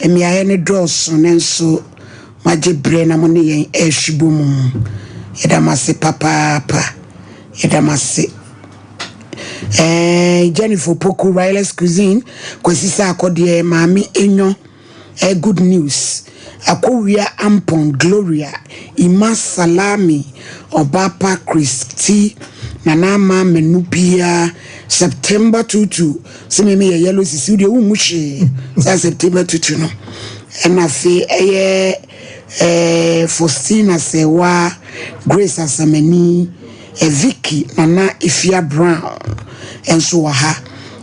Mmeaeɛ no dɔɔso nanso moagye berɛ na mo ne yɛn rehwebɔ mu. Yɛda mo ase papaapa. Yɛda mo ase. Eh, Jennifer Poku, Wireless Cuisine, Kwasi Saakɔdeɛ, Maame Enyo, eh, Good News, Akowia Ampon, Gloria, Ima Salami, Ɔbaapa Christy, Nana Ama Manu Bia, September Tutu, sɛ me meyɛ yellow sisi wodeɛ wonhu hwee saa September Tutu no. Ɛna afei ɛyɛ eh, Faustina Sɛwa, Grace Asamani, eh, Vicky Nana Ifia Brown nso wɔ ha.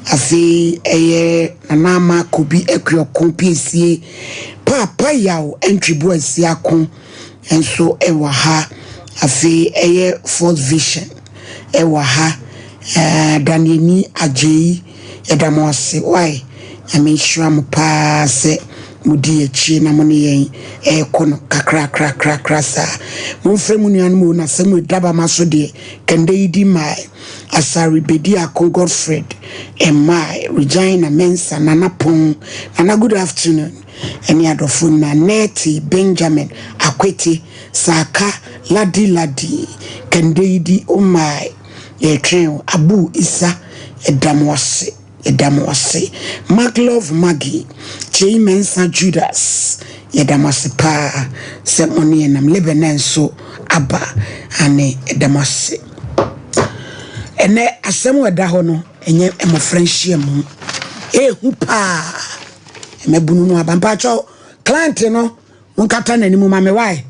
Afei ɛyɛ Nana Ama Kobi Akuoko Piesie, Paapa Yaw Ntwibo Asiako nso wɔ ha. Afei ɛyɛ Fourth Vision wɔ ha. Eh, Daniani Agyei, yɛda mo ase. Why? Nyame nhyira mo paa sɛ modi akyire na mo ne yɛn ɛrekɔ no kakrakrakrakra saa. Momfrɛ mo nuanom o, na sɛ mo daba ma so deɛ, kɛndɛ yi di mmae. Asare Bediako Godfred mmae. Regina Mensa, Nana Pon, Nana good afternoon. Ɛne adɔfo nyinaa, Nɛɛte Benjamin Akwete, Saka Ladi Ladi, kɛndɛ yi di o mmae. Yɛtwɛn o. Abu Isa, ɛda mo ase. Yɛda mo ase. Maglove Maggie, Kyei Mensa Judas, yɛda mo ase paa sɛ mo ne yɛn nam. Lebanon nso aba ane yɛda mo ase. Ɛnɛ asɛm a ɛda hɔ no ɛnyɛ mmɔfra nhyiamu. Ehu paa. Mmabunu no aba. Mpakyɛw client no monkata n'anim ma me wae.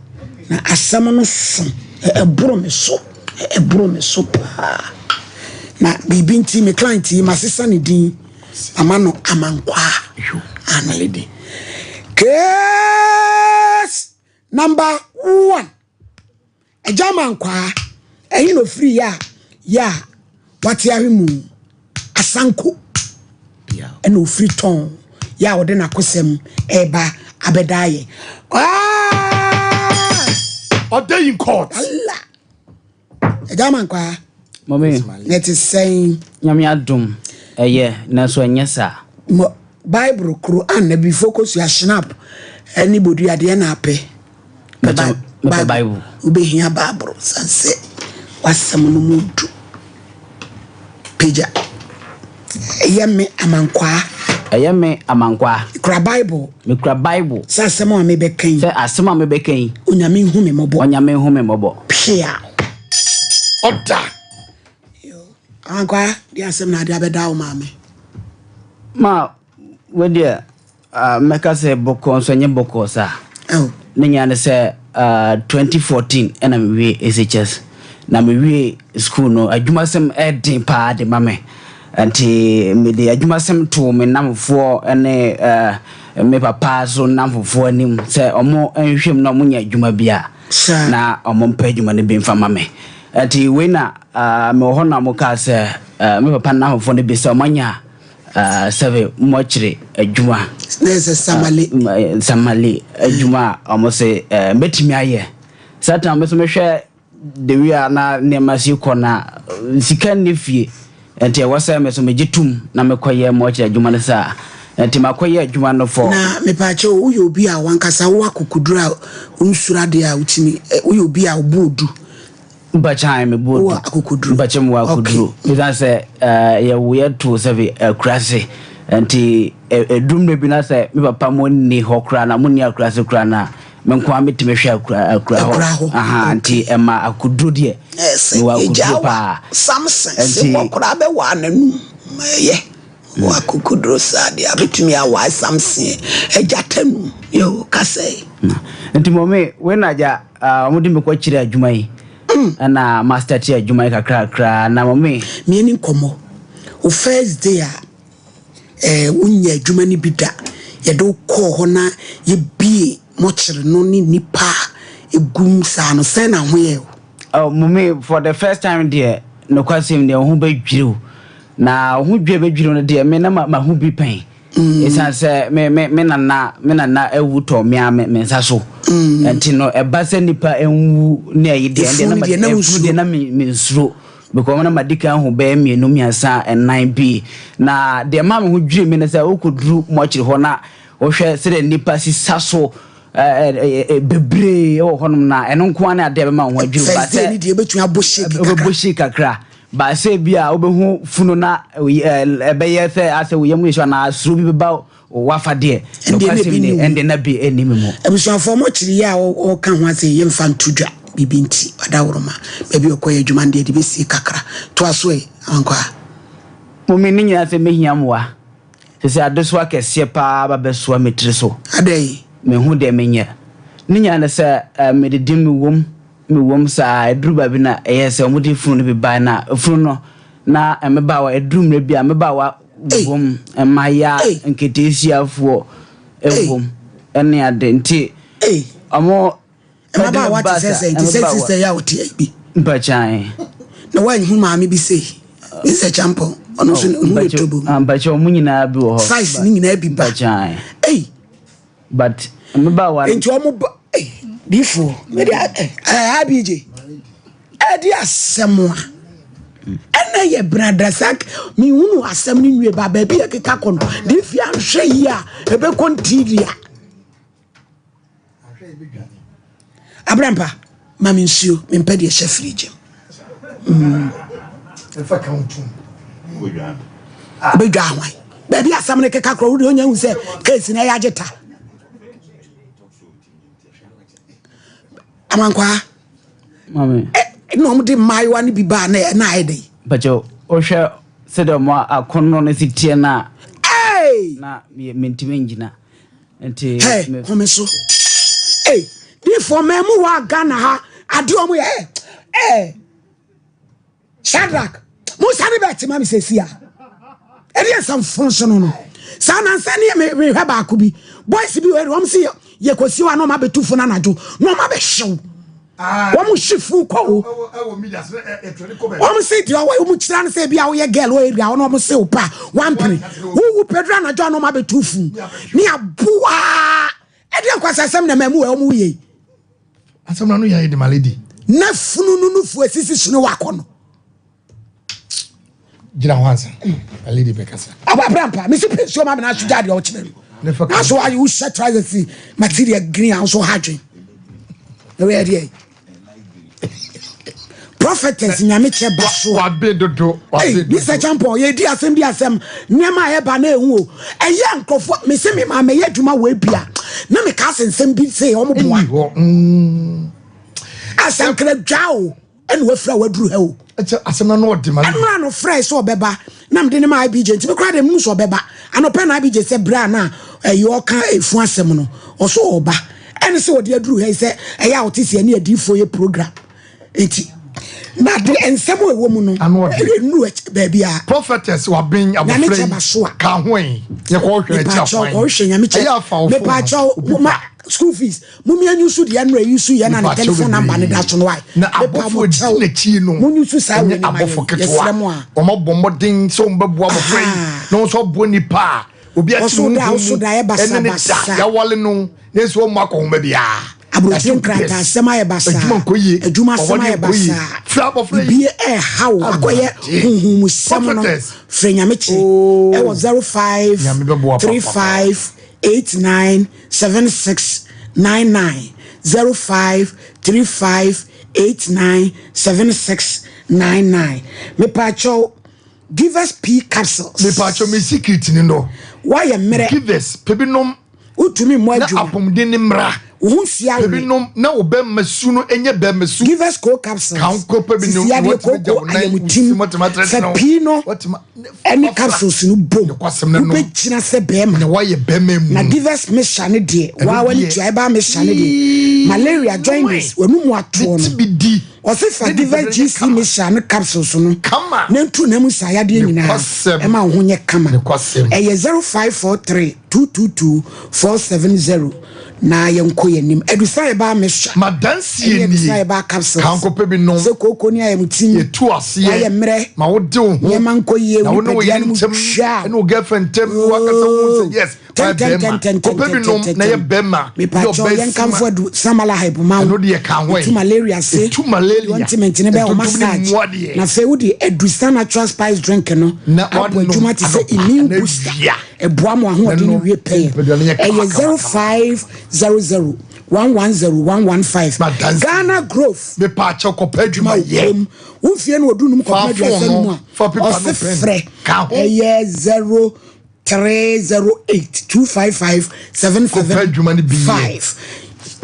Na asɛm no so ɛboro me so. Ɛboro me so paa. Na biribi nti me client yi masesa ne din ama no Amankwaa. Ane. Case number 1. Agya Amankwaa ɛhe na ofiri yɛ a yɛ a wate ahwe mu Asanko ɛna ofiri tɔn yɛ a ɔde n'akosɛm ɛreba abɛda ayɛ. Ɔda in court. Allah. Agya Amankwaa. Mami. Na ɛte sɛn? Nyame adom ɛyɛ nanso ɛnyɛ saa. Mo Bible koro anna bi focus ya snap ɛne bodua deɛ na apɛ. Mepɛ Bible. Wobɛhia Bible sanse wasɛm no mu du. Pagya. Ɛyɛ me Amankwaa. Ɛyɛ me Amankwaa. Mekura Bible. Mekura Bible. Sɛ asɛm a mebɛka yi. Sɛ asɛm a mebɛka yi. Onyame nhu me mmɔbɔ. Onyame nhu me mmɔbɔ. Pia. Ɔda. Amankwaa, deɛ asɛm na ade abɛda wo maame. Ma, wo deɛ, mɛka sɛ bɔkɔɔ nso ɛnyɛ bɔkɔɔ saa. Oh. Ne nyinaa ne sɛ 2014 ɛna mewie SHS. Na mewie school no, adwumasɛm ɛden paa de ma me. Nti mede adwumasɛm too me namfoɔ ne me papa so namfofoɔ anim sɛ ɔmo nhwɛ mu na ɔmo nya adwuma bi a na ɔmo mpɛ adwuma no bi mfa ma me. Nti wei na mewɔ hɔ na ɔmo kaa sɛ me papa namfofoɔ no bi sɛ ɔmo anya sɛbe mmɔkyere adwuma. Na ɛsɛ Samale. Samale adwuma a ɔmo sɛ mɛtumi ayɛ. Saa time me nso mehwɛ the way a na nneɛma si kɔ na sika nni fie. Nti ɛwɔ sɛ me nso megye tom na mekɔyɛ mmɔkyere adwuma no saa. Nti makɔyɛ adwuma no for. Na mepaakyɛw woyɛ obi a wankasa wo akokoduru a wonsuro adeɛ a wotumi woyɛ obi a wobu odu. Mpakyan me bu odu. Wowɔ akokoduru. Mpakyan mu wɔ akokoduru. Mesan sɛ yɛwo yɛto sɛbe akurase. Nti eduru mmerɛ bi na sɛ me papa mo nni hɔ koraa na mo nni akurase koraa na me nko ara metumi hwɛ akura hɔ. Aha nti ɛma akoduro deɛ. Mewɔ akoduro paa. Samson sɛ wɔkoraa bɛwɔ ananum ɛyɛ. Wɔ akokoduro saa deɛ abɛtumi awae Samson agya tanum yo kasɛ. Nti mɔme wei na agya ɔmo de me kɔ kyerɛ adwuma yi. Ɛna master ti adwuma yi kakrakra na mɔme. Mieni nkɔmmɔ. Wo first day a wonya adwuma no bi da. Yɛde wo kɔɔ hɔ na yɛbie mɔkyere no ne nipa egum saa no sɛn na ho yɛ wo? Oh, mɔme for the first time deɛ nokwasɛm deɛ wo ho bɛdwiri wo. Na wo ho dwe bɛdwiri no deɛ me na ma ho bi pɛn. Ɛsiane sɛ me nana awu tɔ me a me nsa so. Nti no ɛba sɛ nipa nwu ne ayi deɛ ɛdeɛ na me nsuro. Because na madi kan ho bɛyɛ 2, 3, 4 bi. Na deɛ ma me ho dwiri me ne sɛ wokɔduru mɔkyere hɔ na Wohwɛ sɛdeɛ nnipa si sa so bebree wɔ hɔnom na ɛno nko ara ne adeɛ bɛma wo ho adwiri wo. First day ni deɛ ebɛtumi abɔ shake kakra. Wobɛbɔ shake kakra. Ba sɛ bi a wobɛhu funu na ɛbɛyɛ sɛ asɛ wo yam yɛ hyew anaa suro bi bɛba wafa deɛ. Nokwasɛm ni, ɛndeɛ na bi ɛnni me mu. Abusuafoɔ mo kyere yɛ a ɔka ho asɛ yɛmfa nto dwa biribi nti ɔdaworoma baabi ɔkɔyɛ adwuma no deɛ de bɛsie kakra. Toa so ɛ Amankwaa. Mummy ne nyinaa sɛ mɛhia mmoa. Sɛ sɛ adesoa kɛseɛ paa ba bɛsoa me tiri so. Adɛn? Menhu deɛ menyɛ. Ne nyinaa ne sɛ medidi mewom mewom saa ɛduru baabi na ɛyɛɛ sɛ wɔde funu no bi bae na funu no na mmabaawa ɛduru mmerɛ bi a mmabaawa wom mmaayaa nketeesiafoɔ wom ɛne ade nti wɔn Mmabaawa te sɛ sɛn? Te sɛ sista yi a ɔte ha yi bi. Mpakyan. Na woanhu maame bi sei? Mr. Champon, ɔno nso ne ho yɛ tobo. Mpakyan, ɔmo nyinaa bi wɔ hɔ. Size ne nyinaa bi ba. Mpakyan. Ei. But mmabaawa. Nti ɔmo ba, ei, difoɔ, mede ɛ, IBJ, ɛde asɛm a. Ɛna yɛ bradasak, mehunu asɛm no nwie ba baabi yɛ keka kɔ no, difoɔ anhwɛ yie a, ɛbɛkɔ ntiria. Abrampa, ma me nsuo, mempɛ deɛ ɛhyɛ fridge mu. Mm. Wobɛdwa ahwan. Baabi asɛm no keka korɔ, wode onya hu sɛ case no ɛyɛ agye ta. Amankwaa. Ɛna wɔn de mmaayewa no bi baa na ɛna ayɛ dɛ. Bàtɛ wohwɛ sɛdeɛ wɔn akɔnnɔ no si teɛ no a. Na mentumi ngyina. Nti. Hey, home so. Hey, difoɔ mmaa mu wɔ Ghana ha adeɛ ɔmo yɛ ɛ ɛ Shadrach musa ne bɛɛ te ma mi sɛsi a ɛdeɛ nsɛm fon so no no saa nansa ne mehwɛ baako bi boys bi wɔ wɔn si yɛ kɔsi hɔ a na wɔn abɛtu fo no anadwo na wɔn abɛhyew wɔn hye fu kɔ o wɔn si deɛ ɔwɔ wɔn kyerɛ no sɛ ebi a woyɛ girl wɔ area hɔ na wɔn se wo pa wampene wowu pɛduru anadwo a na wɔn abɛtu fu ne aboa ɛdeɛ nkwasasɛm na mmamu wɔ wɔn yɛ yi. Asɛm na no yɛ de ma lady. Na funu no nufu esisi so ne wakɔ no. Gyina hɔ ansa. Na lady bɛkasa. Aba brampa mesi pe nsuo ma me na aso gya deɛ ɔkyerɛ no. Na so ayi wo hyɛ trousers material green a nso ha dwen. Na wei deɛ prophetess nyame kyɛ ba so. Wabe dodo. Wabe dodo. Mr. Champon yɛ di asɛm di asɛm nneɛma a ɛba na ehu o. Ɛyɛ nkurɔfoɔ mesi me ma mɛyɛ adwuma wɔ ebia na meka ase nsɛm bi sɛ wɔn boa. Asankra dwa o. Ɛna wafiri a waduru ha o. Ɛkyɛ asɛm na no ɔde ma. Ɛnora no frɛ sɛ ɔbɛba na mede ne ma IBJ nti me koraa deɛ menu sɛ ɔbɛba. Anɔpɛ na IBJ sɛ berɛ a na ɛyɛ ɔka efu asɛm no ɔso ɔba. Ɛne sɛ ɔde aduru ha yi sɛ ɛyɛ a ɔte sɛ ɛne adiifoɔ yɛ program nti na de nsɛm a ɛwɔ mu no ɛnuru baabi a. Prophetess waben abɔfra yi ka ho yi yɛ kɔ hwɛ akyi akwan. Mepaakyɛw nyame kyɛ mepaakyɛw ma school fees Mumia nyusu deɛ nnora yusu yɛ na ne telephone number ne da so no wae. Na abɔfo di n'akyi no. Mo nyusu saa wei ne ma yɛn yɛsrɛ mo a. Wɔn abɔ mmɔden sɛ wɔn bɛboa abɔfra yi na wɔn nso aboa nipa a obi ati ne ho mu ɛne ne da yawale no ne nso wɔn akɔ nhoma biara. Aburokyire nkrataa asɛm ayɛ basaa. Adwuma nkɔ yie. Adwuma asɛm ayɛ basaa. Fira abɔfra yi. Bibie ɛɛha wo akɔyɛ huhumusɛm no frɛ nyame kyɛ ɛwɔ 05 35 89 76 99 05 35 89 76 99 Mepaakyɛw Givers P capsules. Mepaakyɛw me secret ni no. Woayɛ mmerɛ. Givers pɛ bi nom. Wotumi mmɔ adwuma. Na apɔmuden ne mmra. Wo ho nsi awe. Pɛ bi nom na wo bɛrima su no nyɛ bɛrima su. Givers co capsules. Ka nko pɛ bi nom. Sisi adeɛ kooko ayamutim. Sɛ pii no ɛne capsules no bom. Wobɛgyina sɛ bɛrima. Na woayɛ bɛrima mu. Na Givers mixture no deɛ waa w'ani tua ɛbaa mixture no deɛ malaria jaundice w'anum atoɔ no. Ɔse fa Givers GC mixture ne capsules no na ntu na mu saa yadeɛ nyinaa ɛma wo ho nyɛ kama. Ɛyɛ 0543 222 470 na yɛnkɔ yɛn anim. Adusa herbal mixture Madanseɛ ɛne nie. Adusa herbal capsules. Ka nkɔpɛ bi nom. Sɛ kooko ne ayamtim. Yɛtu aseɛ. Wayɛ mmerɛ. Ma wode wo ho. Nneɛma nkɔ yie. Na wo ne wo Nipadua yere no mu ntam. twa. Ɛne wo girlfriend ntam. Wakasa wo ho sɛ yes. Wayɛ bɛrima. Kɔpɛ bi nom na yɛ bɛrima. Yɛ Mepatwɔ ɔbaa yɛn sima. kamfo adu samala hype ma wo. Ɛno deɛ ka ho ɛ. Etu malaria se. Etu malaria. Ointment ne bɛ wɔ Ntontom ne massage. mmoa deɛ. Na afei wode adu sa natural spice drink no Na abɔ wanom adwuma te sɛ anɔpa immune anaa booster. awia. Ɛboa mo ahoɔden Na nom wie pɛyɛ. nipadua no yɛ kama, Ɛyɛ kama, kama. 0500 110 115. Madansi. Ghana Growth. Mepaakyɛw kɔpɛ adwuma adwuma wɔ yɛ. kurom. Wo mfie no wɔdu num Fa kɔpem phone aduasa no, no mu a fa paper no ɔse pen. frɛ Ka ho. ɛyɛ 0308 255 Kɔpɛ adwuma no bi yɛ. 775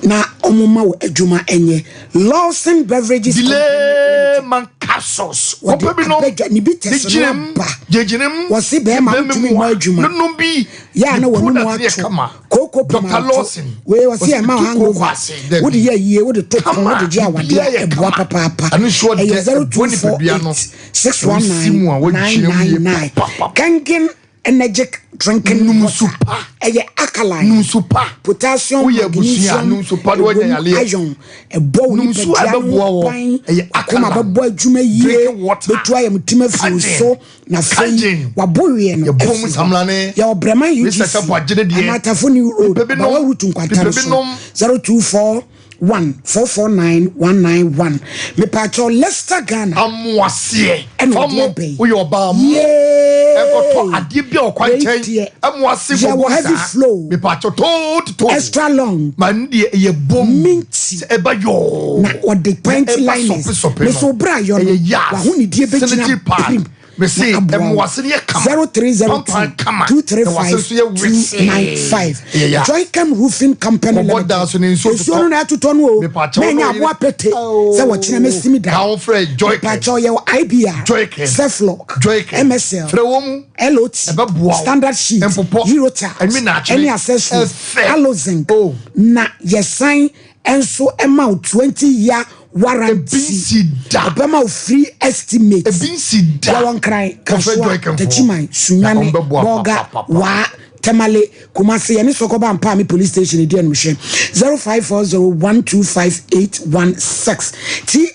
na ɔmo ma wo adwuma ɛnyɛ Lawson Beverages Company Delay man capsules. Wɔde Kɔpɛ bi nom. abɛdwa ne bi Ne tɛse no gyinem. aba. Gyegyinem. Wɔse bɛrima Ne bɛrima wotumi mu mmɔ a, adwuma. Ne nom bi. yɛ a na Ne wɔn mu product no yɛ ato kama. kooko Dr. pomato Lawson. wei wɔsi Wɔse ɛma tu kooko hangover ase, dabi. wode yɛ yie wode to pɔn Kama. wode gye awadeɛ Biribiara yɛ ɛboa kama. papaapa Ɛno nso ɔdɛ, ɛyɛ ɛboa nipadua no. 0248 619 Wosi mu a, wogyina mu yie 999 papapapa. Kangen energetic drinking Nom water nsu pa. ɛyɛ alkaline Nom nsu pa. potassium Woyɛ abusua a, magnesium nom nsu pa na woanya ɛwom yareɛ. iron ɛbɔ wo Nom nsu a nipadua no ɛbɛboa ho wo. ban Ɛyɛ akoma alkaline. bɛbɔ adwuma yie Drinking water. bɛtu ayamtim afiri wo Kangen. so na afei Kangen. wabɔ wie no Yɛbɔ mu afiri hɔ samlane. yɛwɔ Breman Mr. UGC Chapo agye ne deɛ. anaa Tafo New Road Nipa bi nom. Bawa Route nkwanta Nipa no bi so nom. 024 1 449 191 mepaakyɛw Leicester Ghana Amoaseɛ. ɛna Fa ɔde mo. aba yi Woyɛ ɔbaa mo. yee Ɛnkɔtɔ adeɛ bi a ɔkwan wei nkyɛn. deɛ Ɛmoase yɛwɔ gogo heavy saa. flow Mepaakyɛw too to extra long Ma ne deɛ ɛyɛ bom. minty Sɛ ɛba yɔɔ. na ɔde Na panty ɛba liners sɔpe sɔpe ne no. so bra yɔ no Ɛyɛ yas. wahonidie bɛgyina Sanitary pad. pirim Mese na aboa wo ɛmoase no yɛ kama. 0302 Pampan kama. Na wase 235 nso yɛ wesee. 295 Ɛyɛ yas. Joycam Roofing Company Kɔbɔ Limited dan so ne nsuo nsuo totɔ. no na ɛtotɔ no o Mepaakyɛw na na ɛnyɛ ɔyere. aboa pete sɛ wɔkyena mɛsi mi Ka dan ho frɛ Joycam. mepaakyɛw yɛwɔ IBR Joycam. Ceflock Joycam. MSL Frɛ wɔ mu. LOT Ɛbɛboa wo. Standard Sheet Mpopɔ. Eurotax Ɛnwi na akyene. ɛne accessories Ɛfɛ. Alozinc Oh. na yɛsan nso ɛma wo 20 year warranty Ebi nsi da. ɔbɛma wo free estimate Ebi nsi da. yɛwɔ nkran Kɔfrɛ kasoa Joycam foɔ. tachiman Na sunyane ɔmbɛboa bɔga papapapa. waa tamale kumase yɛne sɔkɔba mpaame police station edi animhwɛ 0540125816 ti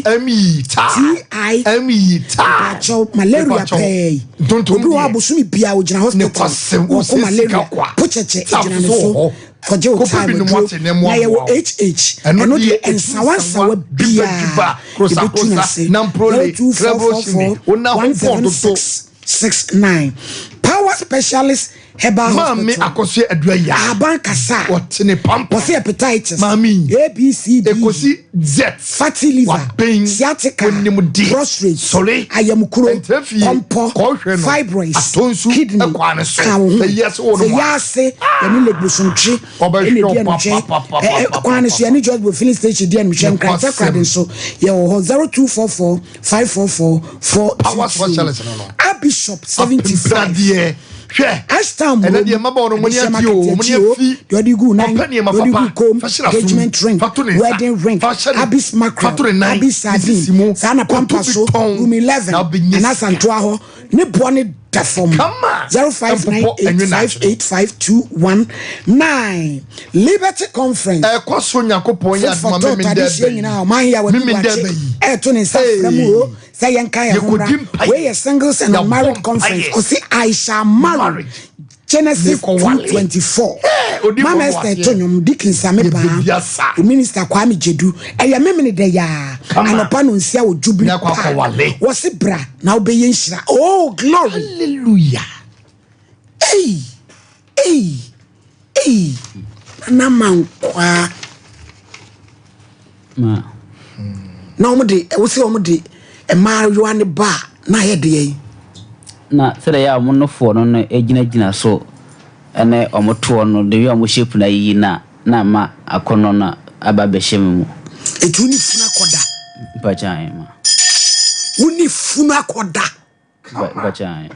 M.E. taa. T.I. M.E. taa. Mepakyɛw malaria Mepakyɛw. pɛɛ yi. Ntontom Obi wɔ hɔ deɛ. abosomi bia ogyina hospital. Nokwasɛm, Wɔkɔ wosiesie malaria. kwa. Pokyɛkyɛ Staff gyina ne nso wɔ so. hɔ. Kɔgye wo Kɔpɛ time binom aduro. ate na ɛmmoa Na yɛwɔ mmoa wo. HH. Ɛno Ɛno deɛ deɛ ɛtu nsawa nsawa, nsawa dwiba biara. dwiba, krosa Yɛbɛtu krosa, n'ase. namprole, krɛbro shimi, wo nan ho pɔn dodo. 0244417669. Power Specialist Herbal Maame Hospital. akɔsoɛ adua ya. Ahaban kasa. Wɔte ne pampa. Wɔsɛ hepatitis. Maame yi. A B C D. Ekosi Z. Fatty liver, Waben. sciatica, Onim de. prostrate, Sɔre. ayamkuro, Ɛntena fie. kɔmpɔ, Kɔhwɛ no. fibroids, Atonsu. kidney, Ɛkwan ne so. ka wo ho. Ɛyɛ sɛ wo Sɛ nom a. yɛase yɛne legbosomtwe Ɔbɛhwɛ ɛna wo edi ɛnkyɛn. papapapapapa. Ɛ ɛ kwan ne so yɛne George Bo filling station di ɛnkyɛn. Nkran Nokwasɛm. Takoradi nso yɛwɔ hɔ 0244 544 Power 422. specialist no no. Abishop 75. Apempradeɛ. Hwɛ. Ashtown Ɛnɛ deɛ mmabaawa no mo ani ate o, mo ani afi. deɛ ɔde gu nan Ɔpɛ nneɛma deɛ ɔde gu papa. kom Fa hyɛ n'asom. engagement ring Fa to ne nsa. wedding ring Fa hyɛ ne- abis fa to ne mackerel nan. abis Ne sardine sisi mu. saa na Kɔto pampa bi so tɔn. room 11 Na wobɛnya anaa sika. santoa hɔ ne boɔ ne da fam Kama. Mpopɔ ɛnwe n'akyene. 0598585219 Liberty Conference Ɛkɔ so Nyankopɔn yɛ Food for adoma thought memendɛ adehyia bɛyi. nyinaa ɔman yi a wɔde Memendɛ wakye bɛyi. ɛɛto ne nsa frɛ mu o sɛ yɛnka yɛn ho Yɛkɔdi mmra mpaeɛ. wei yɛ singles and Yɛabɔ unmarried conference mpaeɛ. ɔse I shall marry Marriage. Genesis Mekɔwale. 2:24 Eh, odi Mama bɔ Esther waseɛ. to nnwom Dickens ame Yɛbɛdi paa asa. o minister Kwame Jedu ɛyɛ memene dɛ yaa Kama. anɔpa no nsia wɔ Jubilee Nyakɔ Park akɔwale. wɔse bra na wobɛyɛ nhyira oh glory Hallelujah. ei ei ei nana mankwaa Ma. na wɔn de wosi wɔn de mmaayewa ne ba a na ayɛ deɛ yi Na sɛdeɛ ɛyɛ a ɔmo nofoɔ no no gyinagyina so ɛne ɔmo toɔ no de wi a ɔmo shape no ayiyi na na ama akɔnnɔ no aba abɛhyɛ me mu. Eti wo ne funu akɔda. Mpakyɛ ma. Wo ne funu akɔda. Mpakyɛ.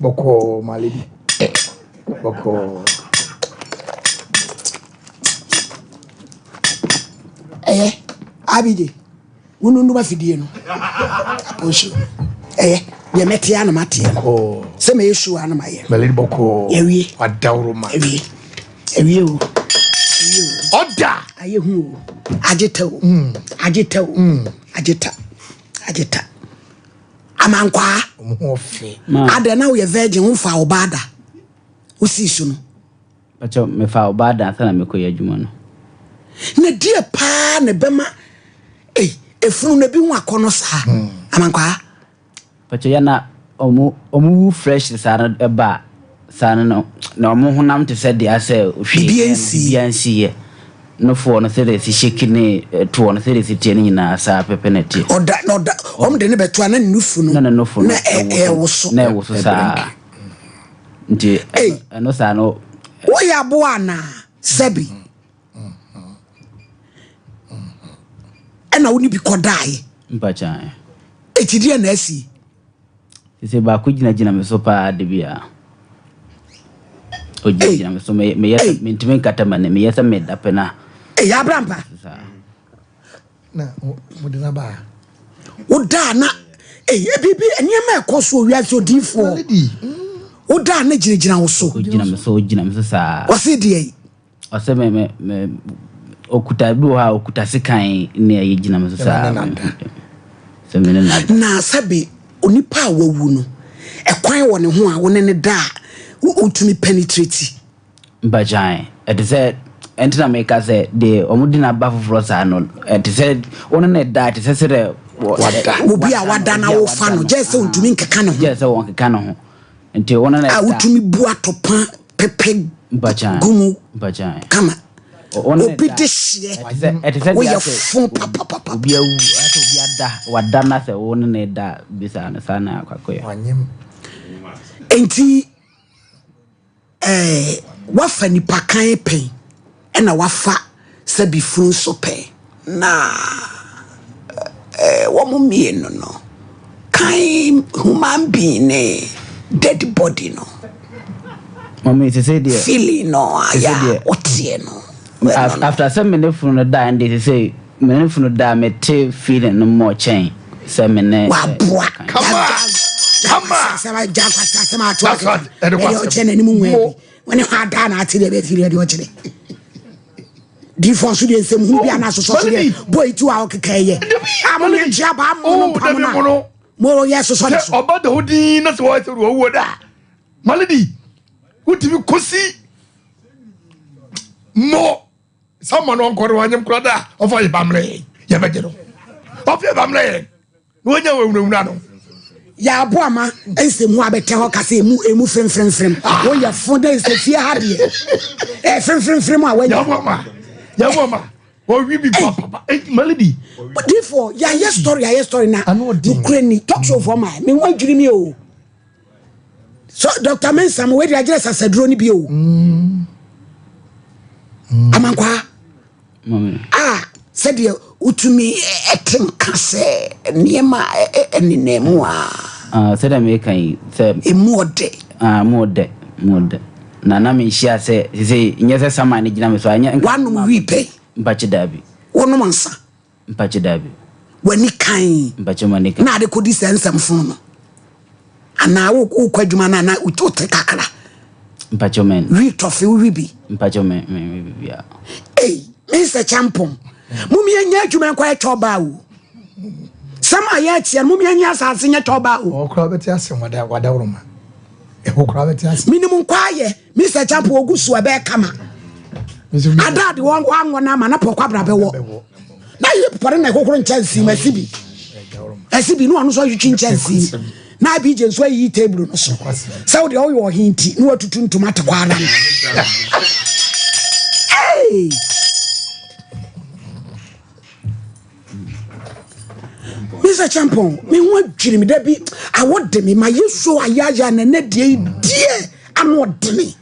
Bɔkɔɔ my lady. Bɔkɔɔ. Ɛyɛ Abide wonunum afidie no apɔnso ɛyɛ deɛ mɛte a na mateɛ no Bɔkɔɔ. sɛ mɛyɛ show a na mayɛ My lady bɔkɔɔ. Yɛwie. Wadaworo ma. awie awie o awie o. Ɔda. Ayɛ hu o. Agye ta o. Agye ta o. Agye ta. Agye ta. Amankwaa. Ɔmo ho ɔfɛ. Adɛn na woyɛ virgin womfaa ɔbaa da? Wosii so no. Pakyɛ mefaa ɔbaa da ansa na mekɔyɛ adwuma no. Na deɛ paa na ɛbɛma ei efunu no ebi ho akɔnɔ saa? Amankwaa. Pakyɛ yɛ na ɔmo ɔmo wu fresh saa no ɛba saa no no na ɔmo honam te sɛ deɛ asɛ hwee Biribiara nsii. biribiara nsiiɛ nofoɔ no sɛdeɛ ɛsi shake ne toɔ no sɛdeɛ ɛsi teɛ no nyinaa saa pɛpɛ na ɛteɛ. Ɔda na ɔda ɔmo de ne bɛto a na ne nufu no na ne nofo no na ɛwoso. na ɛwoso saa nti ɛno saa no. Woyɛ aboa anaa sɛbi ɛna wo ne bi kɔdaeɛ. Mpakyɛw. Eti deɛ na asi. Sese baako gyinagyina me so paa de bi a. Ogyinagyina me so meyɛ sɛ mentumi nkata m'ani meyɛ sɛ meda pɛ na. Eyi abrampa. Na mo de na ba. Wodaa na eyi biribi nneɛma ɛkɔ so wiase odiifoɔ. Wodaa na gyinagyina wo so. Ogyina me so ogyina me so saa. Ɔsi deɛ yi. Ɔsɛ me me me okuta bi wɔ hɔ a okuta sekan ne ɛyɛ gyina me so saa. Sɛ me ne na. Na sɛbi onipa a wawu no ɛkwan wɔ ne ho a wo ne ne da a wotumi penetrate. Mpakyan ɛte sɛ ɛnti na meka sɛ deɛ wɔn di n'aba foforɔ saa no ɛte sɛ wo ne ne da ɛte sɛ sɛ dɛ wada obi a wada na wofa no gyɛ sɛ ontumi nkeka ne ho gyɛ sɛ wɔn keka ne ho nti wo ne ne a da wotumi bu atopa pepe Mpakyan gu mu mpakyan kama Wo ne ne obi da de hyeɛ ɛte sɛ ɛte sɛ deɛ woyɛ asɛ fo papapapa obi awu asɛ obi ada wada na sɛ wo ne ne da bisa no saa na akɔ akɔyɛ. Wanyem. Nti eh, wafa nipa kan pɛn ɛna wafa sɛbi funu nso pɛn na eh, wɔn mmienu no kan human being ne dead body no Mami sese deɛ feeling no sese ayɛ a deɛ woteɛ no ɛno no after sɛ me ne funu no da ɛnde sese me ne funu da me te feeling no more kyɛn sɛ me ne waboa kan. Kama! Kama! asɛm ato That's akeka right. Ɛde kɔ ɛdeɛ asɛm. ɔkyerɛ n'anim nwaa Mo. bi wɔne hɔ adaa na ate deɛ bɛfiri ɛdeɛ ɔkyerɛ difoɔ so deɛ nsɛm hunu bi ana asosɔ so deɛ Malady. bɔ yi ti wa ɔkeka yɛ a mo ne nkyea baa mo no Oh, mpam dabi no mo a no. mo yɛ sosɔ ne Sɛ so ɔba da hɔ din na sɛ wɔyɛ sɛ wɔwuo da a, Malady, wotumi kɔsi mo sɛ ma no ɔnkɔ no wanyem kora da a ɔfa yɛ bammerɛ yɛn yɛbɛgye no ɔfa yɛ bammerɛ yɛn na wanya wawunawuna no yɛabo ama nsɛm ho abɛtɛ hɔ kasa emu emu fremfremfrem woyɛ fo dɛ nsɛ fie ha deɛ ɛ fremfremfrem a wanya yɛabo ama yɛabo ama ɔwi bi papapa Malady difoɔ yɛayɛ story yɛayɛ story na Ano ɔden. nokorɛ ni talk show foɔ ma me ho adwiri mi o so Dr. Mensah mo wei de agyerɛ sasaduro no bi o amankwaa Mami. a sɛdeɛ wotumi ɛte nka sɛ nneɛma ɛnenam mu a Ah, sɛdeɛ meka yi sɛ ɛmu ɔdɛ ah, mu ɔdɛ mu ɔdɛ na na menhyia sɛ sese nyɛ sɛ saman no gyina me so anyɛ nka woanom wii pɛ mpakye daabi wonom nsa mpakye daabi w'ani kan mpakye m'ani kan na ade kɔdi sɛ nsɛm fo no anaa wokɔ adwuma no anaa wote kakra mpakye men wii tɔfe wowi bi mpakye men men men biribiara ei mensɛ kyampɔn momiɛnyɛ adwuma nkɔ yɛ twɔbaa o sɛm a yɛteɛ no momiɛnyɛ asase nyɛ twɔbaa o ɔkora bɛte ase wada wadaworoma ɛhɔ kora bɛte ase menim nkɔ ayɛ mesɛ kyampɔn ogu so ɛbɛyɛ kama ada de wɔn wanwɔ no ama na pɔkɔ abra bɛwɔ na yɛ pɔre na ɛkokoro nkyɛnsee mu asi bi asi bi na ɔno nso ahwitwi nkyɛnsee mu na abigye nso ayiyi table no so sɛ wodeɛ woyɛ ɔhe nti na watutu ntoma te kɔ ara no Hey! Mr. Champon, me ho adwiri me da bi awɔ de me ma yɛ so ayaya na ɛnɛ deɛ yi deɛ ano ɔde me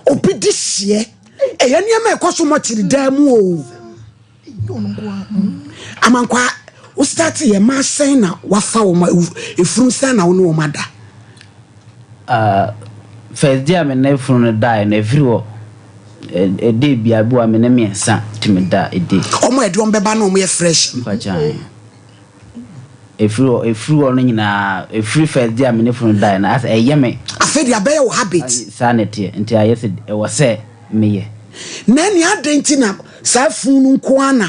obi di hyeɛ ɛyɛ nneɛma ɛkɔ so mɔkyere dan mu o amankwa wo start yɛ ma sɛn na wafa wɔn efunu sɛn na wo ne wɔn ada Ah, first day a me ne funu no daeɛ no ɛfiri hɔ ɛde bia bi wa me ne mmiɛnsa tumi da ɛde wɔn a ɛde wɔn bɛba na wɔn yɛ fresh no mpakyan ɛfiri hɔ ɛfiri hɔ no nyinaa ɛfiri first day a me ne funu daeɛ no asɛ ɛyɛ me afei de abɛyɛ wo habit saa na ɛteɛ nti ayɛ sɛ ɛwɔ sɛ meyɛ. Na ɛne adɛn nti na saa funu no nko ara na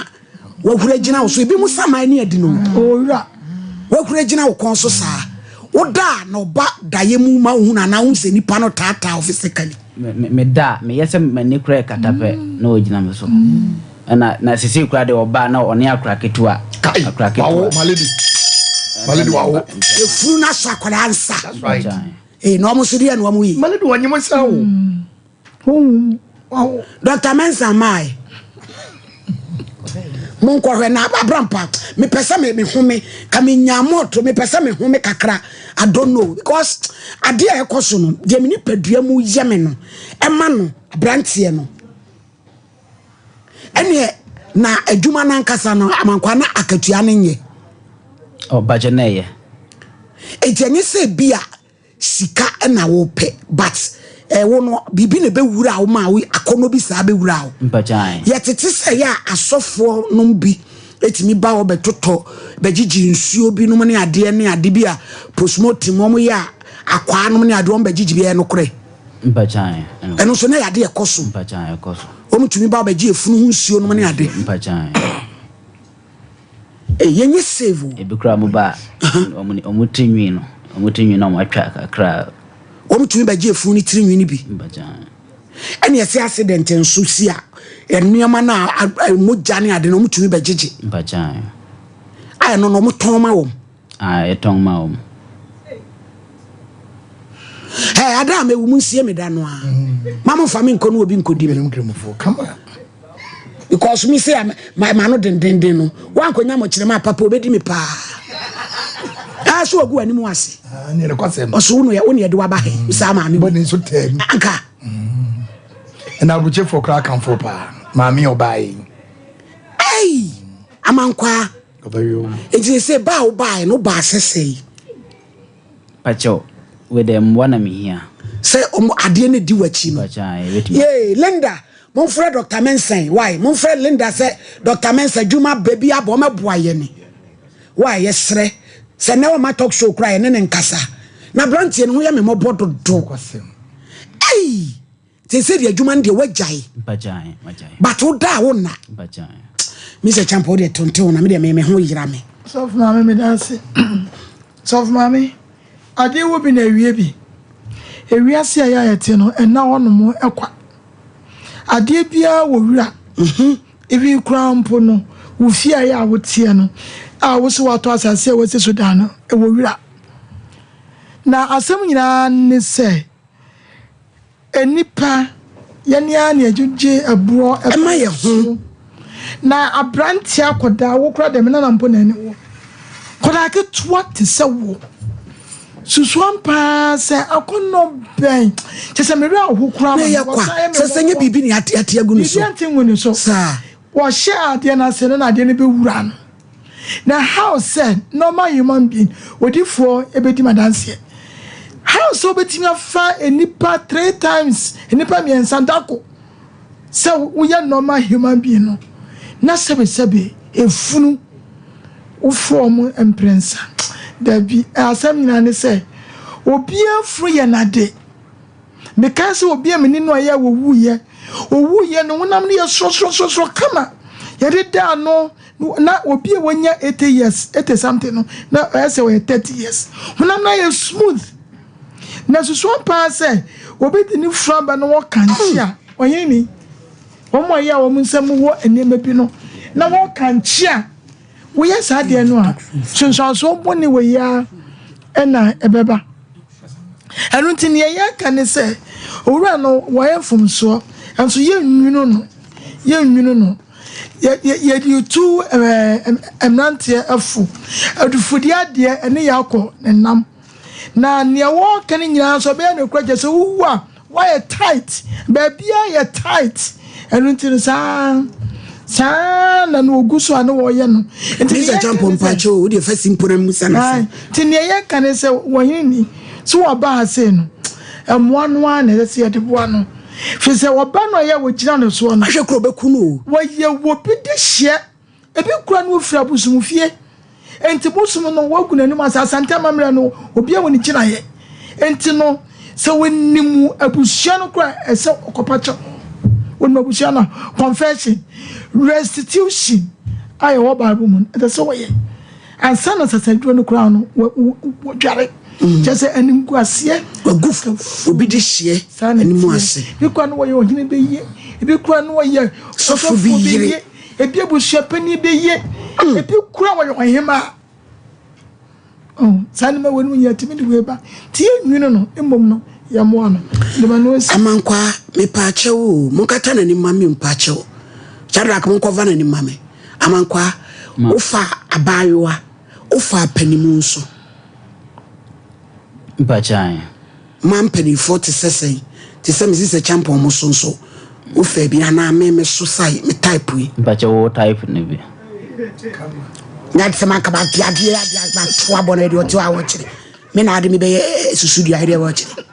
wahura gyina wo so? Ebi mu saman ne adi no. Owura. Wahura gyina wo kɔn so saa. Woda a na ɔba daeɛ mu ma wohunu anaa wohu sɛ nipa no taataa wo physically? Meda a, meyɛ sɛ m'ani koraa ɛkata pɛ na ɔgyina me so. Ɛna na sesei koraa deɛ ɔba na ɔne akora ketewa. Kai, Akora ketewa. wawo, my lady. My lady wawo. Efunu no asɔ akwadaa nsa. That's right. Ee, na wɔn nso deɛ na wɔn yi. My lady wanyem nsa o. Honhom. Wawo. Dr. Mensah mae. Monkɔhwɛ na abrampa. Mepɛ sɛ me mehome ka menya mɔto mepɛ sɛ mehome kakra. I don't know because adeɛ a ɛkɔ so no deɛ me nipadua mu yɛ me no ɛma no aberanteɛ no. Ɛneɛ na adwuma no ankasa no amankwa na akatua no nyɛ. Ɔbagye na ɛyɛ. Enti ɛnyɛ sɛ bi a sika na wopɛ but ɛwo no biribi na ɛbɛwura wo ma wo akɔnnɔ bi saa bɛwura wo. Mpagyae. Yɛtete sɛ yɛ a asɔfoɔ nom bi ɛtumi ba hɔ bɛtotɔ bɛgyegye nsuo bi nom ne adeɛ ne ade bi a postmortem wɔn yɛ a akwaa nom ne adeɛ wɔn bɛgyegye bi ɛyɛ nokorɛ. Mpagyae. Ɛno nso na yɛ adeɛ ɛkɔ so. Mpagyae ɛkɔ so. Wɔn tumi ba bɛgye efunu ho nsuo nom ne ade. Mpagyae. Eh, yɛnyɛ save o. Ebi koraa mo ba a, wɔn wɔn tiri nwi no, wɔn tiri nwi na wɔn atwa kakra. Wɔn tumi bɛgye efunu ne tiri nwi no bi. Mpagyae. Ɛna ɛsɛ accident nso si a, nneɛma no a mogya ne ade no wɔn tumi bɛgyegye. Mpagyae. A ɛno no wɔn tɔn ma wɔn. A yɛtɔn ma wɔn. Ɛ ada a mewu mu nsie me da no a. Ma mo nfa me nkɔ no obi nkɔdi me. Binom Nkramofoɔ, come on. Because me say ma ma no dendenden no. Wankonya mo kyerɛ ma papa obedi me paa. Ah so ogu anim ase. Ah, ne nokwasɛm. Ɔso wo no yɛ wo ne yɛde waba he. Saa maame. Bɔ ne nso tɛm. Anka. Ɛna aburukyefoɔ koraa kamfo paa. Maame ɔbaa yi. Ei! Amankwaa. Ɔbɛyɛ o. Nti sɛ ba a wobaeɛ no wobaa sɛsɛe. Pakyɛw, wei dɛ mmoa na mehia. Sɛ ɔmo adeɛ no di w'akyi no. Mpakyɛ, yɛbɛtumi. Yee, Linda, momfrɛ Dr. Mensah why? Momfrɛ Linda sɛ Dr. Mensah adwuma ba bi abɔ ɔmɛboa yɛne. Why yɛsrɛ sɛ nɛ ɔma talk show koraa yɛne ne nkasa. Na aberanteɛ no ho yɛ me mmɔbɔ dodo. Nokwasɛm. Ei! Te sɛ deɛ adwuma no deɛ wagyae. Mpakyɛ, magyae. But wo da a wo nna. Mpakyɛ. Mr. Champo wo deɛ tontew na me deɛ me me ho yera me. Sɔfo maame meda ase. Sɔfo maame, adeɛ wɔ bi na awie bi. Ewiase a yɛ a yɛte no, ɛnna hɔ nom kwa. Adeɛ biara wɔ wura. Even koraa mpo no, wo fie a yɛ a woteɛ no, a wo so watɔ asase a wasi so dan no, ɛwɔ wura. Na asɛm nyinaa ne sɛ, Nnipa, yɛn ara na yɛgyegye ɛboɔ Ɛma yɛn ho. Na aberanteɛ akɔdaa, wo koraa deɛ me nana mpo na ɛne wo. Kɔdaa ketewa te sɛ wo. Susu ampa ara sɛ akɔnnɔ bɛn. Kyɛ sɛ me werɛ aho koraa Na ma ɛyɛ me. kwa Wɔsan yɛ me sɛ sɛ nyɛ mmɔbɔ. biribi na yɛate ate agu ne so. Biribi ante ngu ne so. Saa. Wɔhyɛ adeɛ no ase no na adeɛ no bɛwura no. Na how sɛ normal human being odifoɔ bɛdi m'adanseɛ? How sɛ wobɛtumi afa nnipa three times, nnipa mmiɛnsa dako sɛ woyɛ normal human being no na sɛbesɛbe efunu wofoɔ wɔn mprɛnsa? Dabi, asɛm nyinaa ne sɛ obiara funu yɛ n'ade. Mekae sɛ obi a me ne no ayɛ a ɔwuiɛ, ɔwuiɛ no honam no yɛ sorɔsorɔsorɔsorɔ kama, yɛde daa no na obi a wanya 80 years, 80 something no, na ɔyɛ sɛ ɔyɛ 30 years, honam no ayɛ smooth. Na susu ampa ara sɛ obi de ne funu aba na wɔka nkye a, ɔhene ni, wɔn a ɛyɛ a wɔn nsam wɔ nneɛma bi no, na wɔka nkye a, woyɛ saa adeɛ no a, sunsuansoɔ bɔne wɔ yi ara na ɛbɛba. Ɛno nti nea yɛka ne sɛ, owura no wayɛ mfomsoɔ, nso yɛnnwunu no, yɛnnwunu no. Yɛde tu mmeranteɛ fo, adufudeɛ adeɛ ɛne yɛ akɔ ne nam. Na nea wɔreka no nyinaa nso ɛbɛyɛ nokorɛ kyerɛ sɛ wowu a Wayɛ tight, baabiara yɛ tight. Ɛno nti no saa saa na na ogu so a na wɔyɛ no. Nti Mr. Champon mpakyɛ o, deɛ fa simpo na musa no sɛ. Nti nea yɛka ne sɛ wɔhene ni sɛ wɔba ha sei no, mmoa no ara na ɛsɛ sɛ yɛde boa no. Firi sɛ wɔba no a yɛ a wɔgyina no soɔ no. Ahwɛ koro bɛku no o. Wɔyɛ wɔ bi de hyeɛ. Ebi kura no ofiri abosomfie. Enti bosom no wagu n'anim ase. Asante amammerɛ no obiara wɔ ne gyinaeɛ. Enti no sɛ wɔnim abusua no koraa ɛsɛ ɔkɔpa kyɛw. Wonim abusua no a, confession, restitution a ɛwɔ Bible mu no, ɛsɛ sɛ wɔyɛ. Ansa na sasaduro no koraa no, wɔdware. Mm. Kyerɛ sɛ animguaseɛ. Wagu obi de hyeɛ anim ase. Ebi koraa no wɔyɛ ɔhene bɛyie, ebi koraa no wɔyɛ sɔfo bi yere, ebi abusua panin bɛyie, mm. ebi koraa wɔyɛ ɔhemaa. Oh, saa nneɛma wei no nyɛ tumi de wei ba. Nti yɛnwene no, mmom no, yɛmmoa no. Nneɛma no asi. Amankwaa, mepaakyɛw o, monkata n'anim ma me mpaakyɛw. Shadrack, monkɔva n'anim ma me. Amankwaa, wofa abaayewa, wofa apanimu nso. Mpakyan. Ma mpanimfoɔ te sɛ sɛn? Te sɛ me sisɛ kyampɔn mo so nso wo fɛ bi anaa me me so sae me type yi. Mpakyɛ wo type no bi. Nya sɛ manka ma te adeɛ adeɛ ma to abɔ no deɛ ɔte hɔ a wɔkyerɛ me na ade me bɛyɛ susu dua deɛ wɔkyerɛ.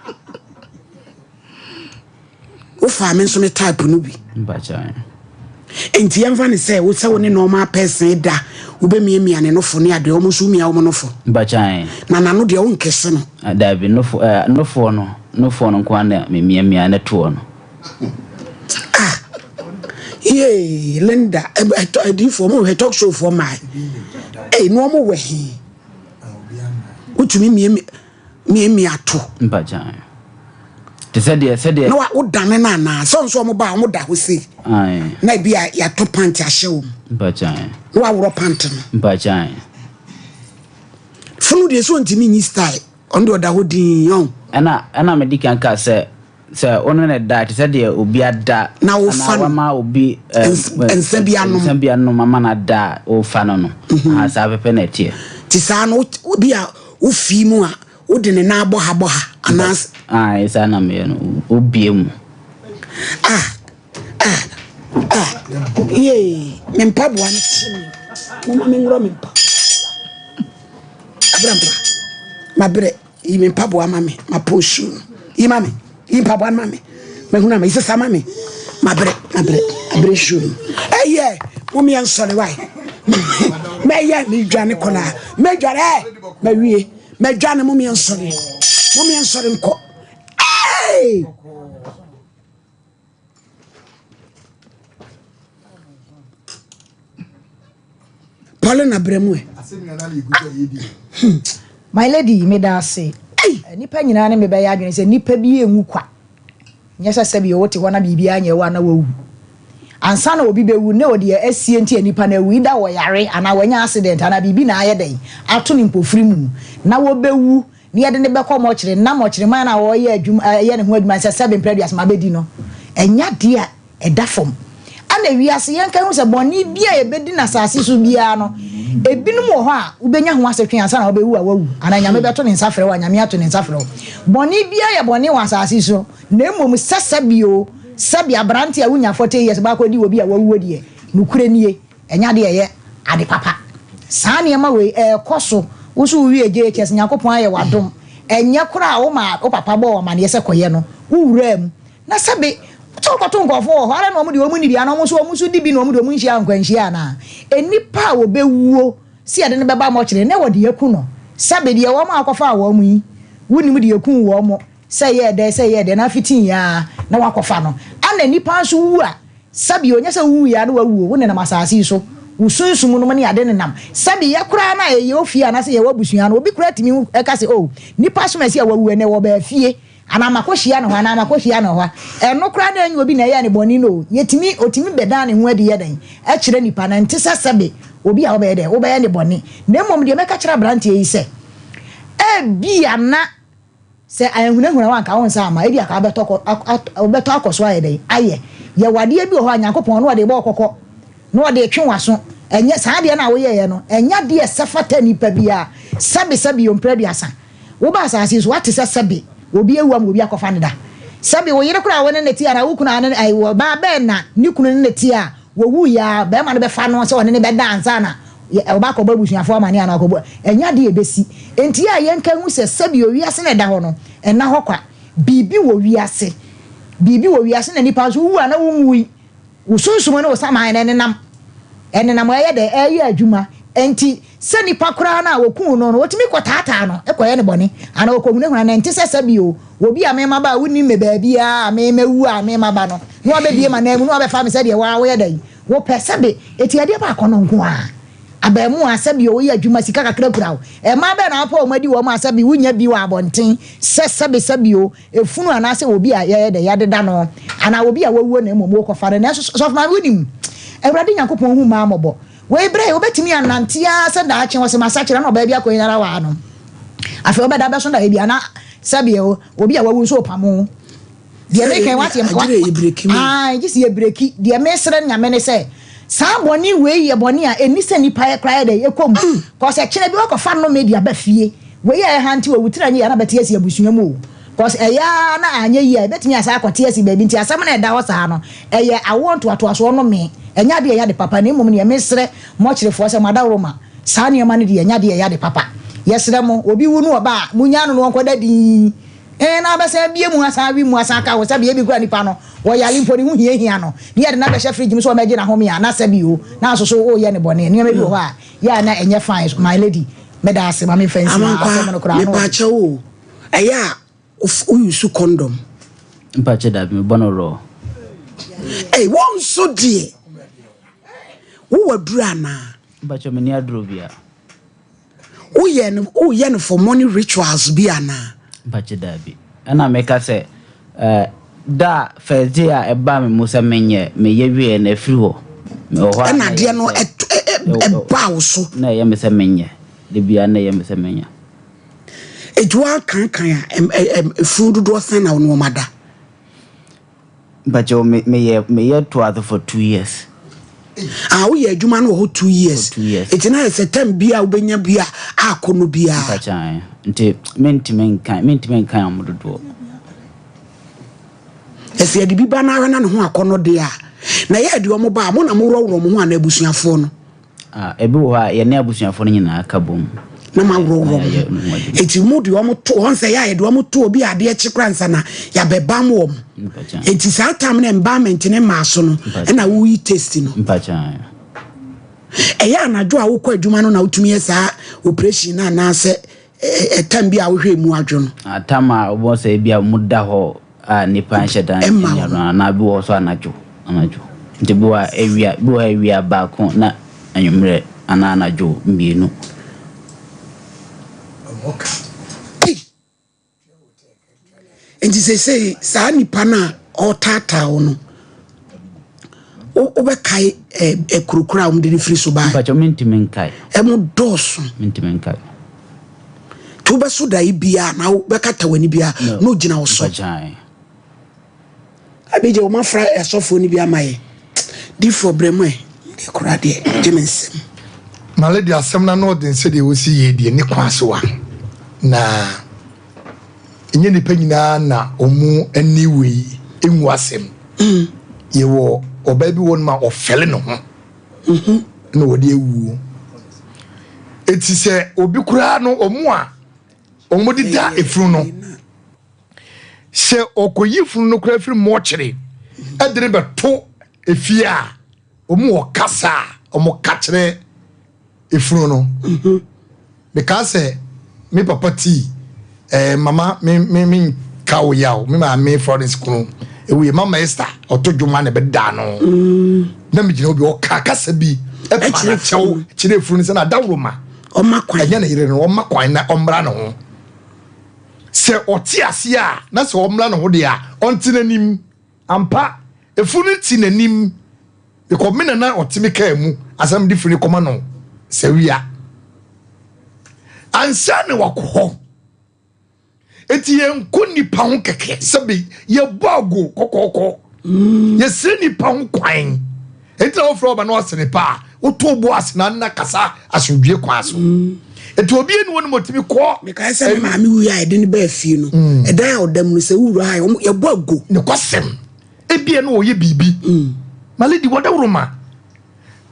Wofaa me nso me type no bi. Nti yɛmfa ne sɛ wo sɛ wo ne normal person da wobɛmiamia ne nofo ne adeɛ wɔn nso womia wɔn nofo. Na n'ano deɛ wonkɛse no. Ah, daabi nofo eh, nofoɔ no nofoɔ no nko ara na memiamia ne toɔ no. Ah, yee Linda ɛtɔ adiifoɔ mo hwɛ talk show foɔ maa ee na wɔn wɔ he wotumi miamia. miamia to. Mpakyɛw. Te sɛ deɛ sɛdeɛ. Na wodane no anaa sɛ nso wɔn ba a wɔn da hɔ sei. Ae. Na ebi a yɛato pant ahyɛ wɔn. Mpakyɛw. Na waworɔ pant no. Mpakyɛw. Funu deɛ sɛ ɔntumi nyi style ɔno deɛ ɔda hɔ dinn ɔn. Ɛna ɛna medi kan kaa sɛ sɛ wo ne no da te sɛ deɛ obi ada. Na wofa no. Anaa wama obi nsa bi anom. Nsa bi anom ama no ada a wofa no no. Mhm. Saa pɛpɛ na ɛteɛ. Ti saa no bi a Wofii mu a, wode ne nan bɔ ha bɔ ha anaasɛ. Ae, saa na meyɛ no, wobue mu. Ah, ah, ah, yee, me mpaboa no kye me. Momma menworɔ me mpa. Abrampra, mabrɛ, yi me mpaboa ma me, mapɔn shoe no. Yi ma me. Yi mpaboa no ma me. Mahunu ama yi sesa ma me. Mabrɛ, mabrɛ, abrɛ shoe no. Ɛyɛ, mom yɛn sɔre wae. Mɛyɛ, medwane kɔlaa. Mɛdwane, ɛ, mawie. Mɛdwane, mom yɛn sɔre. Mom yɛn sɔre nkɔ. Hey! Paulina brɛ mu ɛ. Hmm. My lady, meda ase. Nnipa nyinaa ne me bɛyɛ adwene sɛ nnipa bi enwu kwa. Nyɛ sɛ sɛbi wote hɔ na biribiara nyɛ wo a na wawu. Ansa na obi bɛwu ne ɔde asie nti a nnipa no awu, either wɔyare anaa wanya accident anaa biribi na ayɛ dɛn ato no mpofiri mu na wɔbɛwu na yɛde no bɛkɔ mɔkyere na mɔkyereman no a ɔreyɛ adwuma ɛyɛ ne ho adwuma sɛ sɛbe mprɛ aduasa ma bɛdi no ɛnyɛ adeɛ a ɛda fam. Ɛna wiase yɛnka hu sɛ bɔne bi a yɛbɛdi no asase so biara no, ebinom wɔ hɔ a wobɛnya ho asotwe ansa na wobɛwu a wawu, anaa Nyame bɛto ne nsa frɛ wo a Nyame ato ne nsa frɛ wo. Bɔne biara yɛ bɔne wɔ asase so, na mmom sɛ sɛbi o, sɛbi aberante a wonya 40 years baakɔdi obi a wawuo deɛ, nokorɛ nie, ɛnyɛ adeɛ a ɛyɛ ade papa. Saa nneɛma wei ɛrekɔ so, wo nso wowie JHS, Nyankopɔn ayɛ wo adom, ɛnyɛ koraa a wo maa wo papa bɔɔ wo amaneɛ sɛ kɔyɛ no, wowuraa mu, Na sɛbe, sɛ wokɔto nkurɔfoɔ wɔ hɔ ara na wɔn deɛ wɔn nni bi anaa wɔn nso wɔn nso di bi na wɔn deɛ wɔn nhyia nkwanhyia anaa? Nnipa a wɔbɛwuo sɛ yɛde no bɛba mɔkyere ne wɔde aku no, sɛbe deɛ wɔn a wɔkɔfaa wɔn yi, wonim deɛ ɛkuu wɔn, sɛ ɛyɛɛ dɛn, sɛ ɛyɛɛ dɛn, na afitii ara na wɔakɔfa no. Ana nnipa nso wu a, sɛbe ɔnyɛ sɛ wowuiɛ ara na woawu o, wonenam asase yi so, wo sunsum nom ne ade nenam. Sɛbe yɛ koraa no a yɛwɔ fie anaasɛ yɛwɔ abusua no, obi koraa tumi hu ka sɛ, oh, nnipa asomasi a wawu ɛnnɛ, wɔbaa fie, Anaa makɔhyia no hɔ, anaa makɔhyia no hɔ a, ɛno koraa na ɛnyɛ obi na ɛyɛɛ no bɔne no o, yɛtumi, ɔtumi bɛdan ne ho adi yɛ dɛn? Kyerɛ nipa no, ɛnte sɛ sɛbe obi a wobɛyɛ dɛn? Wobɛyɛ no bɔne. Na mmom deɛ mɛka kyerɛ aberanteɛ yi sɛ, ebia na sɛ anhunahuna wo a anka wo nsa amma, ebia anka wobɛtɔ kɔ, wobɛtɔ akɔ so ayɛ dɛn? Ayɛ. Yɛwɔ adeɛ bi wɔ hɔ a Nyankopɔn na ɔde rebɔ wo kɔkɔ, na ɔde retwe w'aso, ɛnyɛ, saa adeɛ no a woyɛeɛ no, ɛnyɛ adeɛ a ɛsɛ fata nipa biara, sɛbe sɛbe o, mprɛ aduasa. Woba asase yi so, woate sɛ sɛbe obi awu ama obi akɔfa no da? Sɛbe wo yere koraa a wo ne no te anaa wo kunu a ne no, ɔbaa bɛn na ne kunu ne no te a wɔwuiɛ a barima no bɛfa no sɛ ɔne no bɛda ansa na ɔba akɔbɔ abusuafoɔ amaneɛ anaa akɔbɔ? Ɛnyɛ adeɛ a ɛbɛsi. Enti a yɛnka nhu sɛ sɛbe owiase no a ɛda hɔ no, ɛnna hɔ kwa. Biribi wɔ wiase. Biribi wɔ wiase na nnipa nso wowu a na wonwui. Wo sunsum ne wo saman no ɛnenam. Ɛnenam ɛyɛ dɛn? Ɛyɛ adwuma. Enti. Sɛ nipa koraa no a wɔkuu no no, wɔtumi kɔtaataa no kɔyɛ no bɔne, anaa wɔkɔhunahuna no. Ɛnte sɛ sɛbi o, obi a me maba a wonnim me baabiara a me mawu a me maba no, na wabɛbue m'ananmu na wabɛfa me sɛdeɛ wo ara woyɛ dɛn? Wopɛ. Sɛbe, enti adeɛ baako no nko ara. Abarimaa, sɛbi o, woyɛ adwuma, sika kakra kura wo. Mmaa bɛn na wopɛ wɔn adi wɔn a sɛbe wonnya bi wɔ abɔnten sɛ sɛbe sɛbi o, efunu anaasɛ obi a yɛyɛ dɛ yɛadeda no anaa obi a wawuo na mmom wokɔfa no. Nanso sɔfo maame wonim, Awurade Nyankopɔn hu mmaa mmɔbɔ. Wei berɛ yi wobɛtumi anante ara sɛ daakye wɔse masakyera na ɔbaa bi akɔyi no ara waa no. Afei wobɛda bɛso daeɛ bi ana sɛdeɛ obi a wawu nso ɔpamo wo. Deɛ meka yi wate ae gye sɛ yɛbreki. Deɛ mesrɛ Nyame ne sɛ saa bɔne wei yɛ bɔne a ɛnni sɛ nipa yɛ koraa yɛ dɛ ɛkɔ mu. Cause ɛkyena bi wakɔfa nnome de aba fie. Wei a ɛhante wɔ wo tiri anyɛ yie a na bɛte asi abusua mu o. Cause ɛyɛ ara na anyɛ yie a ɛbɛtumi asan akɔte asi baabi nti asɛm no a ɛda hɔ saa no ɛyɛ awoɔ ntoatoasoɔ nnome. Ɛnyɛ adeɛ a ɛyɛ ade papa na mmom neɛ mesrɛ mɔkyerefoɔ sɛ mo adaworoma saa nneɛma no deɛ ɛnyɛ adeɛ a ɛyɛ ade papa. Yɛsrɛ mo obi wu no ɔba a monyaa no na ɔnkɔda dinn ɛɛ na abɛsan abie mu asan awe mu asan aka ho sɛbi ebi koraa nipa no ɔyare mpo ne ho hiahia no ne yɛde no abɛhyɛ fridge mu sɛ ɔmɛgye n'ahome a na sɛbi o na nso so woreyɛ no bɔne nneɛma bi wɔ hɔ a yɛ a na ɛnyɛ fine my lady meda ase ma memfa nsi ha asɛm no koraa ano. Mepaakyɛw o, ɛyɛ a wo use condom? Mpakyɛ dabi, mebɔ no raw. Ei, wo nso deɛ, wowɔ aduro anaa? Mpakyɛ menni aduro bia. Woyɛ no, woyɛ no for money rituals bi anaa? Mpakyɛ dabi. Ɛna meka sɛ, eh, da a first day a ɛbaa me mu sɛ menyɛ, meyɛ wieɛ no afiri hɔ. Mewɔ hɔ a Ɛna na adeɛ ɛyɛ me no sɛ, ɛbaa wo so. na ɛyɛ me sɛ menyɛ. Da biara na ɛyɛ me sɛ menyɛ. Enti woankankan a, efunu dodoɔ sɛn na wo ne wɔn ada? Mpakyɛw me meyɛ meyɛ toa so for 2 years. Ah, woyɛ adwuma no wɔ hɔ 2 years. For 2 years. Enti na ayɛ sɛ term bi a wobɛnya bi a akɔ no biara. Mpakyɛw nti mentumi nkan mentumi nkan wɔn dodoɔ. Ɛsɛ yɛde bi ba no ara na ne ho akɔnnɔ deɛ a, na ɛyɛ a deɛ wɔn ba a, mo na moworɔworɔ mo ho anaa abusuafoɔ no? Ah, ebi wɔ hɔ a, yɛne abusuafoɔ no nyinaa ka bom. Na moaworɔworɔ mo ho. Enti mo de wɔn to wɔn sɛ yɛ a yɛde wɔn to obi a adeɛ kye koraa nsa na yɛabɛbam wɔn. Enti saa tam no embalmment ne mmaa so no ɛna woyi taste no. Ɛyɛ anadwo a wokɔ adwuma no na wotumi yɛ saa operation no anaasɛ Ɛtam bi a wohwɛ emu adwo no. Atam a wobɛhu sɛ ebi a mu da hɔ a nnipa nhyɛ da Ɛmma nyɛ no anaa bi wɔ hɔ nso anadwo anadwo. Nti bi wɔ hɔ a awia bi wɔ hɔ a awia baako na anwummerɛ anaa anadwo mmienu. Ei! Nti seesei saa nipa no a ɔretaataa wo no, wobɛkae kuro koro a wɔde no firi so baeɛ? Mpakyɛ mentumi nkae. Ɛmo dɔɔso. Mentumi nkae. Nti wobɛso daeɛ biara na wobɛkata w'ani biara na ogyina wo so. Mpakyɛ. Abigye wɔn afra asɔfoɔ no bi ama yɛ. Difoɔ brɛ mu ɛ. Deɛ koraa deɛ gye me nsam. Na lady asɛm no ano ɔden sɛdeɛ wosi yɛ deɛ ne kwan so a na ɛnyɛ nipa nyinaa na ɔmo ani wei ngu asɛm. Yɛwɔ ɔbaa bi wɔ nom a ɔfɛle ne ho na wɔde awuo. Eti sɛ obi koraa no ɔmo a ɔmo de da efunu no sɛ ɔkɔyi funu no koraa firi mɔkyere ɛde no bɛto efie a wɔn wɔ kasa a wɔn ka kyerɛ efunu no. Mekaa sɛ me papa tii ɛɛ mama me me me nka wo yaw me maame Florence kunu ewu yɛ mama Esther ɔto dwom a na ɛbɛda no na me gyina obi ɔka kasa bi ɛpa na kyɛw kyerɛ efunu no sɛ na adaworo ma ɔma kwan ɛnyɛ ne yere no ɔma kwan na ɔmmra ne ho sɛ ɔte aseɛ a na sɛ ɔmmra ne ho deɛ a ɔnte n'anim. Ampa, efunu no te n'anim. Mekɔ me nana a ɔte me kaa mu ansa mede funu no kɔma no sawia. Ansa na wakɔ hɔ. Enti yɛnkɔ nnipa ho kɛkɛ sɛbe yɛbɔ ago kɔkɔɔkɔ. Yɛsrɛ nnipa ho kwan. Enti na wofrɛ ɔba na ɔsene pa a, woto bo ase na na kasa asomdwie kwan so. Enti obi eni wɔn mu otumi kɔ. Mekae sɛ me maame wui a yɛde no baa fie no, ɛdan a ɔda mu no, sɛ wowura ha a, yɛbɔ ago. Nokwasɛm, ebia na ɔyɛ biribi. My lady, wɔdawuroma.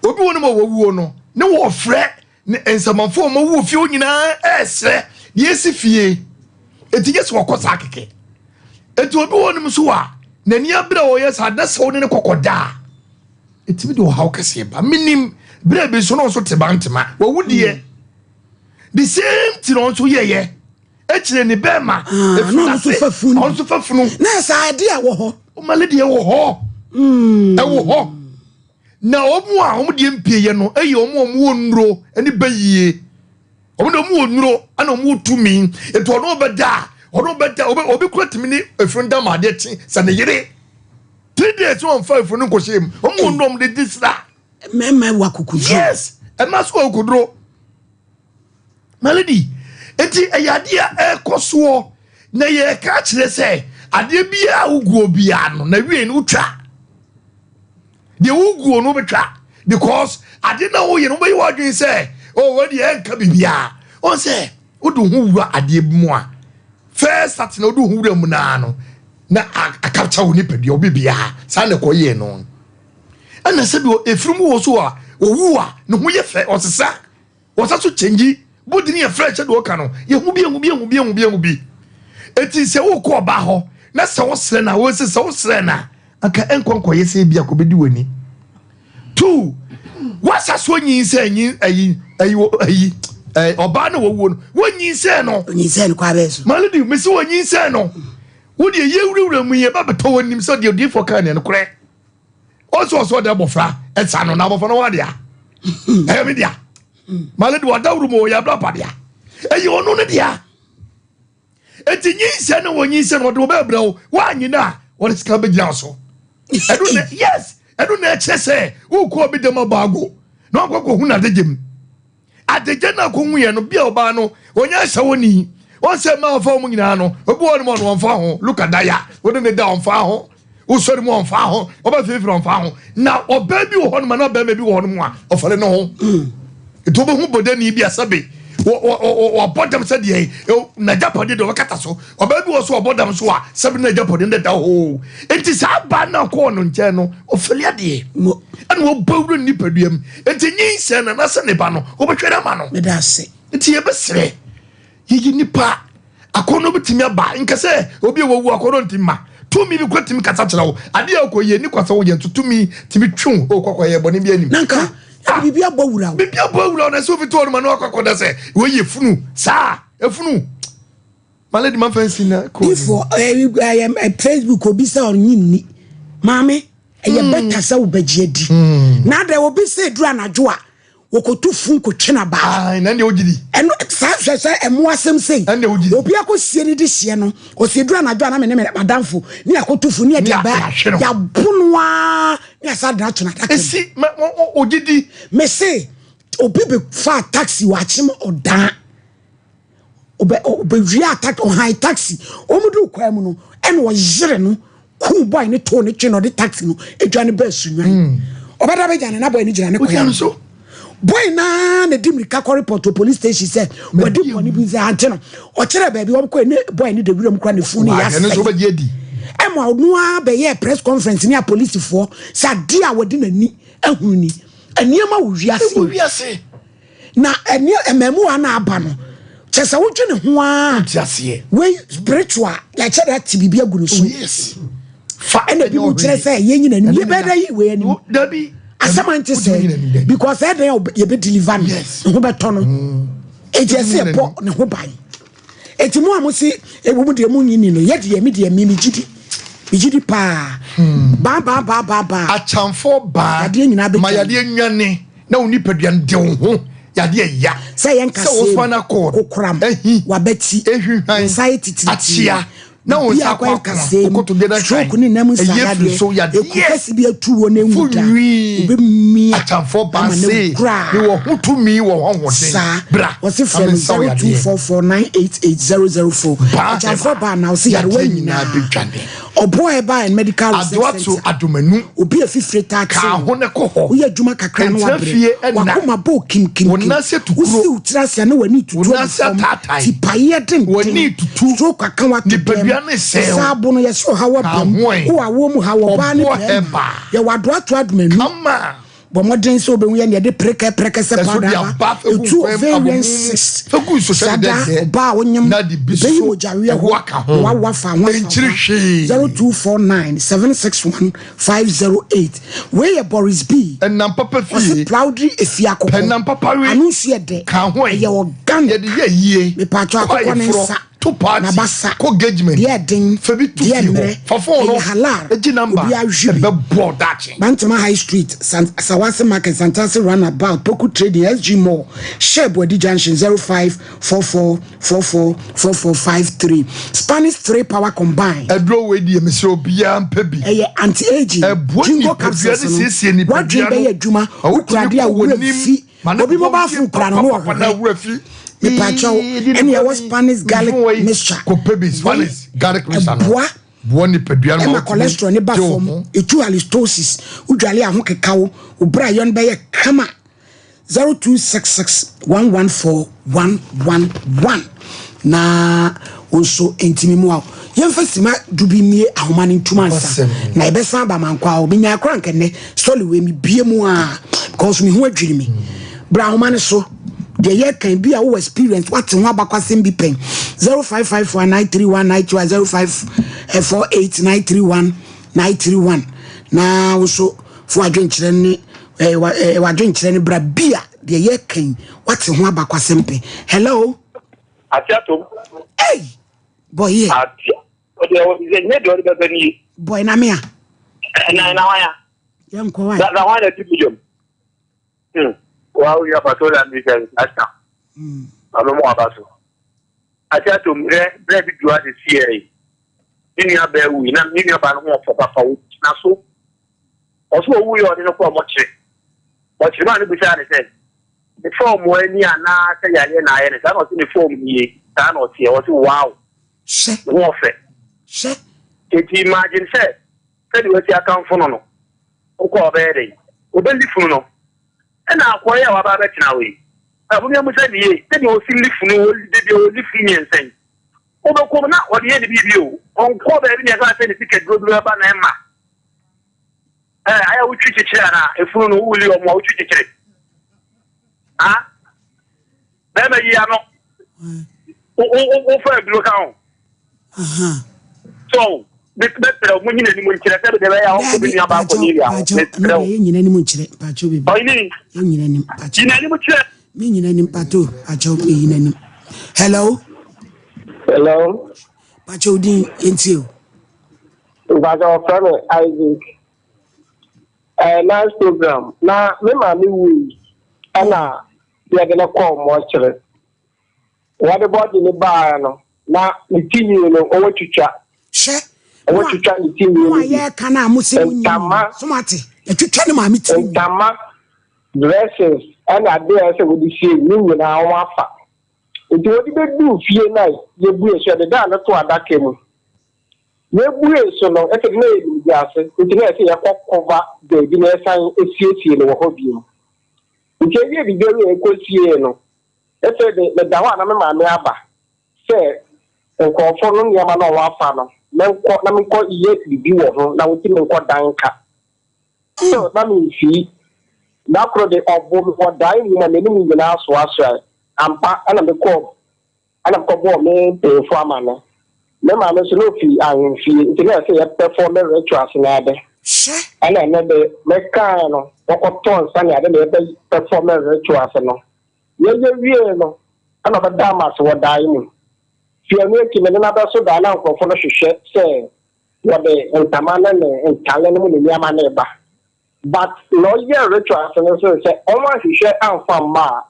Obi wɔ no ma wɔwuo no, ne wɔfrɛ ne nsamanfoɔ a wɔwɔ fie hɔ nyinaa ɛresrɛ deɛ esi fie. Eti nyɛ sɛ wɔkɔ saa kɛkɛ. Eti obi wɔ nom nso a n'ani abere a ɔyɛ saa na sɛ ɔne ne kɔkɔ da a, etumi de ɔhaw kɛseɛ ba. Menim berɛ bi nso na ɔnso te bantema. Wawu deɛ. The same thing ɔno nso yɛyɛ ekyirɛ ne bɛɛma. Ah, Efunu na ɔno nso ase. fa funu. Ɔno nso fa funu. Na ɛsɛ adeɛ a wɔ hɔ. My lady ɛwɔ hɔ. Ɛwɔ hɔ. Na wɔn a wɔn deɛ mpie yɛ no ɛyɛ wɔn a wɔn wɔ nnuro ɛne bɛyie. Wɔn deɛ wɔn wɔ nnuro ɛna wɔn wɔ tumi. Etu ɔno bɛda a ɔno bɛda obi obi kura tumi ne efunu da ma adeɛ kye sɛ ne yere. 3 days wɔn fa efunu nkɔhyɛ mu. Wɔn wɔ nnuro wɔn de di sra. Mmarima wɔ akokoduro. Yes, ɛma so wɔ akokoduro. My lady, eti ɛyɛ adeɛ a ɛkɔ soɔ na yɛka kyerɛ sɛ adeɛ biara a woguo biara no na wie no wotwa. Deɛ woguo no wobɛtwa because adeɛ na woyɛ no wobɛyɛ w'adwene sɛ oh wei deɛ ɛnka biribiara. Wɔn sɛ wode wo ho wura adeɛ bi mu a first start na wode wo ho wura mu naa no na akapkya wo nipadua wo biribiara saa na ɛkɔyɛɛ no. Ɛna sɛbi efiri mu wɔ so a owu a ne ho yɛ fɛ ɔsesa. Wɔsa so kyɛngyi body no yɛ fresh sɛdeɛ ɔka no yɛhu bi ehu bi ehu bi ehu bi ehu bi eti sɛ wokɔ ɔbaa hɔ na sɛ wosrɛ na wɔsi sɛ wosrɛ na anka ɛnkɔ nkɔyɛ sɛ ebi akɔbɛdi w'ani two wasa so nyinsɛn nyi ɛyi ɛyi ɛyi ɛɛ ɔbaa na wɔwuo no wɔnyinsɛn no Onyinsɛn no kɔ abɛɛ so. maledi mesi wɔnyinsɛn no wodeɛ yɛwurawura mu yɛ ba bɛtɔ wɔn nim sɛ deɛ odiifoɔ kaa neɛ no korɛ ɔsɛ ɔsɛ ɔde abɔfra ɛsa no na abɔfra no wa dea ɛyɛ mi dea maledi wadawuro mu ɔyɛ abira pa dea ɛyɛ ɔno ne dea eti nyinsɛn no wɔ nyinsɛn no ɔde ɔbɛ brɛ wo wanyina a wɔde sika bɛgyina so ɛno na yes ɛno na ɛkyerɛ sɛ wokɔ obi dɛm abɔ ago na wakɔ kɔ hu n'adegye mu adegye na akɔ hu yɛ no bia ɔbaa no wɔnyɛ ahyɛ wɔ ni wɔn sɛ mmaa ɔfa wɔn nyinaa no obi wɔ ne mu ɔno ɔnfa ho luka daya wɔde ne da ɔnfa ho wosɔre mu ɔnfa ho ɔba firifiri ɔnfa ho na ɔbaa bi wɔ hɔ nom na ɔbɛrima bi wɔ hɔ nom a ɔfɔle ne ho etu ɔbɛhu bɔdani bi asɛbe wɔ wɔbɔ dam sɛ deɛ n'agyapadeɛ deɛ ɔbɛkata so. Ɔbaa bi wɔ so ɔbɔ dam so a sɛbi n'agyapadeɛ no da hɔ. Nti saa baa no akɔɔ no nkyɛn no ɔfɛle adeɛ ɛna wɔbɔ wura nipadua mu nti nyinsɛn na n'asɛ ne ba no wɔbɛhwɛ no ama no. Meda ase. Nti yɛbɛsrɛ yɛyɛ nipa akɔnnɔ bɛtumi aba nka sɛ obi a wawu akɔnnɔ ntumi ma tumi bi kɔ tumi kasa kyerɛ wo adeɛ a wokɔ yɛ ni kwasa woyɛ nso tumi tumi twe wo wokɔ kɔyɛ bɔne bi anim. Na nka ɛde biribi abɔ wura wo. Biribi abɔ wura wo na sɛ obi to hɔ no ma na wakɔ akɔda sɛ wɔyɛ funu saa efunu my lady ma fɛn si na kɔ. Ifo ɛyɛ ɛyɛ Facebook obi sɛ ɔnyi nni maame ɛyɛ better sɛ wobɛgye adi na de obi sɛ duru anadwo a wɔkɔtu fun kɔtwe na baa. Ayi na deɛ ogyi di. Ɛno saa hwɛ sɛ ɛmo asɛm sei. Ɛnna ogyi di. Obi akɔsie ne de hyeɛ no ɔsi duru anadwo a na me ne me madamfo ne akɔtu fun ne yɛde Ne aba ahwɛ no. yɛabo no ara ne asa de ato n'adaka mu. Esi ma ogyi di. Me se obi bɛ fa taxi wɔ akyem ɔdan ɔbɛ ɔbɛwia taxi ɔhan taxi wɔn de kwan mu no ɛna ɔyere no kun boy ne too ne twe na ɔde taxi no edwa ne bɛɛ sunwan ɔbɛda bɛgya ne na boy ne gyina ne Ogyina kwan no so. Boy naa na di mirika kɔ report to police station sɛ wɔde bɔne bi sɛ ante no ɔkyerɛ baabi wɔn kɔ ne boy ne de wuram kora ne funu ne Waa ɛno nso yɛ wobɛgye adi. ɛma ɔno ara bɛyɛ press conference ne apolisifoɔ sɛ adeɛ a wɔde n'ani ahunu ni nneɛma wɔ wiase. Ɛwɔ wiase. Na ɛne mmamuwa na aba no kyɛ sɛ wodwe ne ho a Ti aseɛ. wei spiritual yɛakyɛ dɛ ate biribi agu ne so. Oh yes. Fa ɛna bi mu kyerɛ sɛ yɛnyi n'anim yɛbɛyɛ dɛ yi wei anim. Dabi. Asɛm ante sɛ because ɛdɛn a yɛbɛ deliver no Yes. ne ho bɛtɔ no eti ɛsɛ yɛbɔ ne ho ban. Eti mu a mo se ewu mu deɛ mo nyi ni no yɛ deɛ mi deɛ mi mi gyi di mi gyi di paa baa baa baa baa baa. Akyamfoɔ baa. Yadeɛ nyinaa bɛtwa ma mu. Yadeɛ nwane na wo nipadua no de wo ho yadeɛ ya. Sɛ yɛn sɛ wo kase spinal cord kokoram ahi wabɛti ehwihwan nsa yɛ titiri akyea na wo nsa akɔ akoma wo kotodwe no stroke ne nam nsa ɛyɛ firi so yadeɛ eku yadeɛ kɛse bi atu wɔ n'enwu da Funwi. obɛmia Akyamfoɔ baa ama se n'awu koraa. mewɔ ho tumi wɔ ho ahoɔden Saa bra wɔsi na frɛ no mensa wo zero two yadeɛ four four 988004. Baa Akyamfoɔ baa na ɔsi yarewa yadeɛ nyinaa nyinaa bɛdwane. Ɔboa ɛbaa and medical research Adoato center. adomanu. Obi efifire taa Ka ho ne kɔ hɔ. Woyɛ adwuma kakra no Ntena wabrɛ. fie ɛnna. Wakoma bɔ kimkimkim. Wo nan ase tukuro. Wosi wo tiri ase a na w'ani tutu Wo nan agu ase fam. ataatae. Tipaeɛ denden. W'ani tutu. Stroke aka wato dɛm. Nipadua ne sɛw. Saa abo no yɛsɛ ɔhaw Ka abam. ho ɛ. Wo awoɔ mu ha wɔ baa ne Ɔboɔ bɛrima. ɛba. Yɛwɔ adoato adomanu. Kama. Bɔ mmɔden sɛ wobɛhu yɛ nea ɛde prɛkɛprɛkɛ sɛ Ɛso powder de aba. aba egu Ɛtu nkwan mu, ovarian abomu mu. cyst. Fa gu nsuo sɛ Sada, dɛdɛɛ. ɔbaa a wonyem, Na de bi ɛbɛyi so mogyaweɛ ɛho hɔ aka ho. na wawo afa ho afa Ɛnkyiri ho. hwee. 0249 761 508. Wei yɛ Boris B. Ɛnam papa Ɔse fie. proudly efi akokɔ. Pɛ nam papa we. Ano nsu yɛ dɛ. Ka ho ɛ. Ɛyɛ organic. Yɛde yɛ yie. Mepatwɔ Kɔ akokɔ ne ayeforɔ, nsa. to party, N'abasa. kɔ engagement. Deɛ ɛden. Fa bi to Deɛ fie hɔ. mmerɛ. Fa phone no. Ɛyɛ halal. Egye number. Obiara hwe bi. Ɛbɛboa wo daakye. Bantama High Street, San Sawase Market, Santase Runabout, Poku Trading, SG Mall, Shell Buadi Junction, 0544444453. Spanish 3 Power Combine. Aduro wei deɛ mesrɛ obiara mpɛ bi. Ɛyɛ anti-aging. Ɛboa Jingo nipadua capsules no no. siesie nipadua Wadwene no. bɛyɛ adwuma. Ma Wokura wotumi adeɛ a kɔ wura w'anim. fi. Ma ne Obi bɔ mobile fie phone kura no no papapapa na ɔhwehwɛ. wura fi. Mepakyɛw, Ee, di ɛne nipa ɛwɔ bi. Spanish garlic Mfon wei. mixture. Kɔpɛ bi Spanish garlic mixture no. Ɛboa Boa nipadua no ma ɛma wotumi cholesterol ne ba gye wo fam. ho. Ɛtu halitosis. Wodwale a ho keka wo. Wo bra yɔ no bɛyɛ kama. 0266 114 111 na wo nso ntimi mu a yɛmfa sima du bi mmie ahoma no ntuma nsa Nokwasɛm. na yɛbɛsan aba mankɔ a menya akora nkɛnɛ sɔle wei mebie mu a because me ho adwiri me bra ahoma no so deɛ yɛka bi a wowɔ experience woate ho abakwasɛm bi pɛn 0554931921 0548931931 na wo so fo adwenkyerɛ ne eh, wadwenkyerɛ ne bra bi a deɛ yɛka yi woate ho abakwasɛm pɛ. Hello. Ate atom. Hey, boy yɛ. Ate ɔde ɔde nyɛ deɛ ɔde bɛbɛ nie. Boy na mea. Na na hwan ya? Yɛnkɔ wa. Na na hwan na ti million? Wa wo yɛ pato la mi sɛ asa. Ɔno mo aba so. Ate atom rɛ brɛ bi dua de si yɛ yi. Ne nua bɛɛ wu na ne nua ba no ho ɔfɔ papa wo na so. Ɔso owu yɛ ɔde no kɔ ɔmɔkyere. Ɔkyere maa no bisa ne sɛ ne fɔm ani anaa sɛ yareɛ na ayɛ ne saa na ɔse ne fɔm nie saa na ɔteɛ ɔse wow. Hyɛ. Ne ho ɔfɛ. Hyɛ. Eti imagine sɛ sɛdeɛ wasi akamfo no no wokɔ ɔbɛyɛ dɛn obɛli funu no ɛna akɔyɛ a waba abɛtena hɔ yi abomia mu sɛ nie sɛdeɛ ɔsi li funu wɔli bi ɔli funu mmiɛnsa yi wobɛkɔ mu na ɔde yɛ ne biribi o ɔnkɔ baabi na ɛka sɛ ne sika duro bi bɛba na ɛma ayɛ wotwi kyekyere anaa efunu no wowuli ɔmo a wotwi kyekyere ha bɛrima yi ano wofa aduro ka ho so mɛsrɛ mo nyina anim nkyerɛ sɛ bɛde bɛyɛ a ɔnkɔ bi nua baakɔ ne area ho mɛsrɛ wo yɛ nyina anim nkyerɛ mpakyɛw bebree ɔyini yɛ nyina anim mpakyɛw nyina anim kyerɛ me nyina anim pato mpakyɛw me nyina anim. Hello. Hello. Mpakyɛw din yɛntie o. Mpakyɛw ɔfrɛ me Isaac. Nice program. Na me maame wui ɛna yɛde no kɔɔ mɔkyere. Wɔde bɔde ne baeɛ no na ne ti nwi no ɔwɔ twitwa. Hyɛ. Ɔwɔ twitwa ne ti nwi Mo no a bi. yɛka no a mo sɛ mo nyim Ntama. so mo ate yɛtwitwa ne maame tiri nwi. Ntama dressings ɛna adeɛ a ɛsɛ wɔde sie ne nyinaa wɔn afa. Nti wɔde bɛduu fie na yɛbue so yɛde daa no to adaka mu. Yɛbue so no ɛsɛ na yɛ nimdi ase nti na yɛsɛ yɛkɔ kɔva baabi na yɛsan esiesie no wɔ hɔ bio. Nti ewie biribi awie yɛkɔ sie no ɛsɛ de meda hɔ a na me maame aba sɛ nkurɔfoɔ no nneɛma na ɔwɔ afa no menkɔ na menkɔ yɛ biribi wɔ ho na wɔti menkɔ dan ka. So na memfii da koro de ɔbo me wɔ dan mu ma m'anim nyinaa soasoa ampa ɛna mekɔɔ ɛna mekɔbɔɔ me mpanyinfoɔ ama no. Me maame nso na ofi ahemfie nti na ɛsɛ yɛ perform rituals na ade. Hyɛ. Ɛna ɛno de mekae no wɔkɔtɔ nsa ne ade na yɛbɛ perform rituals no. Yɛyɛ wie no ɛna ɔbɛda ama ase wɔ dan mu. Fie no akyi me ne n'abɛso dan na nkurɔfoɔ no hwehwɛ sɛ wɔde ntama ne ne ntale no mu ne nneɛma ne ba. But na ɔyɛ rituals no nso sɛ ɔmo ahwehwɛ amfa mma a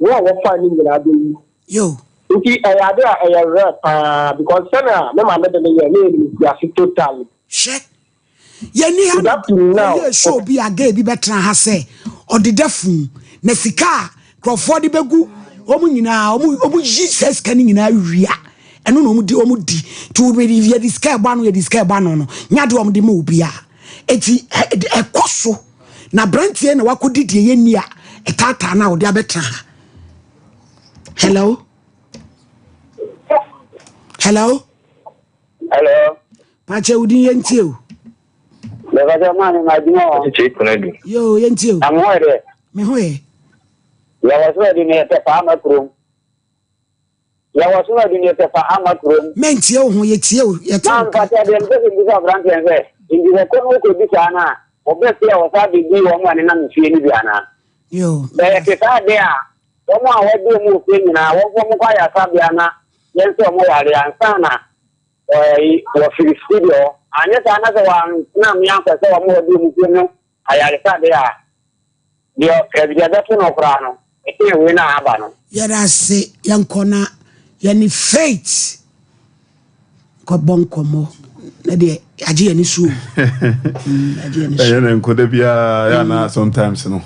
wɔn a wɔfa ne nyinaa bɛwu. Yo. Nti ɛyɛ ade a ɛyɛ rare paa because sɛnea me maame de ne yɛ ne yɛ nimguase totally. Hyɛ. Yɛni ha Up to now. yɛ show bi a girl bi bɛtena ha sɛ ɔdeda fun na sika a nkurɔfoɔ de bɛgu wɔn nyinaa wɔn yi sɛ sika no nyinaa wia ɛno na wɔn di wɔn di nti wɔn yɛde sika ɛbɔ ano yɛde sika ɛbɔ ano no nyade wɔn de ma obiara eti ɛkɔ so na aberanteɛ na wakɔdi deɛ yɛnni a ɛtaataa na ɔde abɛtena ha. Hello. Hello. Hello. Pakyɛ wo din yɛntie o. Bɛbɛsɛ maa mi ma adwuma wɔ. Ɔkyekyere kunadu. Yoo, yɛntie o. Na mo ho yɛ dɛ? Me ho yɛ. Yɛwɔ so adi ne yɛtɛ fa ama kurom. Yɛwɔ so adi ne yɛtɛ fa ama kurom. Mɛntie wo ho, yɛtie o, yɛte Na wo nka. mpakyɛ deɛ mpɛ sɛ mbisa aberanteɛ no sɛ, nti sɛ kɔ no wokɔdi saa no a, wɔbɛ fie a wɔsan bɛdi wɔn a nenam fie no bi anaa? Yoo. Sɛ yɛte saa de a, wɔn a wɔadi wɔn wɔ fie nyinaa, wɔmfa wɔn nkɔ ayaresabea na yɛnsɛ wɔn yareɛ ansa na wɔayi wɔfiri studio hɔ. Anyɛ saa na sɛ wɔantena me ankɔ sɛ wɔn a wɔadi wɔn fie no ayaresa de a, deɛ deɛ ɛbɛto no koraa no, ɛkyɛn wei no a aba no. Yɛda ase yɛnkɔ na yɛne Faith nkɔbɔ nkɔmmɔ na deɛ yɛagye yɛn ani so o. Mm, yɛagye yɛn ani so. Ɛyɛ na nko da biara yɛ ana sometimes no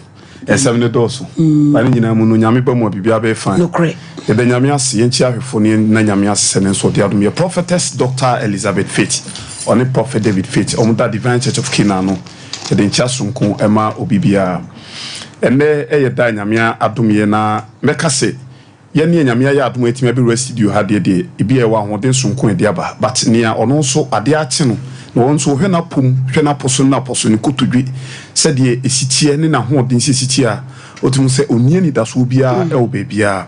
ɛsɛm ne dɔɔso ba ne nyinaa mu no Nyame ba mu a biribiara bɛyɛ fine. Nokorɛ. Yɛda Nyame ase, yɛnkyia ahwɛfoɔ no yɛnna Nyame ase sɛ ne nso ɔde adom yɛ Prophetess Doctor Elizabeth Faith ɔne Prophet David Faith ɔmo da Divine Church of Canaan no yɛde nkyia soronko ɛma obi biara. Ɛnnɛ ɛyɛ da a Nyame adom yɛ na mɛka sɛ Yɛn nea Nyame ayɛ adom a yɛatumi abɛwura studio ha deɛ deɛ ebia yɛwɔ ahoɔden sononko a yɛde aba but nea ɔno nso adeɛ akye no na ɔno nso ɔhwɛ n'apɔ mu hwɛ n'apɔ so ne n'apɔ so ne kotodwe sɛdeɛ ɛsi teɛ ne n'ahoɔden sɛ ɛsi teɛ a wotumi hu sɛ ɔnni anidasoɔ biara wɔ baabiara.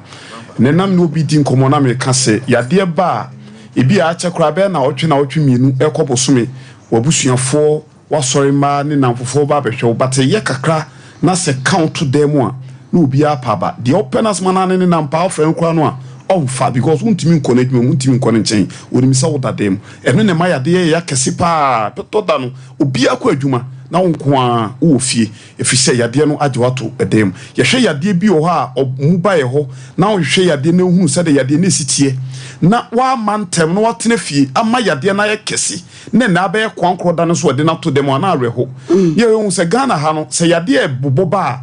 Nnɛ na me ne obi redi nkɔmmɔ na meka sɛ yadeɛ ba a ebia akyɛ koraa bɛyɛ naawɔtwe naawɔtwe mmienu ɛrekɔ bosome w'abusuafoɔ W'asɔre mma ne nnamfofoɔ ba abɛhwɛ wo but ɛyɛ kakra na sɛ ka wo to dan mu a na obiara apa aba. Deɛ wopɛ no asɛm anaa ne ne nam paa wofrɛ no koraa no a ɔmfa because wontumi nkɔ n'adwuma mu, wontumi nkɔ ne nkyɛn, ɔnim sɛ woda dan mu. Ɛno na ɛma yadeɛ yɛ ya kɛse paa. Bɛtɔ da no obiara kɔ adwuma na wo nko ara wowɔ fie ɛfiri sɛ yadeɛ no agye wo ato dan mu. Yɛhwɛ yadeɛ bi wɔ hɔ a ɔmu ba yɛ hɔ na wohwehwɛ yadeɛ no hunu sɛdeɛ yadeɛ no ɛsi teɛ na woamma ntɛm na woatena fie ama yadeɛ no ayɛ kɛse ne nna abɛyɛ koankorɔ da no so ɔde no ato dɛm a na awerɛho. Yɛ yɛhu sɛ Ghana ha no sɛ yadeɛ ɛbobɔ ba a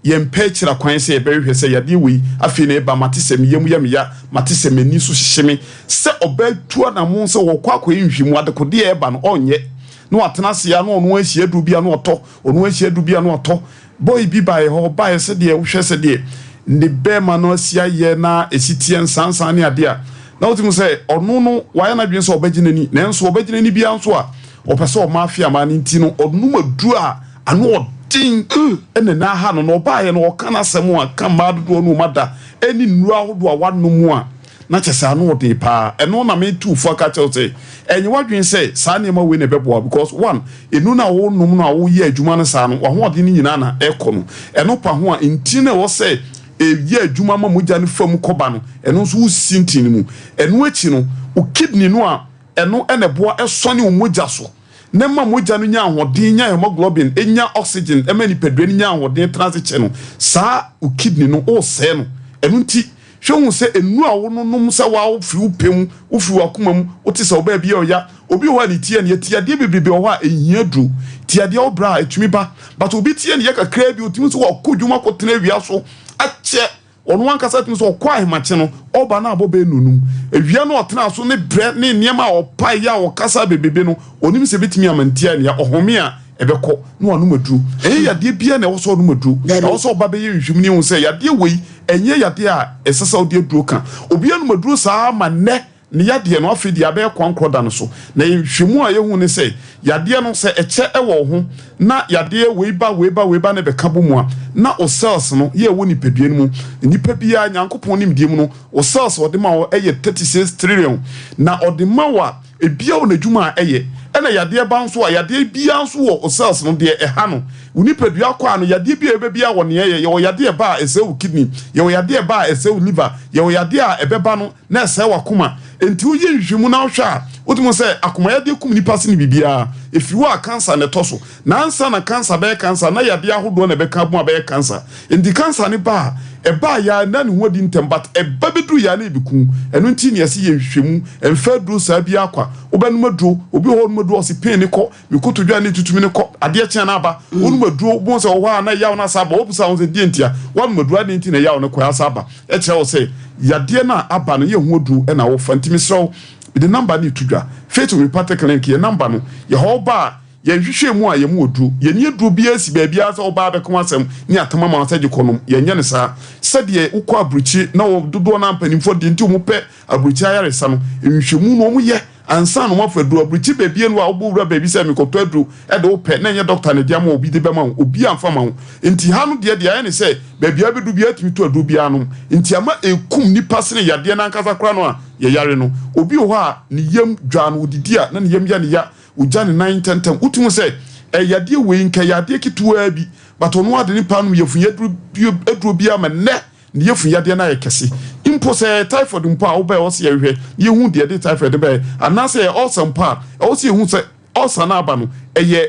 yɛmpɛ akyira kwan sɛ yɛbɛhwehwɛ sɛ yadeɛ wei afei na ɛba mate sɛ me yam yɛ me ya mate sɛ m'ani so hyehye me sɛ ɔbaa tu anamon sɛ ɔkɔ akɔyɛ nhwehwɛmu adekodeɛ a ɛba no ɔnyɛ na watena ase a na ɔno ahyia aduro bi a na ɔtɔ ɔno ahyia aduro bi a na ɔtɔ Boy bi baeɛ hɔ, ɔbaeɛ sɛdeɛ wohwɛ sɛdeɛ ne bɛɛma no asi ayɛ na ɛsi teɛ nsansan ne adeɛ a, na wotumi hu sɛ ɔno no wayɛ n'adwene sɛ ɔbɛgye n'ani, nanso ɔbɛgye n'ani biara nso a, ɔpɛ sɛ ɔma afe ama no nti no, ɔnom aduro a ano ɔden ɛna na aha no, na ɔbaeɛ no ɔka n'asɛm a ka mmaa dodoɔ no ɔma da ɛne nnuro ahodoɔ a wanom a na kyɛ sɛ ano ɔden paa. Ɛno na me tu fo aka kyerɛ wo sɛ ɛnyɛ w'adwene sɛ saa nneɛma wei na ɛbɛboa wo because one, nnuro no a wonom no a woyɛ adwuma no saa no, w'ahoɔden no nyinaa na ɛkɔ no. Ɛno pa ho a, ntini no a ɛwɔ sɛ ɛyɛ adwuma ma mogya no fa mu kɔba no, ɛno nso wosi ntini no mu. Ɛno akyi no, wo kidney no a ɛno na ɛboa sɔne wo mogya so na ɛma mogya no nya ahoɔden, nya hemoglobin, nya oxygen, ɛma nipadua no nya ahoɔden tena ase kyɛ no, saa wo kidney no wosɛe no. Ɛno nti, hwɛ hu sɛ nnuru a wononom sɛ woa wofiri wo pɛ mu, wofiri w'akoma mu, wote sɛ wo baabi yɛ ɔya, obi wɔ hɔ a ne ti yɛ no ya, tiadeɛ bebrebe wɔ hɔ a ɛnhia aduro, tiadeɛ wo brɛ a ɛtumi ba, but obi ti yɛ no ya kakraa bi, ɔtumi nso wakɔ dwuma akɔtena awia so akyɛ. Ɔno ankasa tumi sɛ ɔkɔ ahemakye no, ɔba na abɔ bɛyɛ nnɔnum. Awia no a ɔtenaa so ne brɛ ne nneɛma a ɔpaeɛ a ɔkasa bebrebe no, ɔnim sɛ ɛbɛtumi ama ne ti ayɛ no ya. Ɔhome a, ɛbɛkɔ na wanom aduro. Ɛnyɛ yadeɛ biara na ɛwɔ sɛ ɔnom aduro. Ɛwɔ sɛ ɔba bɛyɛ nhwehwɛmu na yɛhu sɛ yadeɛ wei, ɛnyɛ yadeɛ a ɛsɛ sɛ wode aduro ka. Obi anom aduro saa ara ma nnɛ Ne yadeɛ no, afei deɛ abɛyɛ koankorɔ da no so. Na nhwehwɛmu a yɛhu ne sɛ, yadeɛ no, sɛ ɛkyɛ wɔ wo ho, na yadeɛ wei ba, wei ba, wei ba na ɛbɛka bɔ mu a, na wo cells no, yɛ ɛwɔ nipadua no mu, nnipa biara, Nyankopɔn nimdeɛ mu no, wo cells a ɔde ma wo yɛ 36 trillion. Na ɔde ma wo a, ebia wɔ n'adwuma a ɛyɛ. Ɛna yadeɛ ba nso a, yadeɛ biara nso wɔ wo cells no, deɛ ɛha no. Wo nipadua kɔ a no, yadeɛ bi a ɛbɛba biara wɔ nea ɛyɛ. Yɛwɔ yadeɛ a ɛba a ɛsɛe wo kidney, yɛwɔ yadeɛ a ɛba a ɛsɛe wo liver, yɛwɔ yadeɛ a ɛbɛba no, na ɛsɛe w'akoma. Enti woyɛ nhwehwɛmu na wohwɛ a, wotumi hu sɛ akomayadeɛ kum nnipa sene biribiara. Ɛfiri hɔ a kansa na ɛtɔ so. Na ansa na kansa bɛyɛ kansa, na yadeɛ ahodoɔ na ɛbɛka abom abɛyɛ kansa. Enti kansa no ba a, ɛba a yɛ a nna ne ho adi ntɛm but ɛba bɛduru yɛ a na ɛbɛku wo. Ɛno nti na yɛse yɛ nhwehwɛmu, mfa aduro saa biara kwa. Wobɛnom aduro, obi wɔ hɔ a ɔnom aduro a ɔse pain no kɔ, Me kotodwe a na etutu me no kɔ, adeɛ kye a na aba. Wonom aduro, wobɛhu sɛ wɔ hɔ a na yaw no asan aba. Wobisa wo ho sɛ, deɛn ntia? Woanom aduro, adɛn nti na yaw no kɔɛ asan aba? Ɛkyerɛ wo sɛ yadeɛ no a aba no, yɛ ho aduro na wofa. Nti mesrɛ wo, mede number no reto dwa. Faith Homeopathic Clinic, yɛn number no, yɛ hɔ woba a, yɛnhwehwɛ mu a, yɛma aduro. Yɛnni aduro biara si baabiara sɛ woba abɛka w'asɛm ne atam ama wo sɛ gye kɔnom. Yɛnyɛ no saa. Sɛdeɛ wokɔ aburokyire na wɔ dodoɔ no ara mpanimfoɔ deɛ nti wɔpɛ aburokyire ayaresa no, nhwehwɛmu no wɔyɛ. Ansa na wɔafa aduro. Aburukyi baabi anu a wobɔ wura baabi sɛ mekɔtɔ aduro de wopɛ na ɛnyɛ dɔkta na ɛde ama wo, obi de bɛma wo, obi amfa ma wo. Nti ha no deɛ deɛ ayɛ ne sɛ baabi a wobɛdu biara tumi tɔ aduro biara nom. Nti ama ɛkum nnipa sene yadeɛ no ankasa koraa no a yɛyare no. Obi wɔ hɔ a ne yam dwaa no, ɔdidi a na ne yam yɛ no ya, ɔgya ne nan ntɛmntɛm. Wotumi hu sɛ ɛyɛ yadeɛ wei nka ɛyɛ adeɛ ketewaa bi but ɔno ara de ne paa nom yafunu aduro biara ma nnɛ Ne yafunu yadeɛ no ayɛ kɛse. Mpo sɛ ɛyɛ typhoid mpo a, wobɛɛ ɛwɔ sɛ yɛhwehwɛ na yɛhu deɛ ɛde typhoid no baeɛ. Anaasɛ ɛyɛ ulcer mpo a, ɛwɔ sɛ yɛhu sɛ ulcer no aba no, ɛyɛ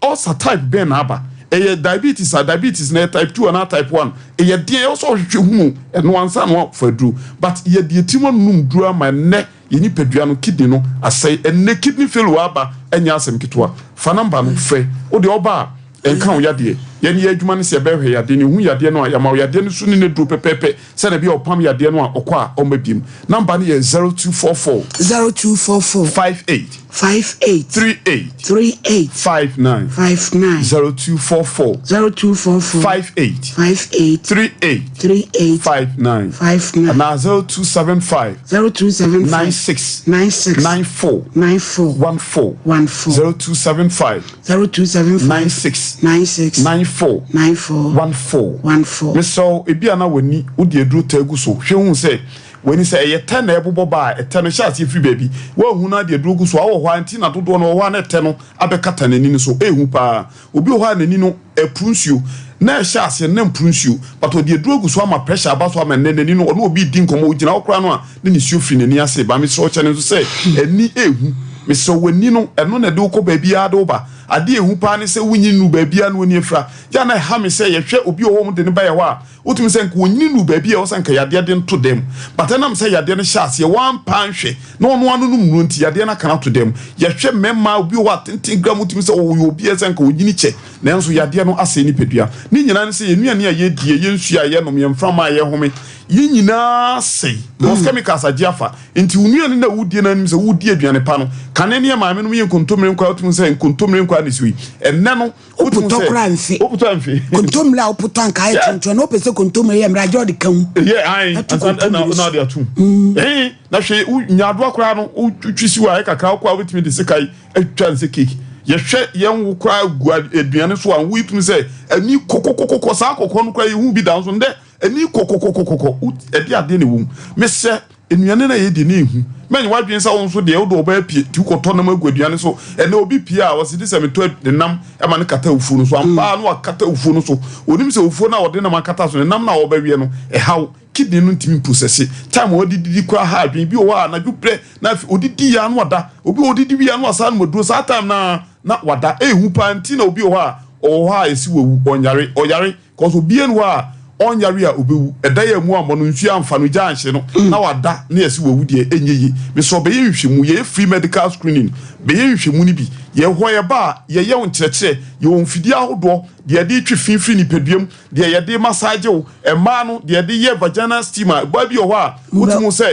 ulcer type bɛn na aba. Ɛyɛ diabetes a, diabetes no ɛyɛ type 2 anaa type 1. Ɛyɛ deɛn, ɛwɔ sɛ wohwehwɛ hunu ɛno ansa na woafa aduro. But yɛde yɛn tirim anum duro ama ɛnnɛ yɛn nipadua no, kidney no asɛe. Ɛnnɛ kidney failure aba ɛnyɛ asɛm ketewa. Fa number no frɛ. Wo deɛ ɔba a, Ɛnka wo yadeɛ. Yɛn yɛn adwuma ne sɛ yɛbɛhwɛ yadeɛ no, yɛhu yadeɛ no a, yɛama wo yadeɛ no su ne n'aduro pɛpɛɛpɛ sɛdeɛ ɛbɛyɛ a ɔpam yadeɛ no a ɔkɔ a ɔmma biom. Number no yɛ 0244. 0244. 58. 58. 38. 38. 59. 59. 0244. 0244. 58. 58. 38. 38. 59. 59. Anaa 0275. 0275. 96. 96. 94. 94. 14. 14. 0275. 0275 96 96 94 94 14 14. Mesrɛ wo, ebia na w'ani wode aduro taa gu so. Hwɛ hu sɛ w'ani sɛ ɛyɛ tɛ na ɛbobɔ ba a, ɛtɛ no hyɛ aseɛ firi baabi. Woanhu na ade aduro gu so a, wowɔ hɔ ara nti na dodoɔ no wɔ hɔ a na ɛtɛ no abɛkata n'ani no so. Ɛyɛ hu paa. Obi wɔ hɔ a n'ani no ɛpuru nsuo. Na ɛhyɛ aseɛ no na ɛmpuru nsuo. But ɔde aduro agu so ama pressure aba so ama ɛnnɛ n'ani no ɔne obi redi nkɔmmɔ ɔgyina hɔ koraa no a na nisuo firi n'ani ase ba. Mesrɛ wo kyɛ no nso sɛ ani ɛhu. Mesrɛ wo w'ani no ɛno na ɛde wo kɔ baabiara de wo ba. Adeɛ a ɛhu paa ne sɛ wonyi nnuru baabiara na w'ani afira. Yɛ a na ɛha me sɛ yɛhwɛ obi wɔ hɔ a wɔde no ba yɛ hɔ a wotumi sɛ nka ɔnyini nnuru baabi a ɛwɔ sɛ nka yadeɛ de nto dam but ɛnam sɛ yadeɛ no hyɛ aseɛ wampa anhwɛ na ɔno ano nom nnuro nti yadeɛ no aka no ato dam. Yɛhwɛ mmarima obi wɔ hɔ a tenten gram wotumi sɛ ɔyɛ obi a ɛsɛ nka ɔnyini kyɛ nanso yadeɛ no asɛe nipadua. Ne nyinaa ne sɛ yɛn nnuane a yɛdie, yɛn nsuo a yɛnom, yɛn mframa a yɛhome, yɛn nyinaa sɛe because chemicals agye afa. Nti wo nnuane no a wodie no anim sɛ wodi aduane pa no, kane ne yɛn maamenom yɛ nkontommire nkwa a wotumi sɛ nkontommire nkwa na ɛsi hɔ yi. Ɛnnɛ no wotumi Wopotɔ sɛ koraa mfe. wopotɔ mfe. Kontommire a wopotɔ anka ayɛ tontɔn na wopɛ sɛ kontommire yɛ mmerɛ agye ɔde ka ho. Yɛ ae Ɛto ansa ɛna kontommire na so. ɔde atom. Ɛn na hwɛ wo nyaadoa koraa no wotwi si hɔ a ɛyɛ kakra wokɔ a wobɛtumi de sekan atwitwa no sɛ cake. Yɛhwɛ yɛn wo koraa gu aduane so a wo tumi sɛ ani kɔkɔkɔkɔ saa kɔkɔɔ no koraa yɛhu bi da nso ndɛ ani kɔkɔkɔkɔkɔ ɛde adeɛ na ɛwɔ mu. Mesrɛ nnuane no a yɛdi no ɛhu. Mɛnyɛ w'adwene sɛ wo nso deɛ wode ɔbaa pie nti wokɔtɔ nam agu aduane so. Ɛnɛ obi pie a ɔse gye sɛ metɔ ne nam ma no kata awufuo no so. Ampa ara na wakata awufuo no so. Ɔnim sɛ awufuo no a ɔde nam akata so no, nam no a ɔbɛweɛ no ɛhaw. Kidney no ntumi mprosɛse. Time a ɔde didi koraa ha adwene. Bi wɔ hɔ a anadwo berɛ na afei ɔdidi yɛ a na wada. Obi wɔ hɔ ɔdidi wie a na wasan anom aduro. Saa time no ara na wada. Ɛhu paa nti na obi wɔ hɔ a ɔwɔ hɔ a yɛse wawu. Ɔnyare. Ɔyare cause obiara nni hɔ a ɔnyare a ɔbɛwu. Ɛda yi a mu ammɔ no, nsuo amfa no, gya anhye no na wada na yɛse wawu deɛ ɛnyɛ yie. Mesrɛ wo bɛyɛ nhwehwɛmu. Yɛyɛ free medical screening. Bɛyɛ nhwehwɛmu no bi. Yɛwɔ hɔ yɛba a yɛyɛ wo nkyerɛkyerɛ. Yɛwɔ mfidie ahodoɔ deɛ yɛde retwe fi firi nipadua mu. Deɛ yɛde massage wo, mmaa no deɛ yɛde yɛ vaginal steam a, ɔbaa bi wɔ hɔ a wotumi hu sɛ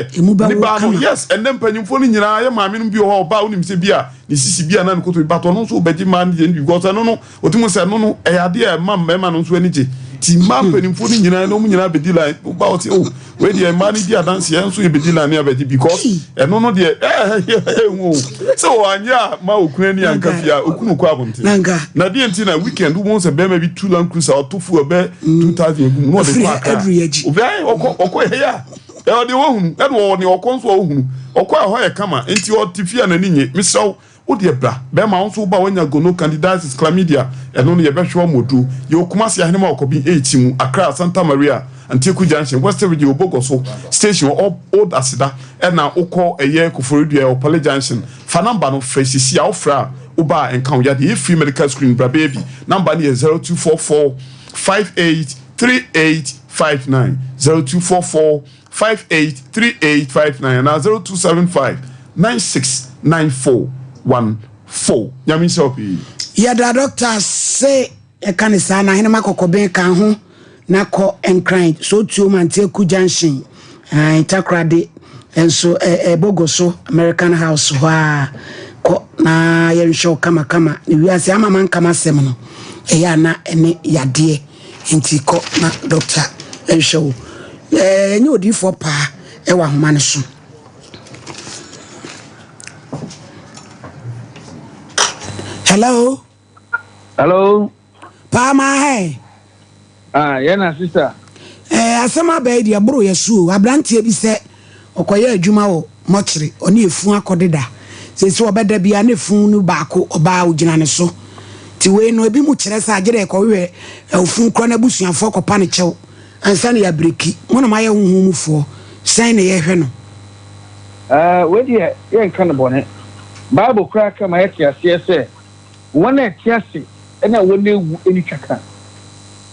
ne baa no, yes, ɛnnɛ mpanyinfoɔ no nyinaa yɛ maame nom bi wɔ hɔ a ɔbaa wonim sɛ bi a ne sisi bi a na ne koto bi but ɔno nso bɛgye mmaa no deɛ no bi because ɛno no wotumi hu sɛ ɛno no ɛyɛ adeɛ a ɛma mmarima no nso ani gye ti mmaa mpanyinfoɔ no nyinaa na wɔn nyinaa bɛdi line woba wɔ sɛ oh wei deɛ mmaa no di adanseɛ nso yɛbɛdi line ne abɛgye because ɛno no deɛ ɛɛ ɛhu o sɛ wɔanyɛ a ma okunu ani anka fie a okunu kɔ abɔnten na deɛ nti na weekend wo sɛ bɛrima bi tu land cruiser ɔto fuel bɛ 2000 egu mu na ɔde kɔ akra obi ayɛ ɔkɔ ɔkɔ yɛ ya ɔde wɔhunu ɛna ɔwɔ ne ɔkɔ nso ɔhunu ɔkɔ ɛhɔ yɛ kama nti ɔte fie a n'ani nye mesrɛ wo Wo deɛ bra, bɛɛma wo nso wo ba wanya gono, candidiasis, chlamydia, ɛno no yɛbɛhwɛ wo ama oduro. Yɛwɔ Kumasi Ahenema Ɔkɔben 8 mu, Accra, Santa Maria, Antieku Junction, Western Region Obogoso Station wɔ Old Aseda, ɛna wokɔ ɛyɛ Koforidua ɛwɔ Pale Junction. Fa number no frɛ sisi a wofrɛ a wo ba a ɛnka wo yadeɛ. Yɛ free medical screening bra bɛyɛ bi. Number no yɛ 0244 58 3859, 0244. 583859 anaa 0275 969414. Nyame nhyira wo pii. Yɛda dɔkta ase yɛka ne saa na ahenema kɔkɔben ka ho na kɔ Nkran Sootuom Anteaku Junction ae Takoradi nso Bogo so American House hɔ a kɔ na yɛnhwɛ wo kamakama na wiase ama mankama asɛm no ɛyɛ a na ɛne yadeɛ Nti kɔ na dɔkta nhwɛ wo. Ɛnyɛ odiyifoɔ paa ɛwɔ ahoma no so. Hello. Hello. Paa maa hɛ. Ah, yɛn na sista. Ɛɛ eh, asɛm aba yi deɛ boro yɛ so o. Aberanteɛ bi sɛ ɔkɔyɛ adwuma wɔ mɔkyere, ɔne efun akɔdeda. Sɛ ɔbɛda bia ne fun no baako ɔbaa ogyina ne so. Ti wei no ebi mu kyerɛ sɛ agye dɛ ɛkɔhwehwɛ ofun korɔ n'abusuafoɔ kɔpa ne kyɛw ansa na yɛabreki. Mo na moayɛ honhom mufoɔ, sɛn na yɛhwɛ no? Ɛɛ, wei deɛ yɛnka no bɔne. Bible koraa ka ma yɛte aseɛ sɛ wɔn a ɛte ase ne wɔn a awu nni twaka,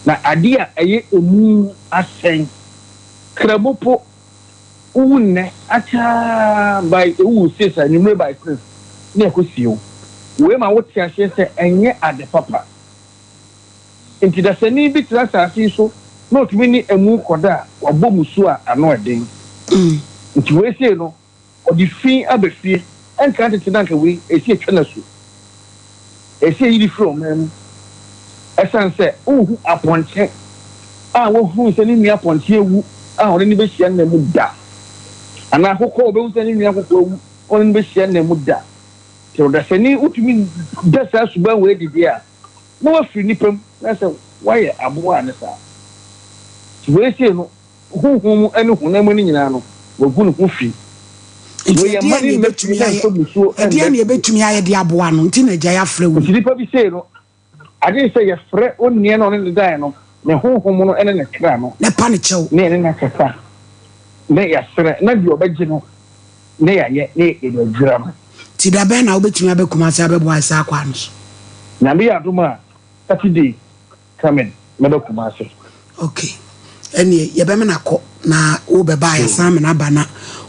na adeɛ a ɛyɛ emu asɛn. Kramo po, wowu nnɛ, akyɛ ara by ewu six, anwummere by six na yɛakɔsie wo. Wei ma wote aseɛ sɛ ɛnyɛ ade papa. Enti dasani bi tena asase yi so na otumi ne amu kɔda a, wabɔ mmusu a ano yɛ den. Enti wei sei no, ɔde fi aba fie. Ɛnka tete no anka wei, ɛsɛ yɛtwa no asu. Ɛsɛ yɛyi no firi ɔman mu. Ɛsiane sɛ wonhu apɔnkye a wahunu sɛ ne nua apɔnkye awu a ɔne no bɛhyia nna mu da, anaa akokɔ a ɔbɛhu sɛ ne nua akokɔ awu a ɔne no bɛhyia nna mu da. Sɛ ɔdasani wotumi da saa suban wei adi deɛ a, na wafiri nnipa mu na sɛ wayɛ aboa a ne saa. Nti wei sei no, honhom mu ne honam mu no nyinaa no, wagu ne ho fi. Nti Wei yɛ ɛdeɛn mma na ne mma yɛbɛtumi fie na ayɛ? mfa mmusuo Ɛdeɛn mma na fie. yɛbɛtumi ayɛ de aboa no? Nti na agya yi afrɛ wo Nti yi. nipa bi sei no, agye sɛ yɛfrɛ onua no a ɔne no daeɛ no, ne honhom no ne ne kra no, Na pa no kyɛw. na yɛne no akasa, na yɛasrɛ, na deɛ ɔbɛgye no, na yɛayɛ, na yɛde adwira no. Nti da bɛn na wobɛtumi aba Kumasi abɛboa yɛ saa kwan no so? Nyame yɛ adom a, Saturday coming mɛba Kumasi. Ok, ɛneɛ yɛbɛmena kɔ na wobɛba a yɛasan mena aba na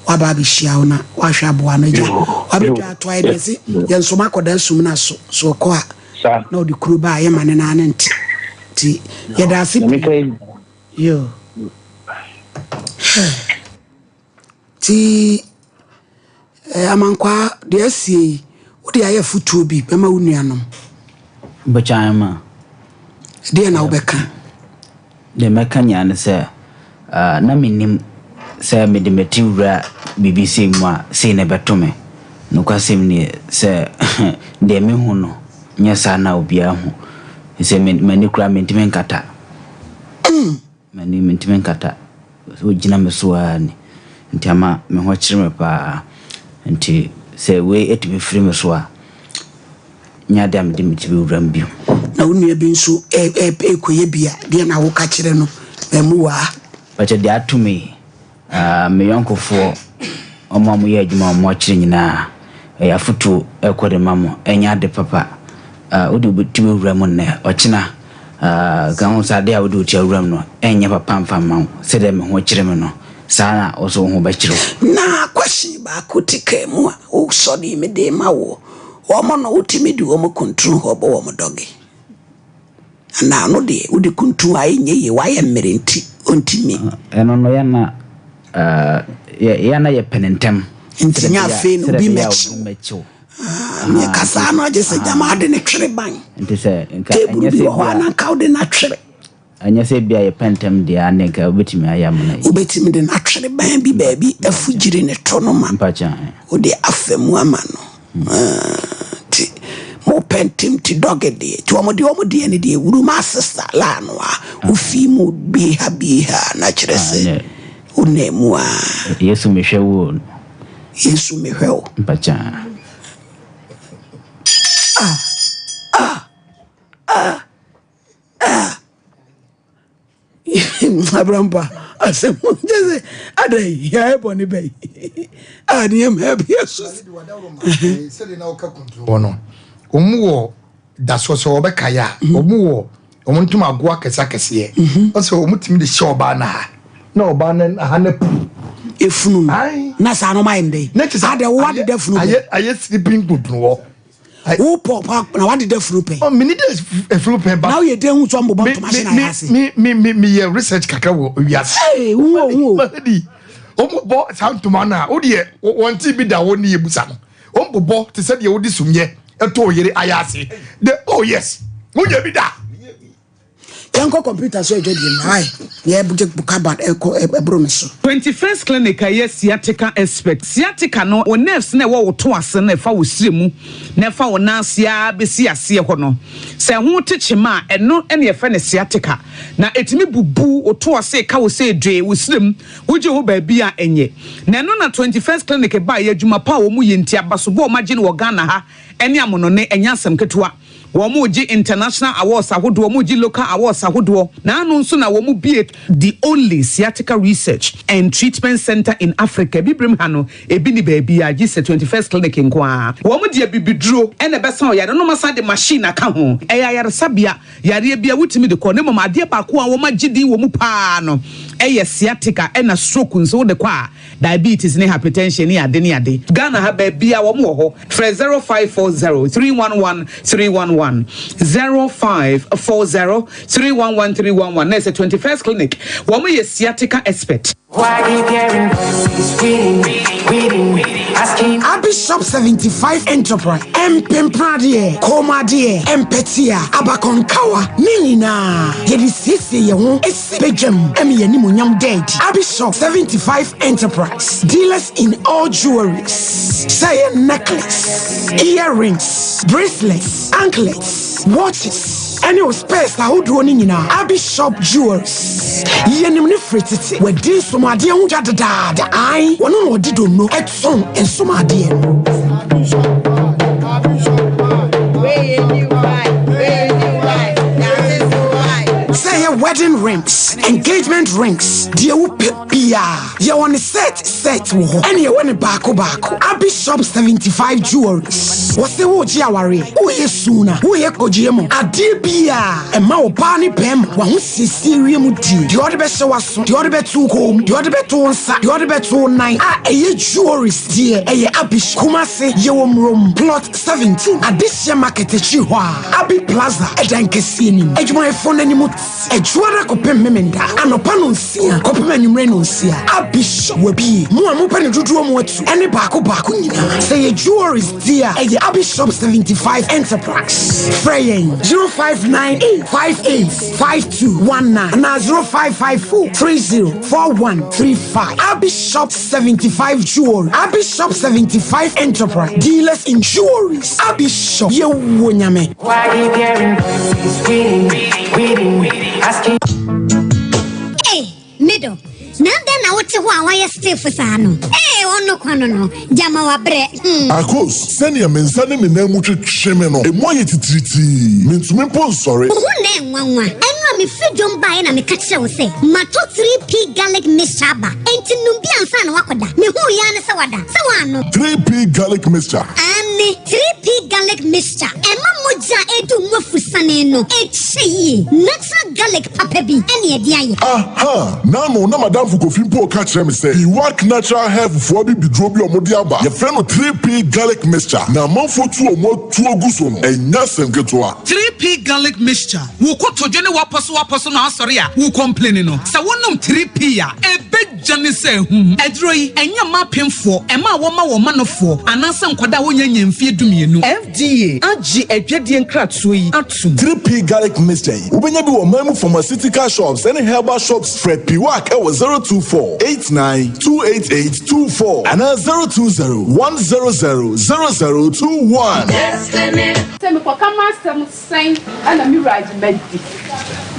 waba abɛhyia wo na wahwɛ aboa no. Agya, wabɛdwa ato ayɛ deɛ se yɛnsoma akɔda sum no aso, so ɔkɔ a na ɔde kuro ba a yɛma ne nan ne nte. Nti yɛda ase pii. Yo. Nti eh, Amankwaa, deɛ asie yi, wode ayɛ afotuo bi bɛma wo nuanom? Bɛkyan ma. Deɛ na wobɛka? Deɛ mɛka nyinaa ne sɛ, ah, na mennim sɛ mede m'ati wura biribi sei mu a, sei na ɛbɛto me. Nokwasɛm nie, sɛ deɛ mehu no, nyɛ saa na obiara hu. Sɛ m'ani koraa mentumi nkata. M'ani mentumi nkata. Wogyina me so ara ni. Nti ama me ho kyere me paa. Nti sɛ wei tumi firi me so a, nyɛ adeɛ a mede me ti bɛwura mu bio. Na wo nua bi nso rekɔyɛ bi a, deɛn na woka kyerɛ no? Mmuaa. Pakyɛ deɛ ato me yi, Me yɔnkofoɔ, wɔn a wɔyɛ adwuma wɔ mortuary nyinaa, ɛyɛ afotuo ɛrekɔ de ma mo, ɛnyɛ ade papa. Wode wo ti bɛwura mu nnɛ, ɔkyena, ka ho sɛ adeɛ a wode wo ti awura mu no, ɛnyɛ papa mfa mma wo. Sɛdeɛ me ho kyere me no, saa na wo nso wo ho bɛkyere wo. Na question baako te kaa mu a wosɔre yi mede rema woɔ, wɔn no wotumi de wɔn kuntunu hɔ bɔ wɔn dɔge? Anaa ɔno deɛ wode kuntun a ɛnyɛ yie, wayɛ mmerɛ nti ɔntumi. Ɛno no yɛ na yɛ na yɛpɛ no ntɛm. Nti nyɛ afei na obi mmɛkye wo. Neɛ kasaa no agye sɛ gyama ade no twere ban. Nti sɛ nka Table ɛnyɛ bi sɛ wɔ hɔ a bia na nka wode no atwere. Ɛnyɛ sɛ ebia yɛpɛ ntɛm deɛ a ne nka wobɛtumi ayɛ ama no ayi. Wobɛtumi de no atwere ban bi baabi afugyiri ne to no ma wode afa mu ama no. Nti mopɛ ntem nti dɔge deɛ nti wɔn deɛ wɔn deɛ no deɛ wuru ma sista laa no a wofi mu bie ha bie ha na kyerɛ sɛ wonam mu a. Yesu mehwɛ wo o. Yesu mehwɛ wo. Mpakyɛ. Ah ah ah ah. Abrampa asɛm kyɛ sɛ adɛn yɛayɛ bɔne bɛn a nneɛma bi aso sɛdeɛ na woka kuntunu hɔ no wɔn wɔ dasoɔ sɛ wɔbɛkaeɛ a wɔn wɔ wɔn ntoma agoa akɛseɛ akɛseɛ ɔsɛ wɔn tumi de hyɛ ɔbaa no ha na ɔbaa no ha no pu efunu no na saa no ɔmayɛ ndɛ na kyɛ sɛ adɛ wo adeda funu ayɛ ayɛ sleeping kuntunu hɔ Wo pɔ pa na wadeda funu pɛn. Oh, mini de efunu pɛn ba. Na woyɛ den hu so mbobɔ ntoma hyɛ na ayɛ ase. Me me me me yɛ research kakra wɔ wiase. Ee, wo wo wo. Di. Wɔn bɔ saa ntoma no a, wo deɛ wɔn ti bi da wɔn ne yɛ busa no. Wɔn bobɔ te sɛ deɛ wode sumyɛ ɛto yere ayɛ ase. De oh yes, wonyɛ bi da. Yɛnkɔ kɔmputa so adwadie mu ae na yɛgye kaba ɛkɔ ɛboro me so. 21st Clinic a ɛyɛ sciatica expert. Sciatica no, wo nerves no a ɛwɔ wo to ase no a ɛfa wo srɛ mu na ɛfa wo nan ase ara bɛsi aseɛ hɔ no, sɛ ɛho te kyema a, ɛno na yɛfrɛ no sciatica. Na ɛtumi bubu wo to ase, ka wo sɛ dwee, wo srɛ mu, wogye hɔ baabi a ɛnyɛ. Na ɛno na 21st Clinic baeɛ, adwuma pa a wɔyɛ nti, abasobɔ a wɔagye no wɔ Ghana ha ne amonɔne, ɛnyɛ asɛm ketewa. Wɔregye international awards ahodoɔ, wɔregye local awards ahodoɔ, na ano nso na wɔbue the only sciatica research and treatment centre in Africa. Abibirem ha no, ebi nni baabiara gye sɛ 21st Clinic nko ara. Wɔde abibiduro na ɛbɛsa ɔyare no na wɔasan de machine aka ho. Ɛyɛ ayaresabea, yareɛ biara wotumi de kɔ, na mmom adeɛ baako a wɔagye din wɔ mu pa ara no yɛ sciatica ɛna stroke nso wode kɔ a, Diabetes ne hypertension ne ade ne ade. Ghana ha baabiaa wɔn wɔ hɔ. Frɛ 0540 311 311, 0540 311 311 na ɛsɛ 21st Clinic. Wɔn yɛ sciatica expert. Abi Shop 75 Enterprise, Mpempradeɛ, kɔnmuadeɛ, mpɛtea, abakɔnkawa, ne nyinaa yɛde siesie yɛn ho si badwam ma yɛn animuonyam da adi. Abi Shop 75 Enterprise, dealers in all jewelries, sɛ ɛyɛ necklace, earrings, bracelets, anklets, watches, ɛne wo spares ahodoɔ no nyinaa. Abi Shop Jewelries, yɛnim no firi tete, wadi nsomadeɛ ho dwa dedaada, ae, wɔno na ɔde donno tɔn nsomadeɛ no. Sɛ ɛyɛ wedding rings, engagement rings, deɛ wopɛ biara, yɛwɔ ne set set wɔ hɔ, ɛne yɛwɔ ne baako baako. Abi Shop 75 Jewelries, wɔse wogye awareɛ, woyɛ suna, woyɛ kogyeɛ mu, adeɛ biara ɛma ɔbaa ne bɛrima wahosiesie wiem die, deɛ ɔde bɛhyɛ w'aso, deɛ ɔde bɛto wo kɔn mu, deɛ ɔde bɛto wo nsa, deɛ ɔde bɛto wo nan a ɛyɛ jewelries deɛ ɛyɛ Abi Shop. Kumasi, yɛwɔ Murom, plot 17, Adehyeɛ Market akyiri hɔ a, Abi Plaza ɛdan kɛseɛ no mu. Adwumayɛfoɔ no anim te Adwuada kɔpem Memenda, anɔpa nonsia kɔpem anwummere nonsia. Abi Shop wabue. Mo a mopɛ no dodoɔ mu atu ɛne baako baako nyinaa. Sɛ ɛyɛ jewelries deɛ a, ɛyɛ Abi Shop 75 Enterprise. Frɛ yɛn 0598 58 5219 anaa 0554 30 4135. Abi Shop 75 Jewelry, Abi Shop 75 Enterprise, dealers in jewelries. Abi Shop, yɛwɔ Nyame. Hey, middle. Na dɛn na wote hɔ a woayɛ stiff saa no? Ee, ɔno kwa no no, gyama wabrɛ. Hmm. Akos, sɛnea me nsa ne me nan mu twetwe me no, emu ayɛ titiritii. Mintumi mpo nsɔre. Wo ho nnɛ nwanwa. Ɛno a mefiri dwom baeɛ na meka kyerɛɛ wo sɛ matɔ 3P garlic mixture aba. Enti nom bi ansa na woakɔda. Mehuu yi ara ne sɛ woada. Sɛ woannom. 3P garlic mixture. Aane, 3P garlic mixture. Ɛma mogya a ɛredi wo mu afusane no kyɛ yie. Natural garlic papa bi ne ɛde ayɛ. Aha! N'ano na m'adamfo Kofi mpo reka kyerɛ me sɛ Iwak Natural Health foɔ abibiduro bi a wɔde aba, yɛfrɛ no 3P Garlic Mixture, na amanfoɔ tu wɔn atuo gu so no, ɛnyɛ asɛm ketewa. 3P Garlic Mixture, Wo kotodwe ne w'apɔsowapɔso na asɔre a wo complaini no, sɛ wonom 3P a, ɛbɛgya ne sɛ ahum. Aduro yi, ɛnyɛ mma apemfoɔ, ɛma a wɔma wɔn manofoɔ, anaasɛ nkwadaa a wɔnnya nnya mfeɛ dumienu. FDA agye adwadie nkratoɔ yi atom. 3P Garlic Mixture yi, wobɛnya bi wɔ ɔman mu pharmaceutical shops ne herbal shops. Frɛ Piwak wɔ 024 89 288 24 anaa 020 100 0021. Sɛ mekɔka m'asɛm sɛn na me wura agye madi.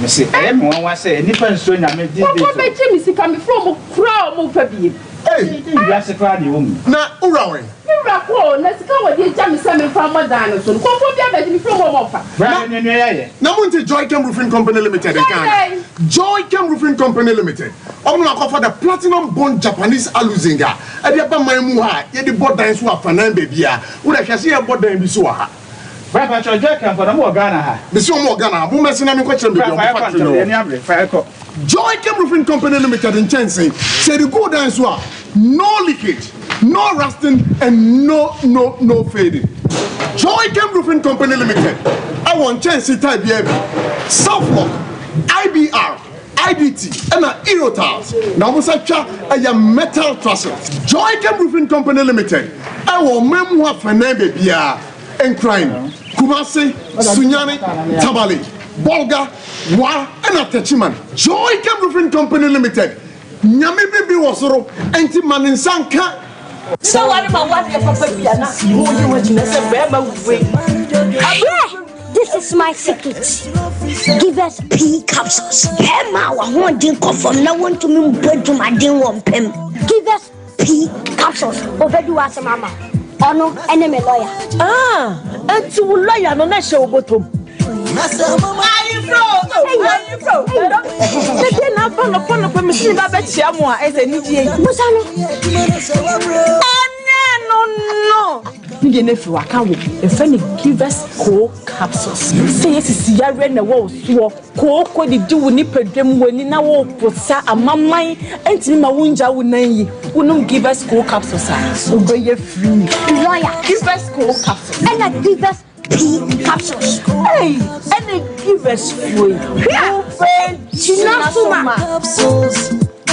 Mese ɛyɛ me nwanwa sɛ nnipa nsuro Nyame these days o. Kɔkɔ bɛgye me sika mefrɛ ɔmo koraa ɔmo mfa biem. Ei wiase koraa deɛ ɛwɔ mu yi. Na wo wura wɛn? Me wura kɔ o, na sika a wɔde agya me sɛ memfa mmɔ dan no so no, kɔmfoɔ bi abɛgye me firi hɔ ma ɔmfa. Bra na nua yi ayɛ. Na monte Joychem Roofing Company Limited nka ana? Joychem Roofing Company Limited, wɔn na wɔakɔfa the Platinum Bond Japanese Aluzinc a ɛde aba man mu ha a yɛde bɔ dan so afanan baabiara. Wo deɛ hwɛ sɛ yɛrebɔ dan bi so wɔ ha. Bra patrɔ Joychem fo na ɔmo wɔ Ghana ha. Mese wɔn wɔ Ghana ha, mommɛse na menkɔkyerɛ mo Bra baabi a fa wɔn yɛkɔ factory ntɛm no wɔ. yɛn ani abere fa yɛkɔ. Joychem Roofing Company Limited nkyɛnse, sɛ yɛde gu wo dan so a, no leakage, no rusting and no no no fading. Joychem Roofing Company Limited ɛwɔ nkyɛnse type biara bi, Southlock, IBR, IDT ɛna Eurotiles na wɔn nsa twa ɛyɛ metal trusses. Joychem Roofing Company Limited ɛwɔ ɔman mu hɔ afɛnɛn baabiara, Nkran, Kumasi, Sunyani, Tamale. Bolga, Wa ɛna Techiman. Joycam Roofing Company Limited, Nyame bi bi wɔ soro, enti ma ne nsa nka. Sɛ ware ma wadeɛ papa bi a na wo yi ho agyina sɛ bɛrima wei. Hwɛ! This is my secret. Give us pea capsules. Bɛrima a wahoɔden kɔ fam na wɔntumi mbɔ adwumaden wɔ mpam. Give us pea capsules. Obedi w'asɛm ama wo. Ɔno ɛne me lawyer. Ah, enti wo lawyer no na ɛhyɛ wo bɔtɔm. Sɛdeɛ na afa nɔpɔ nɔpɔ mesi ne ba bɛkyia mo a ɛsɛ anigyeɛ yi. Busa no. Ɛnɛ no no. Ne deɛ no afiri waka wo yɛfrɛ no givers co capsules. Sɛ yɛsisi yareɛ na ɛwɔ wo soɔ kooko didi wo nipadua mu w'ani na woposa amaman ntumi ma wongya wo nan yi wonom givers co capsules a wobɛyɛ free. Lawyer. Givers co capsules. Ɛna givers P capsules. Hey, ɛna givers foɔ yi. Hwɛ! Gyina so ma.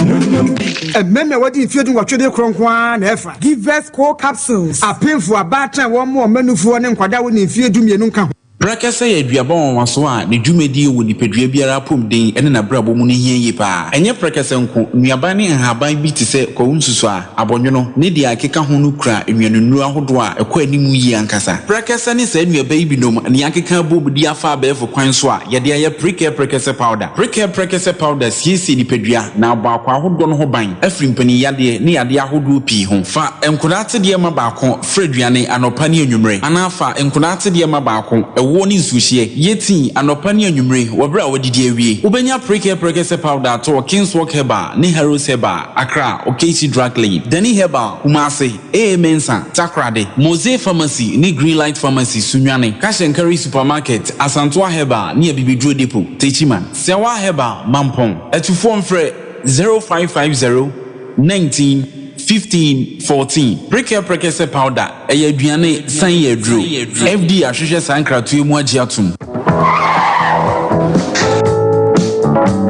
Mmarima a wɔadi mfeɛ dunwɔtwe de korɔ nko ara na ɛfa. Givers Co Capsules. Apemfo, abaatan a wɔmmoa wɔn mmanufoɔ ne nkwadaa a wɔnni mfeɛ dumienu nka ho. Prɛkɛsɛ yɛ aduaba nwanwaso a ne dwumadie wɔ nipadua biara apɔmuden ne n'abrabɔ mu no hia yie pa ara. Ɛnyɛ prɛkɛsɛ nko, nnuaban ne nhaban bi te sɛ kwawu nsusuaa, Abɔnwono, ne deɛ ɛkeka ho no kura nnuanennuro ahodoɔ a ɛkɔ anim yie ankasa. Prɛkɛsɛ ne saa nnuaba yi binom na yɛakeka abom de afa abɛɛfo kwan so a yɛde ayɛ Prekɛ Prɛkɛsɛ Powder. Prekɛ Prɛkɛsɛ Powder siesie nipadua na abɔ akwaa ahodoɔ no ho ban afiri mpaninyadeɛ ne yadeɛ ahodoɔ pii ho. Fa nkodaa atedeɛ ma baako fra aduane anɔpa ne anwummere anaa fa nkodaa atedeɛ ma baako, ɛwoɔ ne nsuohyeɛ, yɛ tii anɔpa ne anwummere wɔ berɛ a woadidi awie. Wobɛnya Prekɛ Prɛkɛsɛ Powder atɔ wɔ Kingswalk Herbal ne Harrows Herbal. Accra, Okaichi Drug Lane, Danny Herbal, Kumasi, AA Mensah, Takoradi, Mose Pharmacy ne Greenlight Pharmacy, Sunyani, Cash and Carry Supermarket, Asantoa Herbal ne Abibiduro Depot, Techiman, Sewa Herbal, Mampong. Atufoɔ mfrɛ 0550 19 15 14. Prekɛ Prɛkɛsɛ Powder, ɛyɛ aduane san yɛ aduro. FDA ahwehwɛ saa nkratoɔ yi mu agye atom.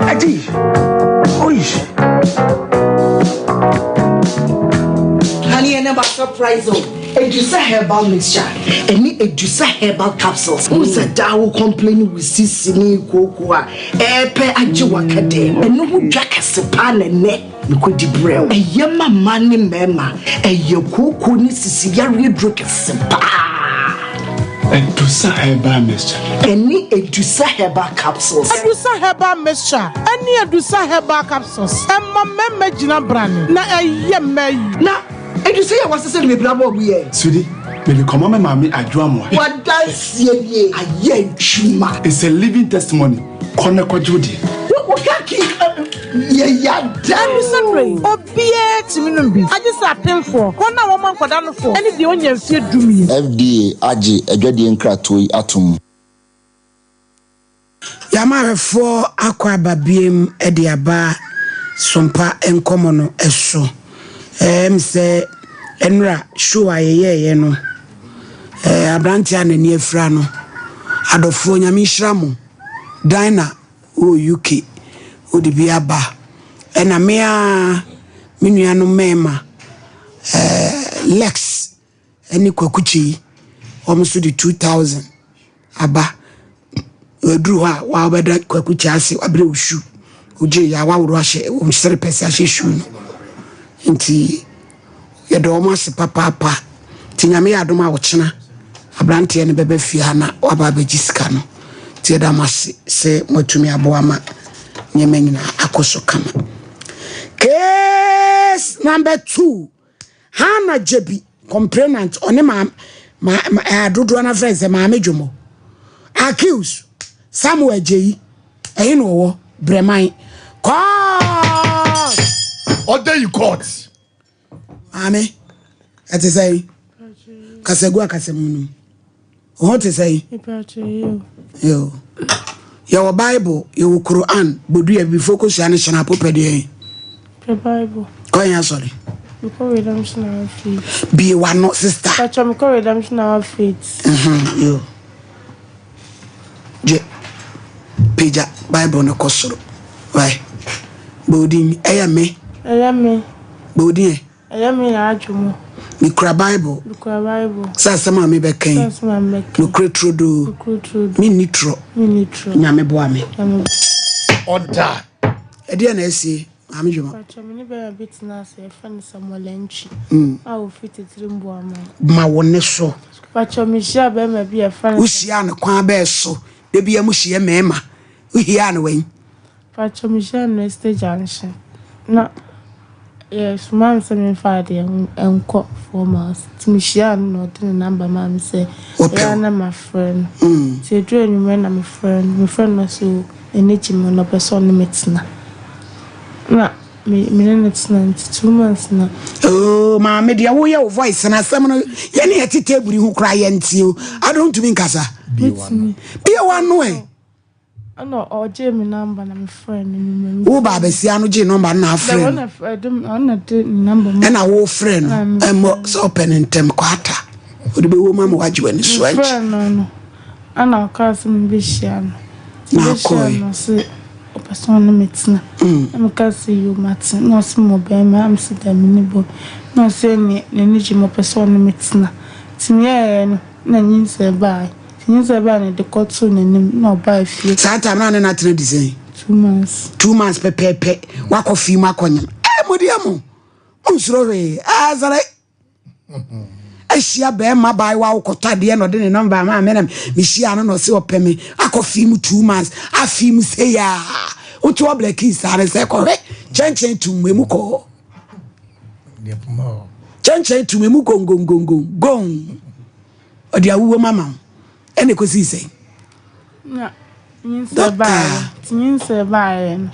Adi, oi. Honey, and about surprise o. Edusa herbal mixture ɛne Edusa herbal capsules. N sɛ daa wo complain wo sisi ne kooko a ɛɛpɛ agye waka dɛm. Ɛno ho dwa kɛse paa na ɛnɛ. Mekɔdi brɛ wo. Ɛyɛ ma mmaa ne mmarima. Ɛyɛ kooko ne sisi yareɛ duro kɛse paa. Adusa herbal mixture. Ɛne Adusa herbal capsules. Adusa herbal mixture ɛne Adusa herbal capsules ɛma mmarima gyina brane na ɛyɛ mmaa yi. Na Adusa yi a wɔasesa no bebree ama wɔn yɛ. Sweetie, mede kɔma me maame Adwoa Amoah. W'adanseɛ nie, ayɛ adwuma. It's a living testimony, kɔ na kɔgye wo deɛ. Wo ka ki yɛ yada. Ɛno mmerɛ yi, obiara tumi nom bi, agye sɛ apemfoɔ, wɔn a wɔma nkwadaa nofoɔ, ne deɛ ɔnnya mfeɛ dumienu. FDA agye adwadie nkratoɔ yi atom. Yɛama ahwɛfoɔ akɔ aba biem de aba Sompa nkɔmmɔ no so. Ɛyɛ me sɛ nnora show a yɛyɛeɛ no, aberanteɛ a n'ani afira no, adɔfoɔ Nyame nhyira mo. Dinah wɔ UK, wode bi aba. Ɛna me ara me nuanom mmarima, Lex ne Kwaku Kyei, wɔn nso de 2000 aba. Waduru hɔ a, wabɛda Kwaku Kyei ase, wabrɛ wo shoe. Wogye yɛ a, waworo ahyɛ wo serepɛs ahyɛ shoe no. Nti yɛda wɔn ase papaapa. Nti Nyame yɛ adom a ɔkyena aberanteɛ no bɛba fie ha na waba abɛgye sika no. Nti yɛda mo ase sɛ moatumi aboa ma nneɛma nyinaa akɔ so kama. Case number 2, Hannah Gyebi, complainant, ɔne ma ma ma eh, dodoɔ no afrɛ sɛ Maame Dwomo. Accused, Samuel Gyeyi, ɛhe na ɔwɔ? Brɛman. Court! Order in court. Maame, ɛte sɛn? Kasagu akasamu no mu. Wo ho te sɛn? Yo. Yɛwɔ Bible, yɛwɔ Quran, bodua bifo kosua ne hyɛn apo pɛ deɛ. Pɛ Bible. Kɔ yɛn asɔre. Mekɔ Redemption Hour Faith. Bie wano, sister. Pacho, mekɔ Redemption Hour Faith. Mhm, yo. Gye, pagya Bible no kɔ soro. Wai. Bɔ odin, ɛyɛ me. Ɛyɛ me. Bɔ odin ɛ. Ɛyɛ me na adwo mu. Mekura Bible. Mekura Bible. Sɛ asɛm a mebɛka yi. Sɛ asɛm a mebɛka yi. Nokorɛ turodoo. Nokorɛ turodoo. Menni torɔ. Menni torɔ. Nyame boa me. Nyame. Ɔda. Ɛdeɛn na asie, Maame Dwuma? Mpakyɛ, me ne bɛrima bi tena ase, yɛfrɛ no Samuel Antwi a ɔfiri Titiri Mboaman. Ma wo nne so. Mpakyɛ, mehyiaa bɛrima bi a yɛfrɛ no. Wohyiaa no kwan bɛɛ so? Da biara mohyia mmarima. Wohyiaa no wɛn? Pakyɛ mehyiaa no Estate junction na yɛ somaa me sɛ menfa adeɛ nkɔ 4 miles nti mehyiaa no na ɔde ne number maa me sɛ ɛyɛ a na mafrɛ no nti ɛduru anwummerɛ na mefrɛ no mefrɛ no na ɔse oo n'ani gye me ho na ɔpɛ sɛ ɔne me tena na me me ne no tena nti 2 months na. Oo maame deɛ woyɛ wo voice no asɛm no yɛne yɛte table yi ho koraa yɛnte o adɛn wontumi nkasa Mɛtumi. Bue w'ano ɛ. Ɛna ɔgyee me number na me frɛ no anwummerɛ. Wo baa basia no gyee number no na afrɛ no. Ɔno na de ne number ma. Ɛna wo frɛ no ɛmmɔ sɛ ɔpɛ no ntɛm kwata. Wode bɛwɔ mu ama wagye w'ani so akyi. Mefrɛ no no ɛna ɔkaa sɛ mebɛhyia no. Na akɔe. No sɛ ɔpɛ sɛ ɔne me tena. Na meka sɛ yoo mate. Na ɔse mewɔ bɛrima na mese daabi menni bɔ. Na ɔse ɛneɛ n'ani gye me ɔpɛ sɛ ɔne me tena. Nti meyɛɛyɛ no na nyinsɛn baae. Nyinsɛn baa na yɛde kɔtoo n'anim na ɔbaa fie. Saa time no a ne na atena di sɛn? 2 months. 2 months pɛpɛɛpɛ wakɔ fie mu akɔnyam. Ɛɛ mo deɛ mo mo nsuro hwee ɛɛ sɛrɛ ahyia bɛrima baayewa wokɔtɔ adeɛ na ɔde ne nɔmba ama me na mehyia no na ɔse ɔpɛ me akɔ fie mu 2 months afie mu sɛ yaa wote ɔblɛ kii saa ne sɛ kɔhwɛ kyɛnkyɛn tum emu kɔɔ kyɛnkyɛn tum emu gongongongon gong. Ɔde awuo ma ma wo. Ɛna ɛkɔsii sɛn? Na nyinsɛn baeɛ. Nti nyinsɛn baeɛ no,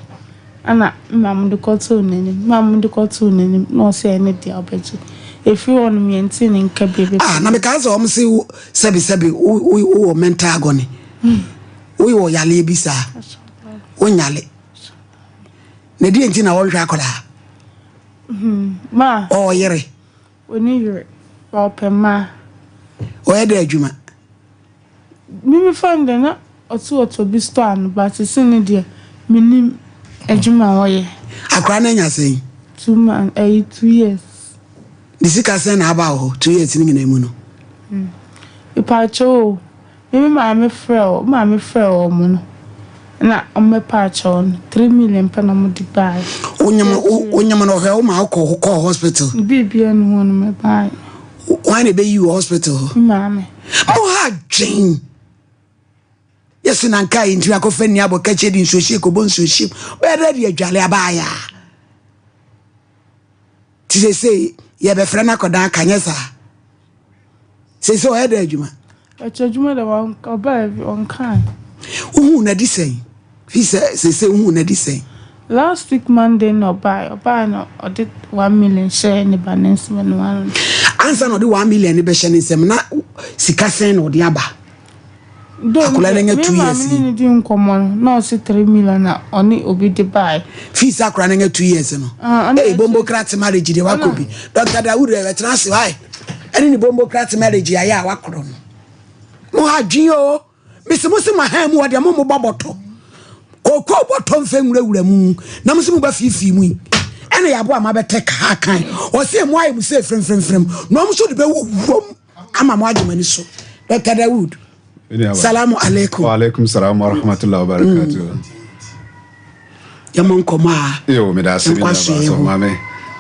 ɛna me maame de kɔtoo n'anim. Me maame de kɔtoo n'anim na ɔsɛ ɛne deɛ ɔbɛgye. Ɛfiri hɔ nom yɛntee ne nka bio. Ah, na mekaa sɛ wɔn se wo sɛbi sɛbi wo wo wɔ mental agony. Wo wɔ yaleɛ bi saa. Wo nyale. Na deɛ nti na wɔnhwɛ akwadaa? Ma. Ɔyere. Ɔnni yere, but ɔpɛ mmaa. Ɔyɛ dɛ adwuma? Me me fa no deɛ na ɔte ɔtɔ bi store ano but sesei no deɛ mennim adwuma a ɔyɛ. Akwadaa no anya sɛn? 2 months ɛyi 2 years. Ne sika sɛn na aba wɔ hɔ 2 years no nyinaa mu no? Mepaakyɛw o, Me me maame frɛ wo maame frɛ wɔn no na wɔn bɛ pa akyɛw no 3 million pɛ na wɔn de baae. Wonyim wonyim no ɔhwɛ wo ma wokɔ kɔɔ hospital. Biribiara nni hɔ no me baae. Hwan na ɛbɛyi wɔ hospital hɔ? Me maame. Mo ha adwen. Yɛsi na nka yi ntumi akɔfa nni abɔ kakyɛ di nsuo hyɛ kɔbɔ nsuo hyɛ mu. Bɛyɛ dɛ de adwale abaaya. Ti sesei yɛbɛfrɛ no akɔdan aka nyɛ saa. Sese ɔyɛ dɛ adwuma. Ɔkyɛ adwuma dɛ ɔbaa bi ɔnkae. Wohuu no adi sɛn? Fi sɛ sese wohuu no adi sɛn? Last week Monday na ɔbae. Ɔbae na ɔde 1 million hyɛɛ ne ba ne nsam ɛno ara no. Ansa na ɔde 1 million no bɛhyɛ ne nsam na sika sɛn na ɔde aba? Akwadaa no anya 2 years yi. Me maame ne no di nkɔmmɔ no, na ɔse 3 million na ɔne obi de bae. Fii sɛ akwadaa no anya 2 years no. Ah, Ee, bombo krat marriage deɛ wakɔ bi. Dr. Dawood ɛbɛtena ase wae. Ɛne ne bombo krat marriage ayɛ a wakorɔ no. Mo ha adwene o. Mese mo se mo ahan mu hɔ deɛ mo mo bɔ bɔtɔ. Kookoo bɔtɔ mfɛ nwurawura mu na mo se mo ba fiifii mu yi. Ɛna yɛabo a mabɛtɛ kaa kan. Ɔse mo ayɛ mo sɛ fremfremfrem na ɔmo nso de bɛwu wom. Ama mo agye mo ani so. Dr. Dawood. Salamu alaikum. Wa alaikum salam wa rahmatullahi wa barakatuh. Yɛmmɔ nkɔmmɔ a. Yo, meda ase me nua so maame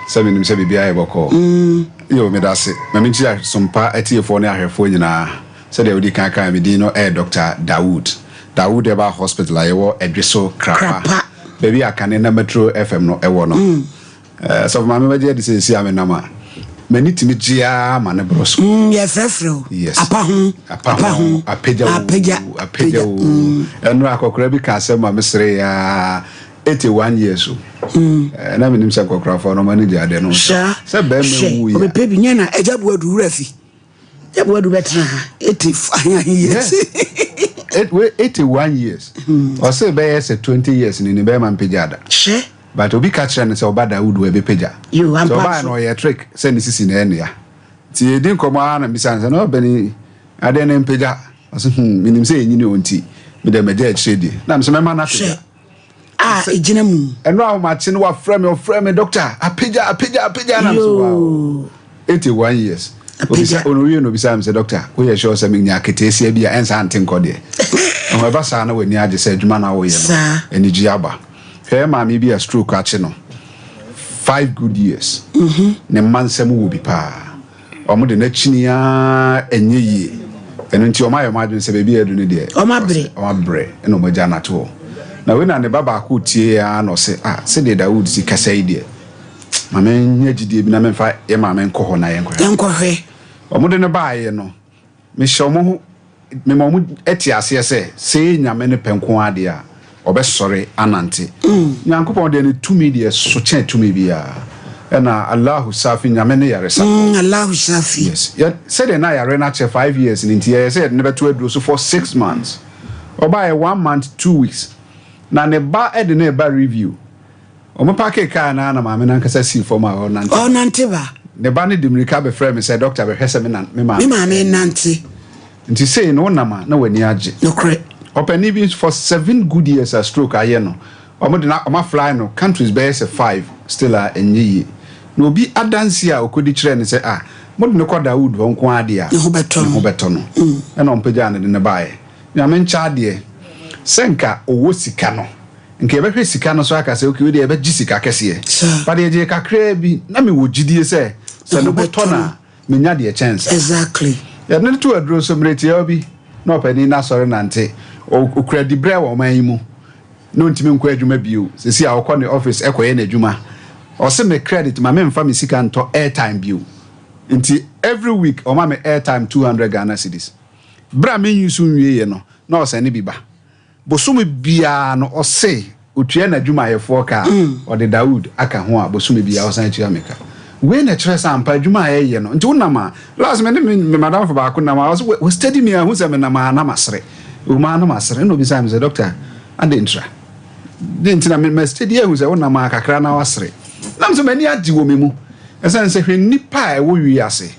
sɛ menim sɛ biribiara yɛ bɔkɔɔ. Yo, meda ase. Ma menkyia Sompa atiefoɔ ne ahwɛfoɔ nyinaa. Sɛdeɛ wodi kan kae, me din no yɛ Dr. Dawood. Dawood Herbal Hospital a yɛwɔ Ɛdweso, Krapa, baabi a kane na Metro FM no wɔ no. Eh, sɔfo maame bɛgye adi sɛ esi a menam a m'ani tumi gye ara ma ne boro so. Yɛfrɛfrɛ o. Yes. Apa ho. Apa ho. Apagya o. Apagya. Apagya o. Ɛno akɔkora bi ka asɛm ma mesere ya 81 years o. Eh, na menim sɛ nkɔkorafoɔ no ɔmo ani gye adeɛ no ho. Hyɛ. Sɛ bɛrima wu yɛ. Ɔbɛpɛ bi nyɛ na agya bu adu wura fi. Agya bu adu bɛtena ha 80 ahe years. 81 years. Ɔse bɛyɛ sɛ 20 years ni ne bɛrima mpagya da. Hyɛ. But obi ka kyerɛ no sɛ ɔba Dawood hɔ ɛbɛpagya. Yoo Nti ampa ɔbaeɛ no nso. ɔyɛ trick sɛ ne sisi na ɛyɛ ne ya. Nti yɛredi nkɔmmɔ ara na mebisa no sɛ na ɔbɛne adeɛ no mpagya? Ɔse hmm menim sɛ ɛnyini o nti medeɛ magya akyire die. Na mese mɛma no Hwɛ apagya. a ɛgyina mu. Ɛno ahomakye no wafrɛ me ɔfrɛ me doctor apagya apagya apagya na mese wow. Yoo. 81 years. Obisa ono wie no obisa me sɛ doctor woyɛ sure sɛ menya aketeesia bi a ɛnsa nte nkɔ deɛ. Ɛho ɛba saa na w'ani agye sɛ adwuma na woyɛ no anigye aba. Hwɛ maame bi a stroke akye no 5 good years. Ne mma nsɛm wɔ bi paa. Wɔn de n'akyini ara ɛnyɛ yie. Ɛno nti wɔn ayɛ wɔn adwene sɛ baabi a adu no deɛ. Wɔn abrɛ. Wɔn abrɛ ɛna wɔn agya no ato hɔ. Na wei na ne ba baako tie ara na ɔse ah sɛdeɛ Dawood si kasa yi deɛ ma menyɛ gyidie bi na memfa yɛ maame nkɔ hɔ na yɛnkɔhwɛ. Yɛnkɔhwɛ. Wɔn de no baeɛ no mehyɛ wɔn ho Mema wɔn te aseɛ sɛ, sɛ ɛyɛ Nyame no pɛ nko ara deɛ a, ɔbɛsɔre anante. Nyankopɔn deɛ ne tumi deɛ so kyɛn tumi biara. Ɛna Allahu Safi, Nyame ne yaresafoɔ. Allahu Safi. Yes. Yɛ, sɛdeɛ na yareɛ no akyɛ 5 years no nti, yɛyɛ sɛ yɛde no bɛto aduro so for 6 months. Ɔbaeɛ 1 month 2 weeks. Na ne ba de no reba review. Wɔn pakee kaa no ara na maame no ankasa sii fam a ɔrenante ba. Ɔrenante ba. Ne ba no de mmirika bɛfrɛɛ me sɛ, Dɔkta, bɛhwɛ sɛ me na, me maame. Me maame renante. Nti sei no, wonam a, na w'ani agye. Nokorɛ. Ɔpanin bi nso, for seven good years a stroke ayɛ no, wɔde no, wɔafly no countries bɛyɛ sɛ five, still a ɛnyɛ yie. Na obi adanseɛ a ɔkɔdi kyerɛɛ no sɛ, ah, mode no kɔ Dawood hɔ nko ara deɛ a, Ne ho bɛtɔ ne ho no. bɛtɔ no. Ɛna wɔpagyaa no de no baeɛ. Nyame nkyɛ adeɛ, sɛ nka ɔwɔ sika no, Nka yɛbɛhwɛ sika no so aka sɛ okay wei deɛ yɛbɛgye sika kɛseɛ. But yɛgyee kakraa bi na mewɔ gyidie sɛ sɛ ne ho tɔ no a menya deɛ ɛkyɛn saa. Exactly. Yɛde no too aduro so mmerɛ tiawa bi na ɔpanin no asɔre nante. Ɔkura diberɛ wɔ ɔman yi mu na ɔntumi nkɔ adwuma bio. Seesei a ɔkɔ ne office kɔyɛ n'adwuma. Ɔse me credit ma memfa me sika ntɔ airtime bio. Nti every week ɔma me airtime 200 Ghana cedis. Berɛ a me use nwieɛ no na ɔsɛne bi ba. Bosome biara no ɔse otua n'adwumayɛfoɔ ka a, ɔde Dawood aka ho a bosome biara ɔsan tua me ka. Wei na ɛkyerɛ sɛ ampa adwuma a yɛyɛ no nti wonam a, last me ne me madamfo baako nam a ɔse wa steady me a hu sɛ menam a na masere. Ɛwom ara na masere ɛna obisaa me sɛ doctor adɛn ntira? Dɛn nti na me ma steady ahu sɛ wonam a kakra na wasere. Na me sɛ m'ani agye wɔ me mu ɛsiane sɛ hwɛ nnipa a ɛwɔ wiase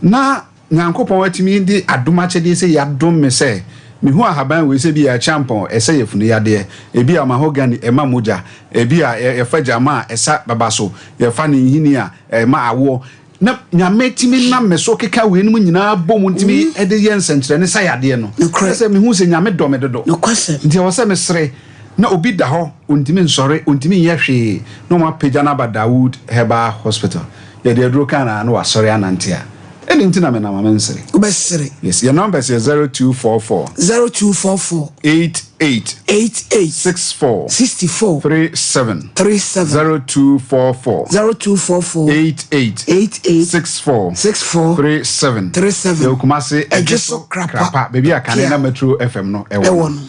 na Nyankopɔn atumi de adom akyɛdeɛ sei adom me sɛ mehu ahaban wei sɛ ebia akyeampɔn ɛsɛ yafunu yadeɛ, ebia mahogany ɛma mogya, ebia yɛfa gyama a ɛsa baba so, yɛfa ne nhini a ɛma awoɔ, na Nyame tumi nam me so keka weinom nyinaa bɔ mu ntumi de yɛ nsɛnkyerɛnne sa yadeɛ no. Kyerɛ sɛ mehu sɛ Nyame dɔ me dodo. Nti ɛwɔ sɛ mesere na obi da hɔ ɔntumi nsɔre, ɔntumi nyɛ hwee na wɔapagya no aba Dawood Herbal Hospital. Yɛde aduro kaa no a na wasɔre anante a. Ɛdɛn nti na menam a mensere? Wobɛsere. Yes, yɛn numbers yɛ 0244. 0244. 88. 88. 64. 64. 37. 37. 0244. 0244. 88. 88. 64. 64. 37. 37. Yɛwɔ Kumasi Ɛdweso Krapa. Krapa, baabi a kane na Metro FM no ɛwɔ Ɛwɔ no.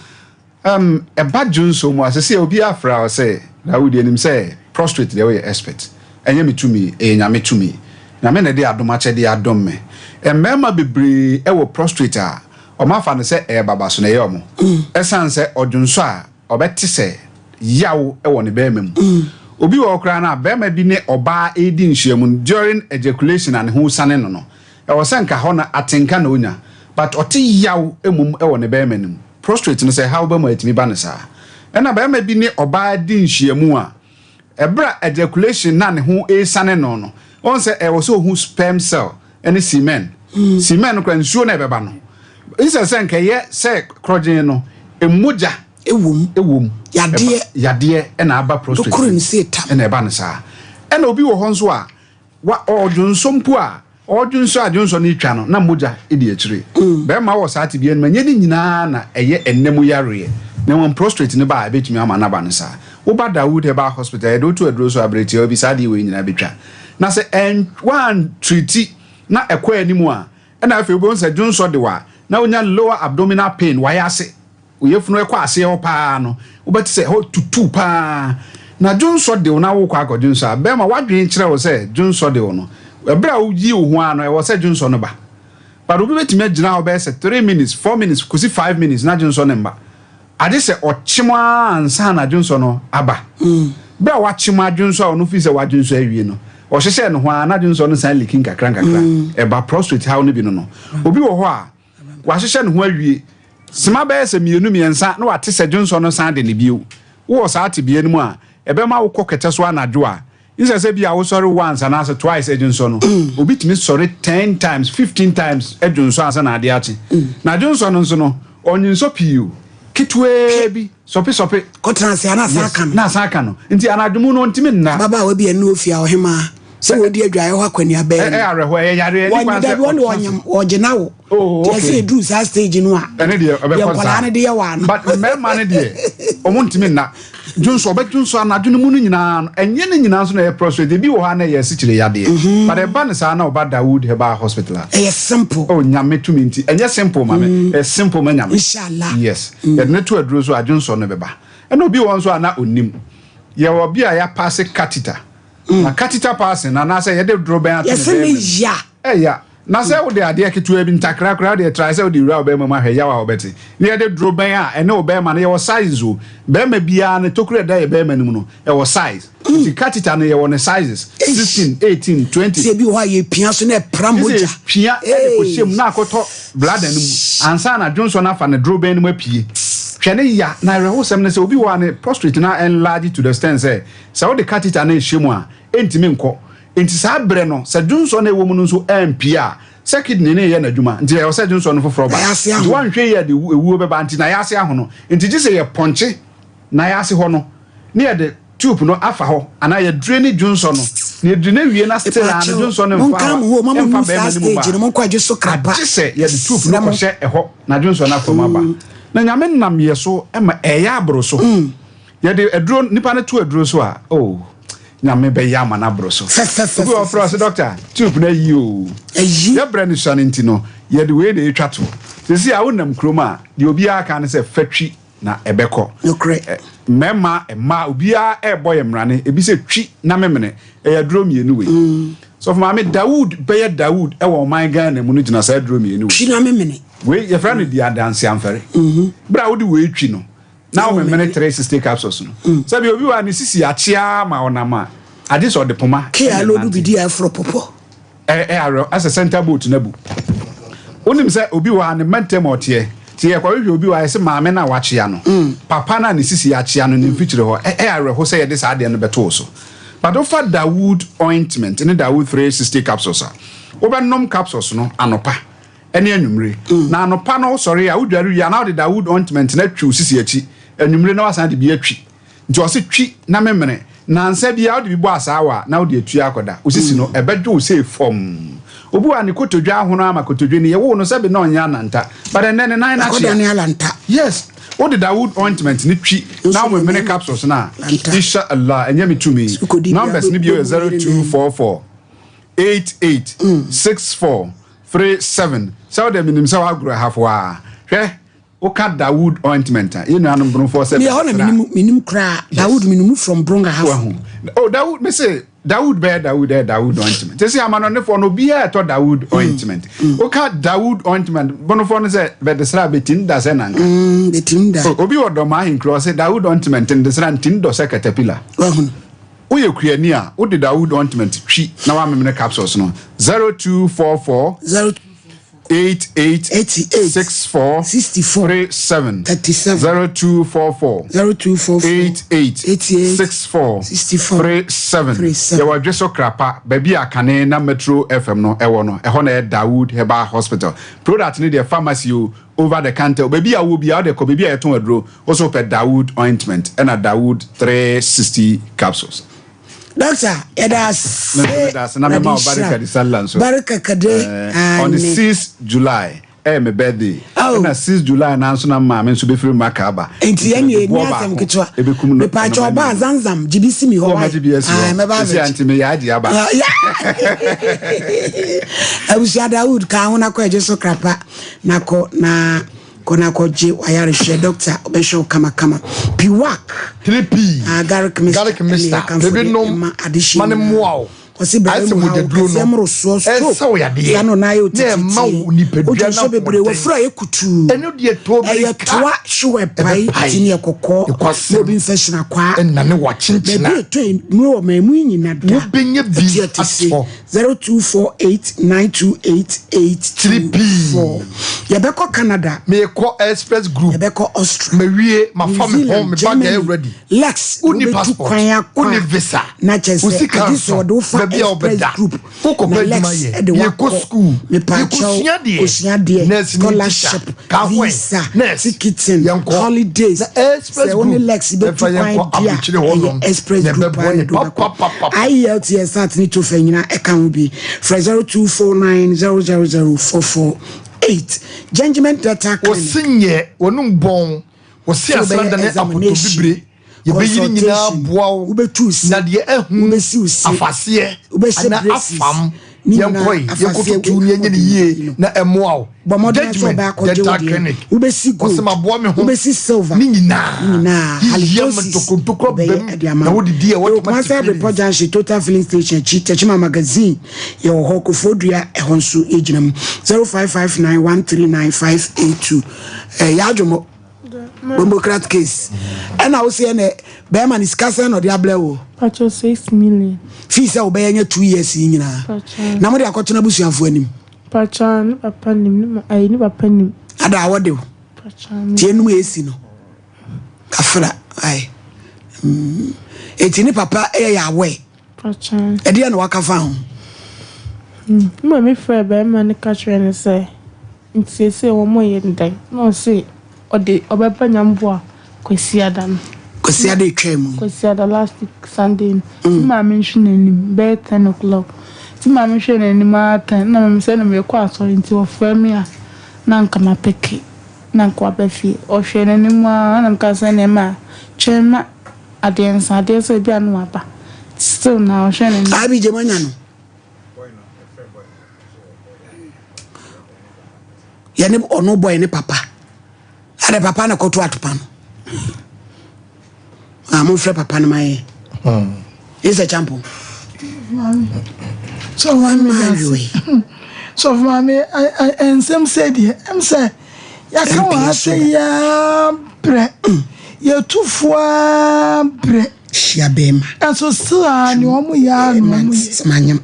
Um, ɛba dwonsɔ mu a, sɛsɛ obiara frɛ wo sɛ, na wo deɛ nim sɛ prostrate deɛ woyɛ expert. Ɛnyɛ me tumi, ɛyɛ Nyame tumi. Nyame na ɛde adom akyɛdeɛ adom me. Mmarima bebree wɔ prostrate a, wɔn afa no sɛ ɛyɛ babaso na ɛyɛ wɔn. Ɛsan sɛ ɔdwonsɔ a, ɔbɛte sɛ yaw wɔ ne barima mu. Obi wɔ hɔ koraa no a, barima bi ne ɔbaa redi nhyiamu no, during ejaculation a ne ho sane no no, ɛwɔ sɛ nka hɔ no atenka na onya, but ɔte yaw mmom wɔ ne barima no mu. Prostrate no sɛ ɛhaw ba mu a ɛtumi ba no saa. Ɛna barima bi ne ɔbaa di nhyiamu a, ɛberɛ a ejaculation na ne ho resiane no no, wohu sɛ ɛwɔ sɛ ɔhu sperm cell ne semen. Semen no koraa nsuo na ɛbɛba no. Instead sɛ nka ɛyɛ sɛ korɔgyen no, mogya ɛwom. Ɛwom. Yadeɛ. Yadeɛ ɛna aba prostrate. Dokoro ne sɛ tam. Ɛna ɛba no saa. Ɛna obi wɔ hɔ nso a, Wa ɔɔdwonsɔ mpo a, ɔɔdwonsɔ a dwonsɔ no retwa no, na mogya di akyire. Bɛrima wɔ saa tebea no mu a, ɛnyɛ ne nyinaa na ɛyɛ ɛnna mu yareɛ, na mmom prostrate no ba a, ɛbɛtumi ama no aba no saa. Woba Dawood Herbal Hospital a, yɛde wo to aduro so a, berɛ tiawa bi saa adeɛ wei nyinaa bɛtwa. Na sɛ ɛn woantreati na ɛkɔ anim a, ɛna afei wobɛhu sɛ dwonsɔ de wo a, na wonya lower abdominal pain, wayɛ ase. Wo yafunu ɛkɔ aseɛ hɔ paa no, wobɛte sɛ ɛhɔ tutu paa. Na dwonsɔ de wo na wokɔ akɔdwonsɔ a, bɛrima w'adwene kyerɛ wo sɛ dwonsɔ de wo no, ɛberɛ a woyi wo ho ara no, ɛwɔ sɛ dwonsɔ no ba. But obi bɛtumi agyina hɔ bɛyɛ sɛ three minutes, four minutes kɔsi five minutes na dwonsɔ no mma. Agye sɛ ɔkyem ara ansa na dwonsɔ no aba. Berɛ a wakyem adwonsɔ a ɔno firi sɛ wadwonsɔ awie no, ɔhyehyɛɛ ne ho ara na dwonsɔ no san liki nkakra nkakra. Ɛba prostrate haw no bi no no. Obi wɔ hɔ a, Wahyehyɛ ne ho awie. Sima bɛyɛ sɛ mmienu, mmiɛnsa na wate sɛ dwonsɔ no san de no bio. Wowɔ saa tebea no mu a, ɛbɛma wokɔ kɛtɛ so anadwo a, Nsɛ sɛ bi a wosɔre once anaasɛ twice adwonsɔ no, obi tumi sɔre ten times, 15 times adwonsɔ ansa na adeɛ akye. Na adwonsɔ no nso no, ɔnwonsɔ pii o, ketewaa bi, sɔpe sɔpe. Kɔtena ase a na asan aka no. Na asan aka no. Nti anadwo mu no ɔntumi nna. Ababaawa bi a ɛne ofie a ɔhemaa sɛ wɔdi adwaeɛ hɔ akɔneaba yi. Ɛyɛ awerɛhoɔ, ɛyɛ yareɛ, ɛni kwan sɛ ɔtena ase. Wɔnyam, wɔgye no awo. Oh, okay. Nti ɛsɛ eduru saa stage no a. Ɛne deɛ ɛbɛkɔ saa. Nkwadaa no de yɛ wɔn ano. But mmarima no deɛ wɔn ntumi nna. Dwonsɔ ɔbɛ dwonsɔ anadwo no mu no nyinaa no ɛnyɛ ne nyinaa nso na ɛyɛ prostrate ebi wɔ hɔ a na ɛyɛ asikyire yadeɛ. Mhm. But ɛba no saa na ɔba Dawood Herbal Hospital a. Ɛyɛ simple. Oh nyame tumi nti ɛnyɛ simple ma me mm. Ɛyɛ simple ma nyame. Inshallah. Yes. Mm. Yɛde ne to aduro so a dwonsɔ no bɛba. Ɛna obi wɔ hɔ nso a na onim. Yɛwɔ bi a yɛapaase catheter. Mm. Na catheter passing anaasɛ yɛde dorobɛn ato ne Yɛsɛ ne bɛrima mu. ya. Ɛya. Na sɛ wode adeɛ ketewa bi, ntakra koraa, wodeɛ try sɛ wode wura wo bɛrima mu ahwɛ yaw a wobɛte. Na yɛde dorobɛn a ɛne wo bɛrima no, yɛwɔ sizes o. Bɛrima biara ne tokuro a ɛda yɛ bɛrima no mu no, ɛwɔ size. Nti catheter no yɛwɔ ne sizes, 16, 18, 20. Sɛ ebi wɔ hɔ a yɛpia so na ɛpra Gye sɛ mogya. yɛpia de kɔhyɛ mu na akɔtɔ bladder no mu ansa na dwonsɔ no afa ne dorobɛn no mu apue. Hwɛ ne ya. Na awerɛhosɛm ne sɛ obi wɔ hɔ a ne prostrate no a enlarge to the extent sɛ, sɛ wode catheter no rehyɛ mu a, ɛntumi nkɔ. Enti saa berɛ no, sɛ dwonsɔ no a ɛwɔ mu no nso ampue a, sɛ kidney no reyɛ n'adwuma, nti ɛwɔ sɛ dwonsɔ no foforɔ ba. Nti woanhwɛ yie a ɛde ewuo bɛba, nti n'ayaase ahono. Nti gye sɛ yɛpɔnkye n'ayaase hɔ no, na yɛde tube no afa hɔ, anaa yɛ draini dwonsɔ no, na yɛ draini wie na still a no dwonsɔ no mfa hɔ, ɛmfa bɛrima no mu ba a, agye sɛ yɛde tube no kɔhyɛ ɛhɔ na dwonsɔ no afa mu aba. Na Nyame nam yɛ so ma ɛyɛ aboro so. Yɛde aduro nipa no to aduro so a oh nyame bɛyɛ ama no aboro so. Obi wɔ frɛ ɔsɛ doctor tube no ayi o. Yɛbrɛ no sua no nti no yɛde wei na ɛtwa to. Sisi a wonam kurom a deɛ obiara ka ne sɛ fa twi na ɛbɛkɔ. Mmarima mmaa obiara ɛrebɔ yɛ mmarane ebi sɛ twi na memene ɛyɛ aduro mmienu wei. Mm. Sɔfo maame Dawood bɛyɛ Dawood ɛwɔ ɔman Ghana mu no gyina saa aduro mmienu wei. Twi na memene. Wei yɛfrɛ no di adanse amfɛre. Mm-hmm. Berɛ a wode wei twi no na womemene 360 capsules no mm. Sɛbi obi wɔ a ne sisi akyea ma ɔnam a agye sɛ ɔde poma kea lodu bi di a ɛforo pɔpɔ ɛ awerɛ asɛ center boat no abu wonim sɛ obi wɔ a ne mma ntam ɔteɛ nti yɛkɔhwehwɛ obi wɔ a yɛsɛ maame no a wakyea no mm. Papa no a ne sisi akyea no ne mfikyire hɔ ɛ awerɛho sɛ yɛde saa adeɛ no bɛto wo so but wofa Dawood ointment ne Dawood 360 capsules a wobɛnom capsules no anɔpa ne anwummere. Na anɔpa no wosɔre a, wodware wie a, na wode Dawood ointment no atwi wo sisi akyi. Anwummere na woasan de bi atwi. Nti ɔse twi na memene. Nnansa biara wode bi bɔ asaawa a, na wode atua akɔda. Wo sisi no, ɛbɛdwo wo sei fɔmm. Obi wɔ a ne kotodwe ahono ama kotodwe no, yɛwoo no sɛbe na ɔnyɛ ananta. But ɛnnɛ ne nan no Akɔda akyea. ne alanta. Yes. Wode Dawood ointment no twi na womemene capsules no a, Insha Allah, ɛnyɛ me tumi. Numbers no bio yɛ 0244 88 64 37 sɛ wode menim sɛ woagorɔ ahafo a hwɛ woka Dawood ointment a yɛn nuanom bronofoɔ sɛ meyɛ hɔ na menim menim koraa Dawood menim from Brong Ahafo oh Dawood me se Dawood bɛyɛ Dawood ɛyɛ Dawood ointment sɛ sɛ amanɔnefoɔ no obiara ɛtɔ Dawood mm. ointment mm. woka Dawood ointment bonofoɔ no sɛ bɛdesra bɛtin da sɛ nanka mm, bɛtin da oh, obi wɔ dɔm ahenkuro ɔse Dawood ointment ndesra ntin dɔ sɛ caterpillar Woyɛ kuani a, wode Dawood ointment twi na woamemene capsules no. 0244 88 64 37 0244 88 64 37 Yɛwɔ Dweso Krapa, baabi a kane na Metro FM no wɔ no. Ɛhɔ na ɛyɛ Dawood Herbal Hospital. Product no deɛ pharmacy o, over the counter o, baabi a wowɔ biara wode kɔ baabi a yɛtɔn aduro. Wo so wopɛ Dawood ointment ɛna Dawood 360 capsules. Doctor, yɛda ase. Meda ase na mema wo barika di sallah nso. Barika kade. Eh, on the 6 July ɛyɛ me birthday. Oh. Ɛna 6 July na nso na maame nso bɛfiri Maka aba. Nti yɛn yɛ ni asɛm ketewa. Ebekum no. Mepatwa ɔba Zamzam gye si mi hɔ. Ɔma gye bi asi hɔ. Mɛba abɛgye. Esi anti me yɛ agye aba. Abusua Dawood ka ho na kɔ agye so krapa na kɔ na Kɔ na kɔ gye w'ayarehwɛ doctor ɔbɛhwɛ wo kama kama. Piwak. 3P. Ah, garlic mixture. Garlic mixture. Ɛne yɛkamfo Bebe de nom ma adehyeɛ ma ne nyinaa. mmoa wo. Ɔse Ayɛ brɛ sɛ mu ha wo mogyaduro kɛseɛ no. mmorosoɔ stroke. Ɛsa wo yadeɛ. Saa na ɔnan ayɛ Na ɛma otitiritii. wo nipadua Wodwo no nso bebree ahoɔden. wafuru ayɛ kutuu. Ɛno deɛ tɔ Ɛyɛ mirika. toa hyew ɛpae Ɛbɛpae. ti ne ɛkɔkɔɔ. Nokwasɛm. Na obi mfɛhyena kwaa. Ɛnane wakyenkyena. Baabi a ɛtɔ nnuro wɔ man mu yi nyina da. Wobɛnya. Wobɛnya bi atɔ. 0248928824. Yɛbɛkɔ Canada. Mekɔ Express Group. Yɛbɛkɔ Austria. Mawie, mafa me ho, me bag ayɛ ready. Lex, Wonni wobɛtu passport, kwan akɔ wonni a, visa, na kyerɛ wo sɛ sika agye sɛ nso, wɔde wo fa baabi a Express wobɛda, Group wokɔpɛ na adwuma Lex yɛ, de yɛkɔ wakɔ. school, Mepaakyɛw, yɛkɔsua adeɛ, kosua adeɛ, nurse ne teacher, scholarship, ka ho ɛ, visa, nurse, ticketing, yɛnkɔ. holidays. Na Express Sɛ wo ne Group, Lex bɛtu ɛfa kwan yɛnkɔ di a, aburokyire hɔnom, ɛyɛ Express na Group ɛbɛboa a na yɛn ɛde wo bɛkɔ. papapapa. IELTS, SAT ne TOEFL nyinaa ɛka ho bi. Frɛ 0249000448. Gengiment Dental Clinic. Wɔse nyɛ, wɔnom bɔn, wɔse Sɛ wobɛyɛ asrada ne examination, apotobibire, yɛbɛyi ne nyinaa consultation, boa wo, wobɛtu wo se, na deɛ ahu wobɛsi wo se, afaseɛ wobɛhyɛ anaa braces, afam, ne yɛnkɔ nyinaa yi, afaseɛ yɛnkɔtutu ne yɛnyɛ ne yie na ɛmmoa wo. Bɔ mmɔden sɛ Judgment wobɛ akɔgye wo Dental deɛ. Clinic, Wobɛsi wɔse gold, maboa me ho, wobɛsi silver, ne nyinaa, ne nyinaa, yiyɛ ma halitosis, ntokontokɔ wobɛyɛ bam, ɛde ama na wo. wodidi a Yɛwɔ wɔtoma Kumasi te Abrepɔ feelings. Junction, Total Filling Station akyi, Techiman Magazine, yɛwɔ hɔ, Koforidua, ɛhɔ nso yɛgyina mu. 0559139582. Eh, Yɛadwomɔ, Bombocrat case. Ɛna wo sɛ ɛnɛ, bɛrima ne sika sɛn na ɔde ablɛ wo? Pacho 6 million. Fii sɛ wobɛyɛ nyɛ 2 years yi nyinaa. Pacho. Na mode akɔtena abusuafoɔ anim. Pacho ne papa nim ne ma ayi ne papa nim. Ada a wɔde wo. Pacho me. Tie num esi no. Kafra ai. Mm. Eti ne papa ɛyɛ yɛ awɛ. Pacho. Ɛdeɛ na waka fa ho. Mm. Me maame frɛ bɛrima no ka kyerɛ no sɛ nti seesei wɔn yɛ no dɛn na ɔse ɔde ɔbɛba Nyamboa Kwasiada no. Kwasiada etwaa mu. Kwasiada last week Sunday no. Me maame nhwɛ n'anim bɛyɛ ten o'clock. Nti maame hwɛɛ n'anim ara ten na maame sɛ na merekɔ asɔre nti ɔfrɛ me a na anka mapeke na anka waba fie. Ɔhwɛɛ n'anim ara na meka sɛ ɛneɛ ma twɛn ma adeɛ nsa adeɛ nsa ebi a na waba. Still na ɔhwɛɛ n'anim. Abi gye manya no. Yɛne ɔno bɔe ne papa. Adɛ papa na kɔto atopa no. Ah, momfrɛ papa no ma yɛ. Ɛsɛ champo. Sɔfo maame sɔfo maame nsɛm sɛ deɛ ɛm sɛ yɛaka wɔn asɛ yɛa brɛ yɛtu foa brɛ. Hyia bɛrima. Ɛnso still a ne wɔn yɛ a na wɔn yɛ.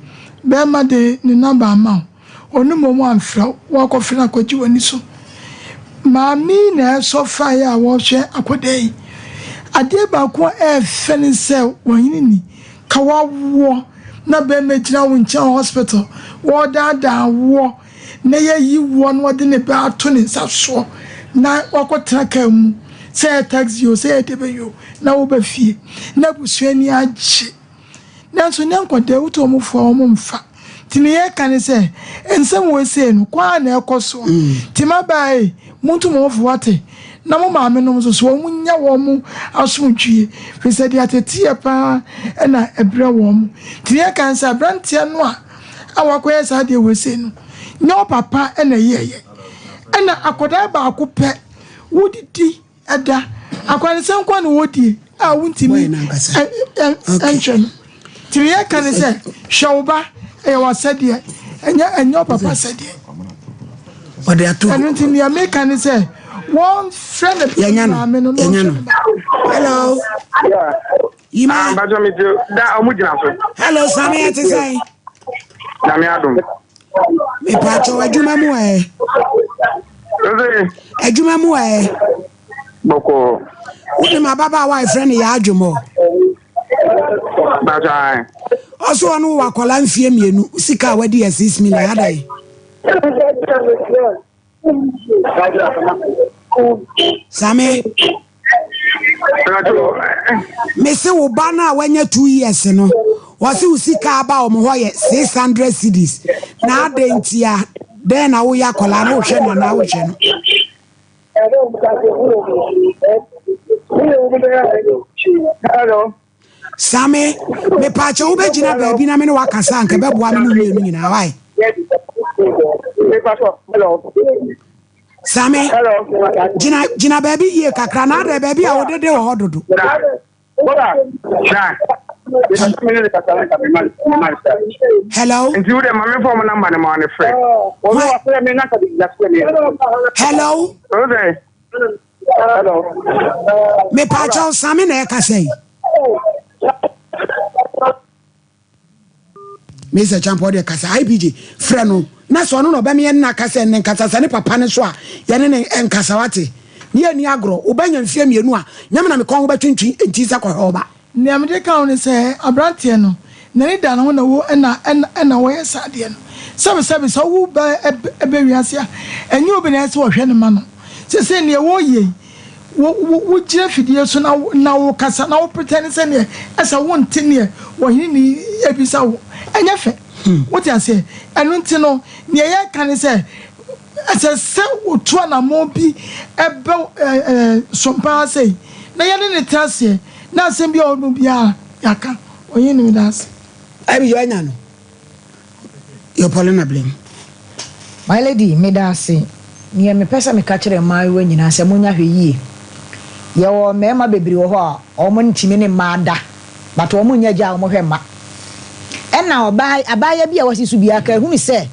Bɛrima de ne namba ama wo. Ɔno mmom amfrɛ wo, woakɔfrɛ no akɔgye w'ani so. Maame yi na ɛsɔ faeɛ a wɔrehwɛ akwadaa yi. Adeɛ baako a ɛyɛ fɛ ne sɛ ɔhene ni, ka woawoɔ na barima gyina wo nkyɛn wɔ hospital, wɔredaadaa woɔ na yɛayi woɔ na wɔde ne ba ato ne nsa soɔ na wakɔtena kaa mu, sɛ ɛyɛ taxi o, sɛ ɛyɛ dɛbɛn o, na woba fie na abusua ani agye. Nanso nnɛ nkwadaa yi wotu wɔn fo a wɔmfa. Nti nea yɛka ne sɛ, nsɛm wei sei no, kɔ ara na ɛkɔ soɔ. Nti mmabaa ei, montu mo ho fo wate, na mo maamenom nso so wɔnnya wɔn asomdwie, firi sɛ deɛ ateteɛ pa ara na ɛbrɛ wɔn. Nti nea yɛka ne sɛ, aberanteɛ no a a wakɔyɛ saa adeɛ wei sei no, nyɛ wo papa na ɛyɛeɛ. Ɛna akwadaa baako pɛ, wodidi Ɛda, akwansɛ nko na wɔdie a wontumi nhwɛ no. Nti deɛ yɛka ne sɛ, hwɛ wo ba, ɛyɛ w'asɛdeɛ, ɛnyɛ ɛnyɛ wo papa asɛdeɛ. Ɛno nti deɛ meka ne sɛ, wɔmfrɛ ne maame no na ɔnhwɛ ne ba. Hello. Yima. Ah, mpatsɔ mi ti da ɔmo gyina so. Hello, Sami ɛte sɛn? Nyame adom. Mepatwɔ adwuma mu ɛ. Adwuma mu ɛ. Bɔkɔɔ. Wonim ababaawa a yɛfrɛ no yɛ adwomɔ. Mpatsɔ ayi. Ɔso ɔno wɔ akwadaa mfie mmienu sika a wadi yɛ 6 million adɛn. Same. Mese wo ba no a wanya 2 years no, wɔse wo sika aba wɔn hɔ yɛ 600 cedis. Na adɛn ntia? Dɛn na woyɛ akwadaa no wohwɛ no anaa wohwɛ no? Hello. Same, mepaakyɛ wobɛgyina baabi na me ne wakasa anka ɛbɛboa me ne mmienu nyinaa wae. Same, gyina gyina baabi yie kakra na adɛ baabi a wodede wɔ hɔ dodo. Hello. Hello. Mepaakyɛw Same na ɛkasa yi. Mesa Champa ɔdeɛ kasa IPJ frɛ no na sɛ ɔno na ɔbɛma yɛne no akasa ɛne nkasa sɛ ne papa no so a yɛne no nkasa wate ne yɛnni agorɔ wobɛnya mfeɛ mmienu a nyɛ me na me kɔn ho bɛtwentwe nti sɛ kɔhwɛ wo ba. Nea mede ka ho ne sɛ, aberanteɛ no, n'ani da ne ho na wo na ɛna wɔyɛ saa adeɛ no. Sɛbesɛbe, sɛ wowo ba ba wiase a, ɛnyɛ obi na ɛsɛ sɛ ɔhwɛ no ma no. Seesei nea wɔreyɛ yi, wo wo wogyina fidie so na na wokasa na wo pretend sɛ neɛ ɛsɛ wonte neɛ ɔhene ni ebisa wo. Ɛnyɛ fɛ. Wote aseɛ? Ɛno nti no, nea yɛreka ne sɛ, Ɛsɛ sɛ wotu anammɔn bi bɛ sompa ara sei, na yɛne no tena aseɛ, na asɛm bi a ɔwɔ mu biara, yɛaka. Ɔnye no meda ase. Ɛbi yɛ ɔnya no yɛ Paulina blame. My lady, meda ase. Neɛ mepɛ sɛ meka kyerɛ mmaayewa nyinaa sɛ monya hwɛ yie. Yɛwɔ mmarima bebree wɔ hɔ a wɔn ntumi ne mmaa da but wɔn nyɛ agya a wɔn hwɛ mma. Ɛna ɔbaa abaayewa bi a wasi so biara ka hunu sɛ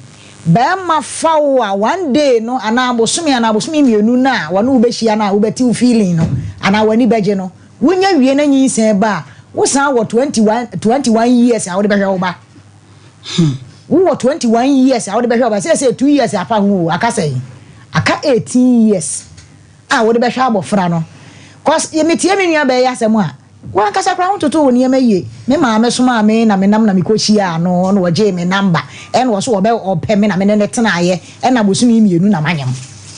Barima fa wo a one day no anaa bosome anaa bosome mmienu no a wɔne wo bɛhyia no a wobɛte wo feeling no anaa w'ani bɛgye no, wonya wie na nyinsɛn ba a, wosan wɔ 21, 21 years a wode bɛhwɛ wo ba. Wowɔ 21 years a wode bɛhwɛ wo ba. Seesei 2 years apa ho o, aka sɛn? Aka 18 years a wode bɛhwɛ abɔfra no. Cause metie me nua baa yi asɛm a, W'ankasa koraa wontoto wo nneɛma yie. Me maame somaa me na menam na mekɔhyiaa no na ɔgyee me number ɛna ɔse ɔbɛ ɔpɛ me na me ne no tenaeɛ ɛna bosome mmienu na manyem.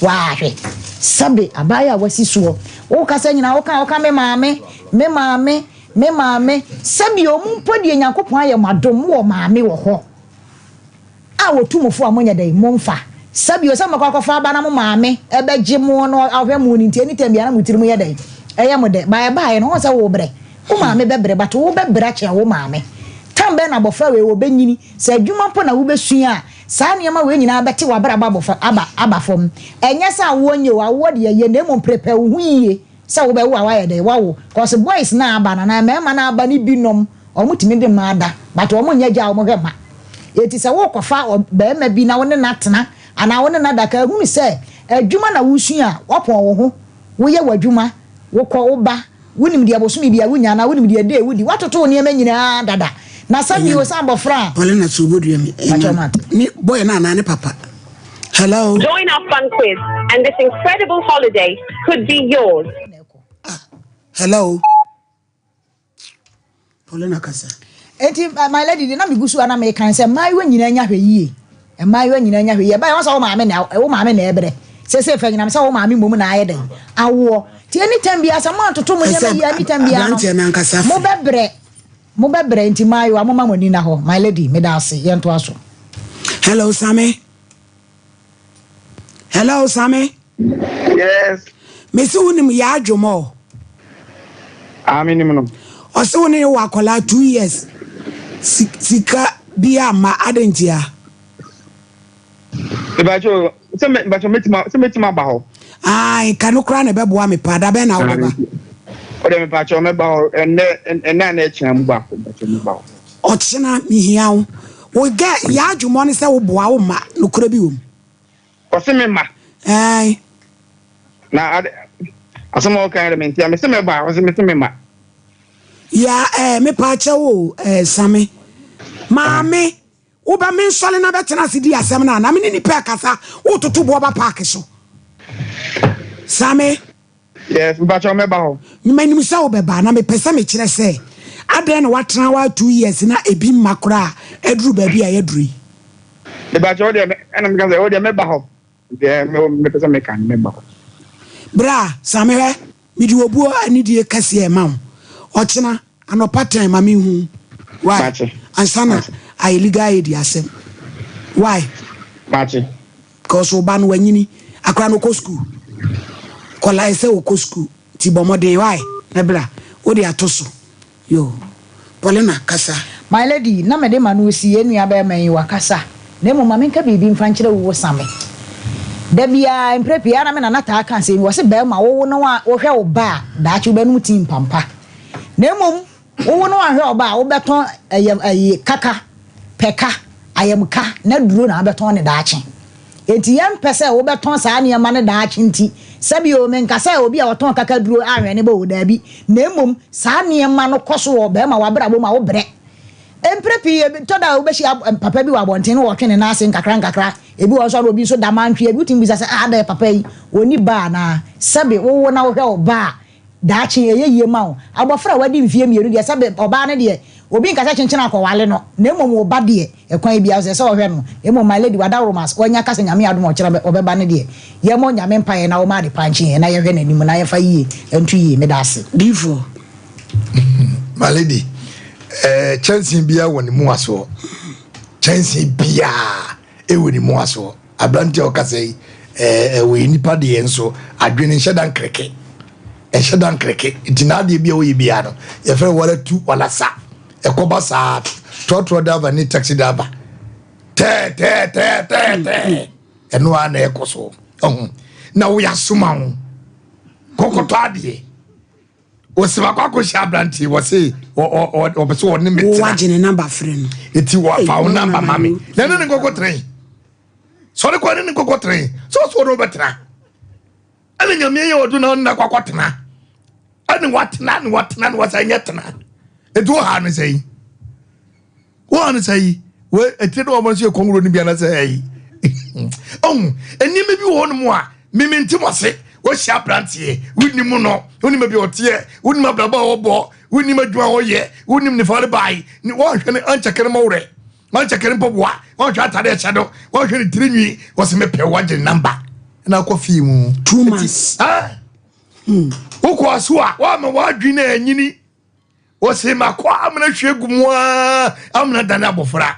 Waa hwɛ sɛbe abaayewa a wasi soɔ wokasa nyinaa woka woka me maame me maame me maame sɛbe ɔmo mpo deɛ Nyankopɔn ayɛ mo adom mowɔ maame wɔ hɔ. A wɔtu mo fo a monyɛ dɛn? Momfa. Sɛbio sɛ mobɛkɔ akɔfa aba na mo maame bɛgye mo na ɔhwɛ mo no nti anytime biara na mo tirim yɛ dɛn? Ɛyɛ mo dɛ. But ɛbaeɛ no wohu sɛ wobrɛ. Wo maame bɛbrɛ but wobɛbrɛ akyɛn wo maame. Time bɛn na abɔfra wei ɔbɛnyini? Sɛ adwuma mpo na wobɛsua a, saa nneɛma wei nyinaa bɛte w'abrabɔ abɔfra aba aba fam. Ɛnyɛ sɛ awoɔ nyɛ o, awoɔ deɛ ɛyɛ na mmom prepare wo ho yie sɛ wobɛwo a woayɛ dɛn? Woawo. Cause boys no a aba no anaa mmarima no a aba no binom Wɔn tumi de mmaa da but wɔn nyɛ agya a wɔn hwɛ mma. Enti sɛ wo kɔ fa barima bi na wo ne no atena anaa wo ne no ada ka hunu sɛ adwuma na wo sua a wapɔn wo ho, wo yɛ w'adwuma, wo kɔ wo ba, wo nim deɛ bosome biara wo nya anaa wo nim deɛ day wo di, watoto wo nneɛma nyinaa dada. Na sɛ bio sɛ abɔfra a. Paulina Sobodua mi. Pakyɛ mate. Ne boy no anaa ne papa. Hello. Join our fun quiz and this incredible holiday could be yours. Ah, hello. Paulina kasa. Enti my lady de na megu so a na mekan sɛ mmaayewa nyinaa nya hwɛ yie. Mmaayewa nyinaa nya hwɛ yie. Ɛbɛyɛ wɔn sɛ wo maame na wo maame na ɛbrɛ. Sese fɛ nyinam sɛ wo maame mmom na ayɛ dɛn awoɔ. Ti anytime biara sɛ mo antoto mo nneɛma yie anytime biara no mo bɛbrɛ mo bɛbrɛ nti mmaayewa mo ma mo ani na hɔ my lady meda ase yɛntoa so. Hello Sami. Hello Sami. Yes. Mesi wo nim yɛ adwom ɔ. Ah, me nim no. Ɔse wo ne wɔ akwadaa 2 years. Sika bi ama adentia. Mebacho, sɛ me bacho metima, sɛ metima ba hɔ. Ah, ka no kora na ɛbɛboa me paa. Da bɛn na wobɛba? O de mepacho mɛba hɔ ɛnɛ ɛnɛ a na ɛkyɛn mu baako mepacho mɛba hɔ. Ɔkyena mehia wo. Wo gɛ yɛ adwumɔ ne sɛ woboa wo mma nokorɛ bi wɔ mu. Ɔse me ma. Ae. Na ade asɛm a ɔka yɛ mente a mese mɛba ɔse mese me ma. Ya eh me pa kyɛw o eh Same. Maame wo bɛ me nsɔle na bɛtena ase di asɛm no a na me ne nipa ɛkasa wo toto boɔ ba park so. Same. Yes, mpakyɛw mɛba hɔ. Menim sɛ wobɛba, na mepɛ sɛ mekyerɛ sɛ adɛn na woatena hɔ ara 2 years na ebi mma koraa a aduru baabi a yɛaduru yi. Mepakyɛw wo deɛ ɛna meka sɛ wo deɛ mɛba hɔ deɛ mepɛ sɛ meka no mɛba hɔ. Bra, Same hwɛ, mede obuo anidie kɛseɛ rema wo. Ɔkyena anɔpa tɛn ma menhu wo. Why? Makye. Ansa na ayɛ legal aid asɛm. Why? Makye. Cos wo ba no wanyini akora no ɔkɔ school kɔla ɛsɛ ɔkɔ school nti bɔ mmɔden why na bra wode ato so yoo Paulina kasa. My lady, na mede ma no si yɛn nua barima yi wakasa na mmom ma menka biribi mfa nkyerɛ wo wosame. Da biara mprɛ pii ara na me nana taa ka asɛm bi ɔse barima wowo na wohwɛ wo ba a daakye wobɛnom tii mpampa na mmom Wowo no anhwɛ ɔba a wobɛtɔn ɛyam ayi kaka, pɛka, ayamka na duro na wobɛtɔn ne daakye. Enti yɛmpɛ sɛ wobɛtɔn saa nneɛma no daakye nti, sɛbi o, menka sɛ obi a ɔtɔn kaka duro anwɛn ne ba o, daabi, na mmom saa nneɛma no kɔ so wɔ barima w'abrabɔ mu a wobrɛ. Mprɛ pii, ebi tɔ da a wobɛhyia papa bi wɔ abɔnten na ɔtwe ne nan ase nkakra nkakra. Ebi wɔ hɔ nso a na obi nso da mantwe. Ebi wotumi bisa sɛ, ah adɛn papa yi, ɔnni ba anaa? Sɛbe wowo na wohwɛ wo ba a, daakye ɛyɛ yie ma wo. Abɔfra a wadi mfeɛ mmienu deɛ, sɛbe ɔbaa no deɛ, obi nka sɛ kyenkyene akɔwale no, na mmom wo ba deɛ, ɛkwan biara so ɛsɛ sɛ ɔhwɛ no. Na mmom my lady, wadaworoma, wanya ka sɛ Nyame adom a ɔkyena ɔbɛba no deɛ, yɛmmɔ Nyame mpaeɛ na ɔmma adepa nkye yɛn na yɛnhwɛ n'anim na yɛmfa yie nto yie. Meda ase. Difoɔ. My lady, eh, kyɛnsee biara wɔ ne mu asoɔ. Kyɛnsee biara ɛwɔ ne mu asoɔ. Aberante a ɔkasa yi, eh, ɛwɔ nipa deɛ nso adwene nhyɛ da nkreke. Ɛnhyɛ da nkreke. Nti n'adeɛ bi a ɔyɛ biara no, yɛfrɛ wala tu wala sa. Ɛkɔba saa, trɔtrɔ driver ne taxi driver. Tɛɛ tɛɛ tɛɛ tɛɛ tɛɛ. Ɛno ara na ɛkɔ so. Ɔho. Na woyɛ asoma ho. Kɔkɔtɔ adeɛ. Wɔsi wakɔ akɔhyia aberanteɛ wɔsi ɔpɛ sɛ ɔne me tena. Wagye ne namba frɛ no. Eti wɔfa wo namba ma me. Na ɛne ne nkɔkɔ tena yi. Sɔre kɔ ɛne ne nkɔkɔ tena yi. Sɛ ɔsɛ ɔne ɔbɛtena. Ɛne nyame yɛ ɔdo na ɔne nakɔ akɔ tena. Ɛne watena ne watena ne wasa nyɛ tena. Eti wo ha ne sɛ yi. Wo ha ne sɛ yi. Wɔ etire ne wɔn nso yɛ kɔnwuro ne bi anasɛ ɛyi. Ɔhu nneɛma bi wɔ hɔ nom a mimi nti mo ase wɔhyia aberanteɛ wonim no wonim baabi ɔteɛ wonim abrabɔ a ɔbɔ wonim adwuma a ɔyɛ wonim ne fare bae ne wɔnhwɛ ne ankyɛkɛ ne mɔwerɛ wɔnkyɛkɛ ne mpɔboa wɔnhwɛ atade ɛhyɛ no wɔnhwɛ ne tiri nwi wɔsɛ mepɛ wagye namba na akɔ fie mu 2 months. Wokɔ aso a woama w'adwene anyini. Wɔse makɔ amena hwie gu mu aa amena dane abɔfra.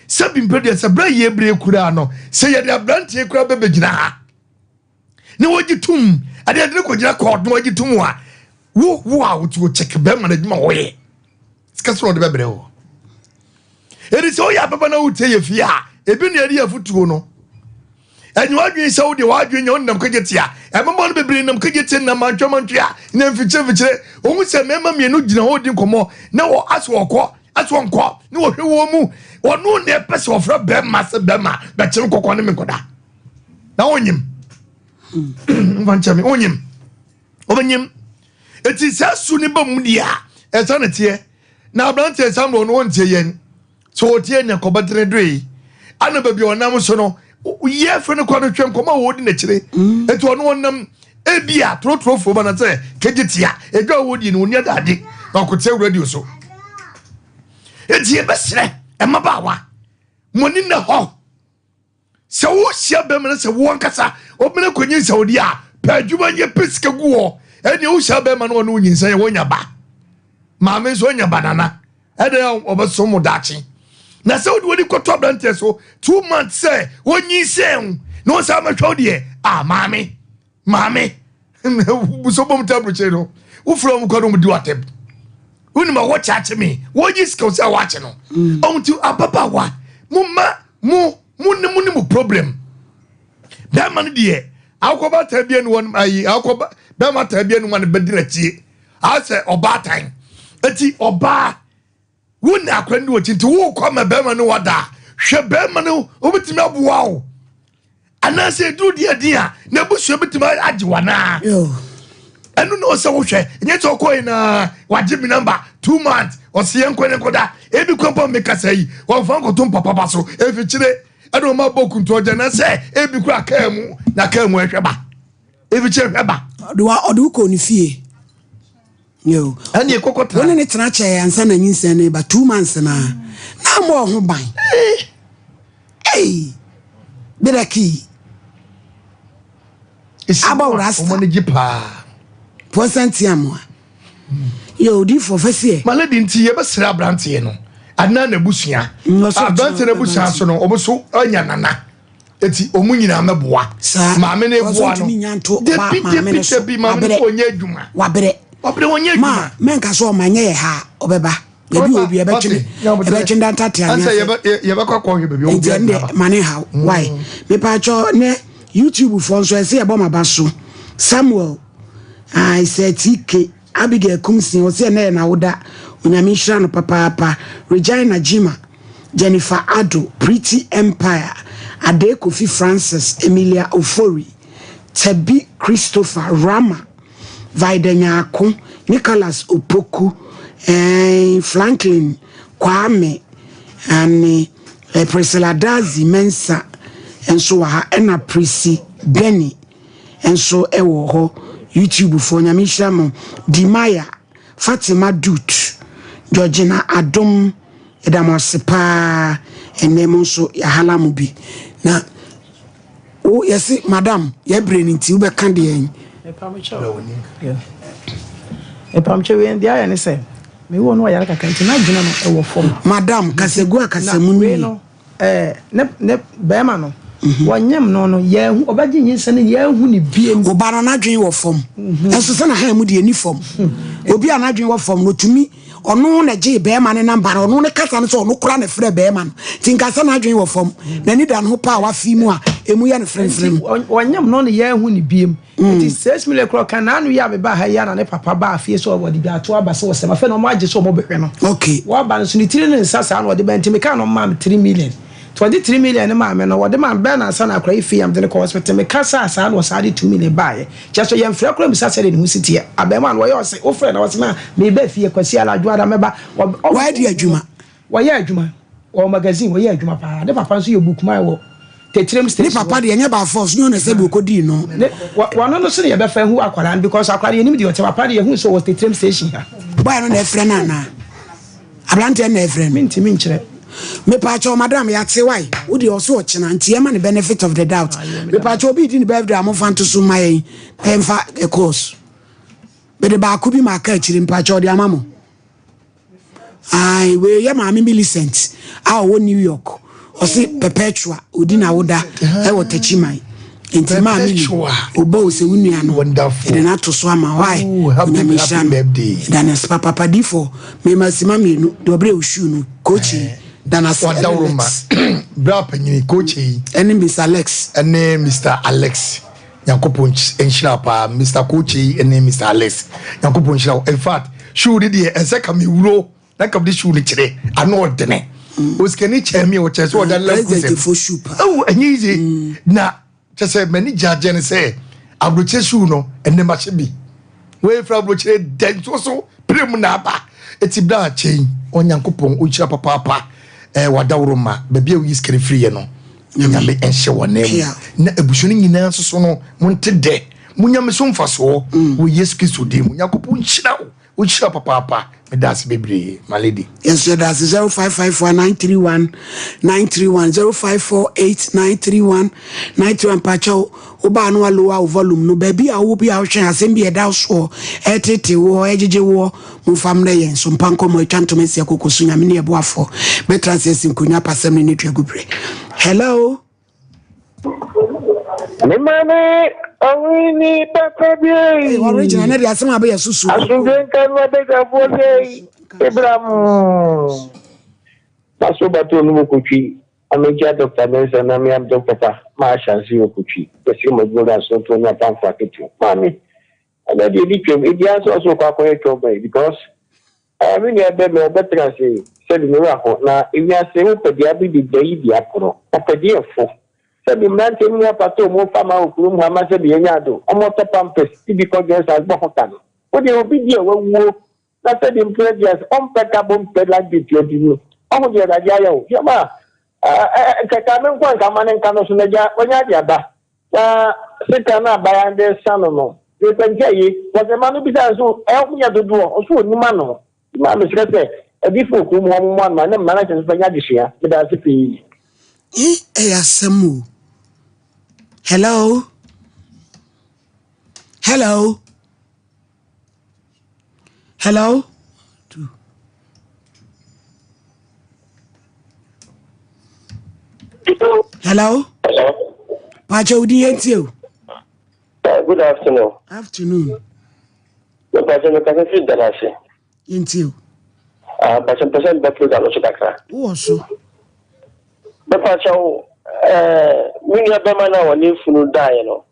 Sɛ bi mpɛ deɛ sɛ berɛ yie berɛ kuraa no sɛ yɛde aberanteɛ kuraa bɛbɛgyina ha na wɔgye tom ɛde yɛde no kɔgyina kɔɔt na wɔgye tom a wo wo a wote wɔ kyɛk bɛrima no adwuma wɔyɛ sika sɛ ɔde bɛbrɛ wɔ ɛdi sɛ woyɛ ababa na wotie yɛ fie a ebi na yɛde yɛ afotuo no. Ɛnyɛ w'adwene sɛ wodeɛ w'adwene nyɛ wonenam kagye tia. Mmabaawa no bebree nam kagye tia nenam mantwea mantwea na mfikyire mfikyire. Wɔhu sɛ mmarima mmienu gyina hɔ redi nkɔmmɔ na wɔ asɛ wɔkɔ asɛ wɔnkɔ na wɔhwɛ wɔn mu. Ɔno na ɛpɛ sɛ ɔfrɛ bɛrima sɛ bɛrima bɛkye me kɔkɔ ne me nkɔda. Na wonyim. Mfa nkyɛ me wonyim. Wobɛnyim. Eti sɛ su ne ba mu deɛ a ɛsɛ ne teɛ. Na aberanteɛ Samuel no ɔntie yɛn. Sɛ ɔtie nea kɔbɛtene doe ana baabi a ɔnam so no yɛ fɛ no kɔ no hwɛ nkɔmɔ a wɔdi n'akyire mm. eti ɔno ɔnam ebi a torotorofoɔ ba na sɛ kegye tia edwa a wɔdi no wɔni adade na ɔkɔte radio so eti yɛbɛsrɛ mmabaawa mo ani na hɔ. Sɛ wohyia bɛrima no sɛ wo ankasa wobɛn akɔnyinsɛn wo deɛ a, pɛ adwuma nyɛ pɛ sika gu hɔ. Ɛnneɛ wohyia bɛrima no ɔne wo nyinsɛn yɛ wonya ba. Maame nso anya banana. Ɛdɛn a ɔbɛsom mo daakye. Na sɛ wode w'ani kɔtɔ aberanteɛ so 2 months sɛ wɔnyinsɛn wo na wɔsan mɛhwɛ wo deɛ a maame maame busɔ bom ta aburokyire no wofrɛ wɔn kɔ no wɔn di w'atɛm wonim a wɔkyɛ akye me wɔgye sika sɛ wɔakye no ɔmo ti ababaawa mo ma mo mo ne mo ne mo problem bɛrima no deɛ akɔba tan bi anu ayi akɔba bɛrima tan bi anu ma no bɛdi n'akyie asɛ ɔbaatan eti ɔbaa. Wo na akora no di w'akyi nti wokɔ ma bɛrima no wada a, hwɛ bɛrima no wobɛtumi aboa wo anaasɛ ɛduru deɛ din a n'abusua bɛtumi agye wo anaa ɛno na ɔsɛ wohwɛ ɛnyɛ sɛ ɔkɔe na wagye me namba 2 months ɔse yɛnkɔ ne nkɔda ebi kɔ mpa mekasa yi wɔmfa nkɔto mpapapa so ɛfikyire ɛna ɔma bɔ kuntu ɔgya na sɛ ebi kora kaa mu na kaa mu ɛhwɛ ba efikyire hwɛ ba ɔde wo kɔɔ ne fie. Yo. Ɛne kɔkɔ tena. Wo ne ne tena kyɛɛ ansa na nyinsɛn no ba 2 months na na ama ɔho ban. Hey. Bedaki. Abɔ rasta. Ɔmo ani gye paa. Pɔsɛnti amoa. Yo, di fo fɛsiɛ. Ma lady nti yɛbɛsrɛ aberanteɛ no anaa n'abusua. Aberanteɛ n'abusua so no ɔmo so anya nana. Eti ɔmo nyinaa mɛboa. Maame no eboa no. Debi debi debi maame no so ɔnyɛ adwuma. Wabrɛ. Wabrɛ ɔnyɛ adwuma. Ma mɛnka so ɔma nyɛ yɛ ha ɔbɛba. Baabi wɔ bi ɛbɛtwe ɛbɛtwe ndantate anwea sɛ. Yɛbɛkɔ akɔhwɛ baabi ɔwɔ bi adwuma. Ma ne haw. Why? Mepatwɔ ne YouTube foɔ nso ɛsɛ yɛbɔ ma ba so. Samuel I sɛ TK Abigail Kumsin ɔsɛ ɛnɛ yɛ n'awoda Onyame nhyira no papaapa Regina Jima Jennifer Addo, Pretty Empire, Adee Kofi Francis, Emilia Ofori, Tabi Christopher, Rama, Vida Nyarko, Nicholas Opoku, eh, Franklin. Kwame ane eh, Priscilla Dazi Mensah nso wɔ ha ɛna Prissy Benny nso wɔ hɔ. YouTube foɔ nyame nhyira mo. Dimaya Fatima Dut Georgina Adom yɛda mo ase paa ɛnɛ mo nso yɛahala mo bi na wo yɛse madam yɛbrɛ no nti wobɛka deɛn. Mepamkyɛw wei deɛ ayɛ ne sɛ me wɔ no ɔyare kakra nti n'adwene no ɛwɔ fam. Madam kasagu akasamu no yie. Ɛɛ ne ne bɛrima no mhm. wɔnyem no no yɛahu ɔbɛgye nyinsɛn no yɛahu ne biem. Ɔba no n'adwene wɔ fam mhm. nso sɛ na han mu deɛ ni fam mhm. obi a n'adwene wɔ fam no tumi ɔno na gye bɛrima ne namba no ɔno ne kasa no sɛ ɔno kora na frɛ bɛrima no nti nka sɛ n'adwene wɔ fam n'ani da ne ho paa wafi mu a emu yɛ no fremfrem. Wɔnyem no no yɛahu ne biem. Nti 6 million korɔ kan n'ano yi a mebaa ha yi a na ne papa baa fie sɛ ɔde dwaato aba sɛ ɔsɛm afei na ɔmo agye sɛ ɔmo bɛhwɛ no. Okay. Wɔba no so ne tiri ne nsa saa na ɔde ba nti mekaa no ɔmo maa me 3 million. Nti ɔde 3 million no maa me no wɔde maa me bɛyɛ nansa na akora yi fii a mede no kɔ hospital meka saa saa na ɔsaa de 2 million baeɛ. Kyerɛ sɛ yɛmfrɛ koraa mmisa sɛdeɛ ne ho si teɛ. Abarimaa no wɔyɛ ɔse wofrɛ na ɔse ma meba fie Kwasi anadwo ara mɛba. Wadi adwuma. Wɔyɛ adwuma wɔ magazine wɔyɛ adwuma paa ne papa nso yɛ book man wɔ Tetrem station. Ne papa deɛ ɛnyɛ by force nyɛ ɔna sɛ bi ɔkɔdii no. Ne wɔno no so na yɛbɛfa ahu akwadaa no because akwadaa no yɛnim deɛ ɔte papa no yɛhu sɛ ɔwɔ Tetrem station ha. Boy no na ɛfrɛ no anaa? Aberanteɛ no na ɛfrɛ no? Mentumi nkyerɛ. Mepaakyɛw madam yɛate wai wo deɛ ɔso ɔkyena nti yɛma no benefit of the doubt. Mepaakyɛw obi redi ne birthday a momfa nto so mma yɛn na yɛmfa course. Mede baako bi ma aka akyire mpaakyɛw ɔde ama mo. Ae, wei yɛ maame Millicent a ɔwɔ New York. Ɔse Perpetua, odi n'awoda ɛwɔ Techiman. Nti maame ni, ɔbɔ wo sɛ wo nua no, yɛde no ato so ama wo. Ae, Onyame nhyira no. Yɛda no ase papaapa. Difoɔ, mema sima mmienu, deɛ ɔbrɛ wo shoe no, coach yi, da no ase, ɛne Lex. Bra panyini, coach yi. Ɛne Mr. Alex. Ɛne Mr. Alex. Nyankopɔn nhyira paa Mister Kokyei ne Mister Alex Nyankopɔn nhyira wo in fact shoe ne deɛ ɛsɛ ka me wuro na ka mede shoe no kyerɛ ano ɔdene mm. osikani kyɛn mi ɔkyɛ sɛ ɔda love kusɛm ɛwo ɛnyɛ easy mm. na kyɛ sɛ m'ani gye agye ne sɛ aburokyerɛ shoe no ɛnɛ mahyɛ bi wei fira aburokyerɛ dɛ nsuo so pere mu na aba eti bere a kyɛn Onyankopɔn ɔnhyira papaapa ɛɛ wadaworo ma baabi a woyi sikani firi yɛ no Nyame nhyɛ wɔn nan mu na abusua no nyinaa nso so no monte dɛ mo nyamesom mfasoɔ mm. wɔ Yesu Kristo din mu. Nyankopɔn nhyira wo, ɔnhyira papaapa. Meda ase bebree, my lady. Yes, yɛda ase 0554 931 931 0548 931 931 mpakyɛw wobaa no alowa wo volume no baabi a wowɔ bi a wohwɛ asɛm bi ɛda soɔ ɛtete woɔ ɛgyegye woɔ Momfa mmrɛ yɛn so mpa nkɔmmɔ atwa ntoma asi akoko so Nyame ne yɛboafoɔ bɛtra ase asi nkonnwa pasɛm ne ne dua gu berɛ Hello. Me maame ɔwini papa bi ei. Original ne de asɛm a bɛyɛ susu. Asomdwe nka no abadwafoɔ sɛ Ebram. Maso bato no mu kotwi. Amekyia Dɔkta Mensah na me abdɔ papa ma ahyɛnse wɔ kotwi. Yɛsrɛ mo adwuma wura asontoɔ ne apamfo aketewa. Maame Ɛnɛ deɛ ebi twam, ebi ara nso ɔsɛ ɔkɔ akɔyɛ twɔba yi because ɛɛ me nua bɛ mɛ ɔbɛtena ase sɛbi me wura ho na ewiase wo pɛ deɛ abedi da yi di akorɔ ɔpɛ deɛ ɛfo sɛbi mmeranteɛ mu apata ɔmo fa ma wɔ kurom ha ma sɛbi yɛnya ado ɔmo tɔ pampers ebi kɔ Johnson bɔ ho ka no wo deɛ obi deɛ wawuo na sɛbi mpere deɛ ɔmpɛ ka bɔ mpɛ light bill tua di no ɔho deɛ awurade ayɛ wo hwɛ ma ɛɛ nkɛkɛ me nko anka ma ne nka no so na gya wanya ade aba Na sika no a Bayan de resa no no, mepɛ nkyɛ ye. Wɔse mma no bisa nso ɛ wɔn yɛ dodoɔ, ɔso ɔnim ano. Nti maa mesrɛ sɛ adifo wɔ kurom hɔ mommoa no ma ne mma no ahyɛ nso fa nya adesua. Meda ase pii. Eh ɛyɛ asɛm o. Hello. Hello. Hello. Hello. Pacha odi yɛn tie o. Good afternoon. Afternoon. Mpatsɛ mi kasa firi Dalase. Yɛn tie o. Ah, mpatsɛ mpɛsɛ mbɛ program no so kakra. Wowɔ so. Mpatsɛ wo ɛɛ mi nua bɛma na wɔne funu daeɛ no.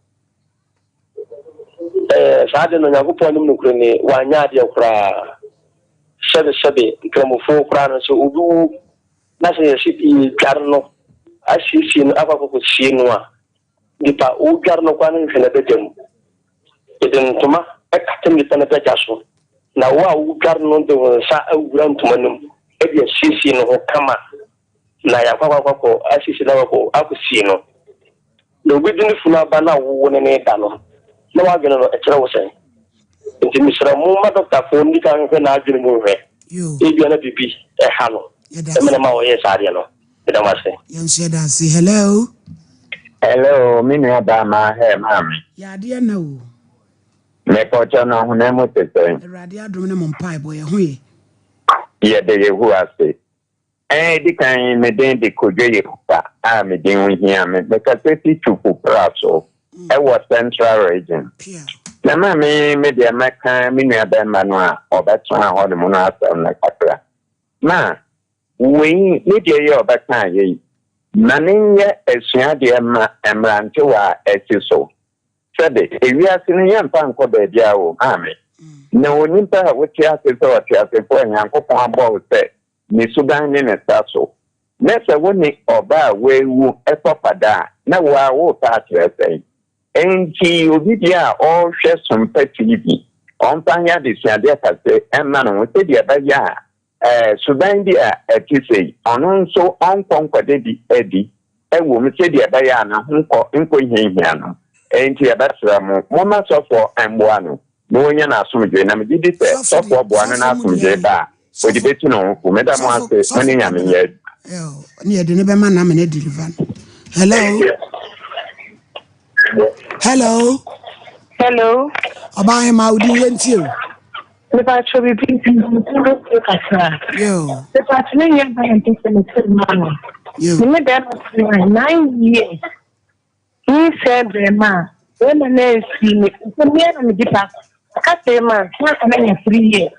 Ɛɛ, saa ade no, Onyankopɔn anim nokorɛ ni, wanyɛ adeɛ koraa. Sɛbesɛbe, Nkramofoɔ koraa no, sɛ obi wu na sɛ yɛse yɛredware no, asiesie no akɔ akɔkɔsie no a, nipa a ɔredware no koraa no nhwɛ n'adagya mu. Yɛde ntoma kata nipa no adagya so, na wo a woredware no de wo nsa awura ntoma no mu. de asiesie ne ho kama na yɛakɔ akɔ akɔ asiesie no akɔ akɔsie no. Na obi de ne funu aba na wo ne no da no, na w'adwene no ɛkyerɛ wo sɛn? Nti mesrɛ mo ma dɔktafoɔ nni kan nhwɛ n'adwene mu nhwɛ, ebia na biribi ɛha no ɛma na ɛma ɔyɛɛ saa adeɛ no. Meda mo ase. Yɛn nso yɛda ase. Hello. Hello, me nua baa maa hɛ maame. Yɛ adeɛ na o. Mepɔkyɛ no honam mu te sɛn? Awurade adom ne mo mpaebɔ yɛ ho ye. Yɛda Yehowa ase. Ɛɛ, edi kan me din de Kojo Yehowa a me din ho hia me. Mekasa fi Twuku Pra so ɛwɔ Central Region. Na maame me deɛ mɛka me nua bɛrima no a ɔbɛtena hɔ nom no asɛm no kakra. Ma wei ne deɛ yi a ɔbɛka yei ma ne nyɛ asuadeɛ ma mmerantewa a ɛsi so. Sɛbe, ewiase no yɛmfa nkɔ baabiara o, maame. Na onipa a wote ase sɛ ɔteasefo a Nyankopɔn abɔ wo sɛ ne suban ne ne sa so, na sɛ wo ne ɔba a wawu kɔ fada a, na wo ara worepɛ akyerɛ sɛn? Enti obi biara a ɔrehwɛ Sompa TV, ɔmfa nyɛ adesuadeɛ kɛse mma ne ho sɛdeɛ ɛbɛyɛ a Ɛɛ, suban bi a ɛte sei, ɔno nso ɔnkɔ nkɔda bi adi, ɛwom, sɛdeɛ ɛbɛyɛ a ne ho nkɔ nkɔhiahia no. Enti yɛbɛsrɛ mo, momma sɔfoɔ mmoa no na ɔnya n'asomdwoeɛ, na megye di sɛ sɔfoɔ boa no na asomdwoeɛ ba a, ɔde bɛtu ne ho fo. Meda mo ase, mo ne Nyame nyɛ adwuma. Ne yɛde ne bɛma na amene deliver no. Hello. Hello. Hello. Ɔbaa hema wodi yɛ ntie o. Mepakyɛw biribi nti mepɛ sɛ kakra. Mepakyɛw me nua baa mpɛ sɛ mete ma no. Me ne bɛrima tena 9 years. Nyinsɛn bɛrima a bɛrima no ansi me sɛ mmea na medi pa. Aka 3 months na aka no anya 3 years.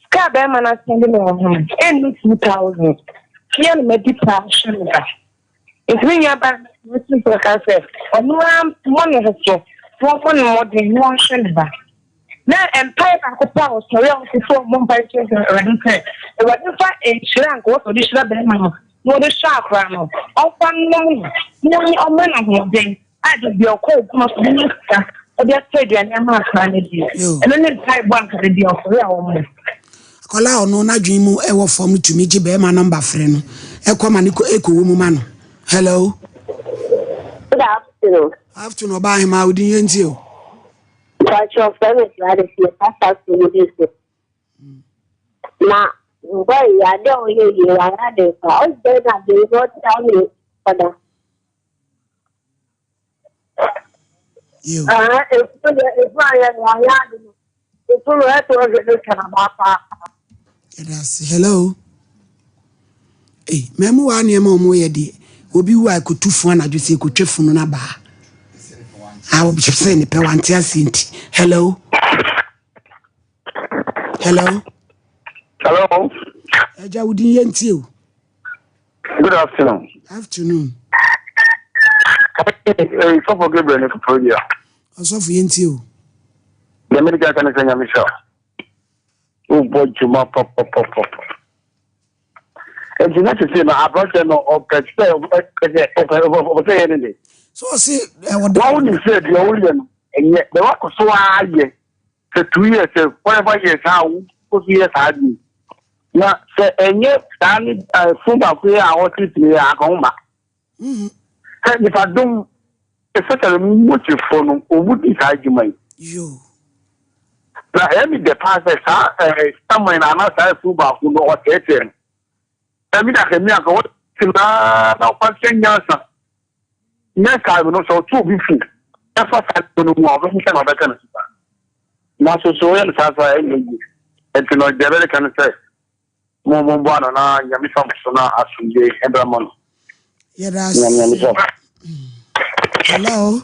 Sika a bɛrima no asɛnde me wɔ ho no ɛnnu 2000. Mmea na madi pa ahwɛ me ba. Nti me nua baa no tumi sɛ ɔka sɛ ɔno ara mmɔ ne ho so na ɔmmɔ ne mmɔden na ɔnhwɛ ne ba. Na mpae baako pɛ a ɔsɔre a ɔte sɛ ɔmmɔ mpae kyerɛ sɛ Awurade sɛ Awurade mfa nhyira a nka wɔsɛ ɔde hyira bɛrima no na ɔde hyɛ akora no ɔmfa nnom no na ɔnye ɔma no ahoɔden a da bi ɔkɔ adwuma so ɔbɛnya sika ɔde atɔ aduane ama akora no adi. Ɛno ne mpaebɔ a nka da bi ɔsɔre a ɔmmɔ. Akwadaa a ɔno n'adwene mu wɔ fam no tumi gye bɛrima nɔmba frɛ no kɔ ma no kɔwɔ mu ma no. Hello. Good afternoon. Afternoon, ɔbaa ahemaa, wo din yɛ ntie o. Mpakyɛ ɔfrɛ me Gladys yɛ kasa so wɔ bi so. Na boy yi ade a ɔyɛ yi wayɛ ade pa ɔsɛ na ade yi ɔte a ɔne ɔda. Hello. Hey, mɛmu wa nneɛma a wɔyɛ deɛ obi wu a ɛkɔtu fun anadwo sɛ ɛkɔtwa funu no abaa a sɛ ne pɛ wante aseɛ nti hello hello hello agya wo din yɛntie o Good afternoon. Afternoon. Hey, Sɔfo Gabriel ne foforɔ bi a. Ɔsɔfo yɛn ti o. Deɛ mede ka ne sɛ nyame hyɛ wobɔ dwuma pɔpɔpɔpɔ. Nti na sese no aberanteɛ no ɔpɛ sɛ ɔpɛ sɛ yɛ ne de. So ɔse ɛwɔ da. Wɔn wonim sɛ deɛ woyɛ no ɛnyɛ deɛ wakɔ so ayɛ sɛ 2 years sɛ whatever years a wokɔ so yɛ saa deɛ Na sɛ ɛnyɛ saa ne fun baako yi a ɔtetee yi a, anka ɔmma. Sɛ nipadɔm, especially Mokyefo no, wɔn di saa adwuma yi. Na ɛyɛ me dɛ paa sɛ saa saman no anaa saa fun baako no ɔteetee no. Ɛmi da kɛmi anka wɔte naa na ɔfa sɛ nyansa. Next time no sɛ ɔto obi fo ɛfa saa nneɛma no mu a ɔbɛhu sɛ na ɔbɛka no saa. Nanso sɛ ɔyɛ no saa saa a ɛnyɛ yie. Nti no deɛ ɛbɛka no sɛ mo mo mboa no na Nyame fa mo so na asomdwe ɛbra ma no. Yɛda ase. Hello.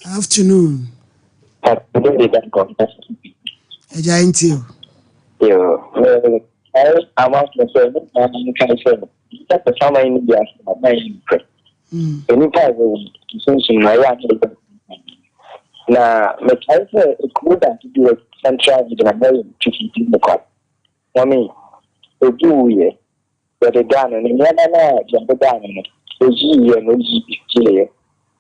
Afternoon. Ẹja nti o. Yo, amanfo sɛ ne nyinaa nkae sɛ nnipa pɛ saman no bi ase na na ɛyɛ nokorɛ. Nnipa a wɔwɔ sunsum no ɛyɛ a na ɛyɛ na mekae sɛ ekuro baako bi wɔ central region a na ɛyɛ twifidi mu kwa. Mami, obi wuiɛ, yɛde daa no ne nneɛma no a yɛde daa no no, oyiiɛ na oyii bi sieeɛ.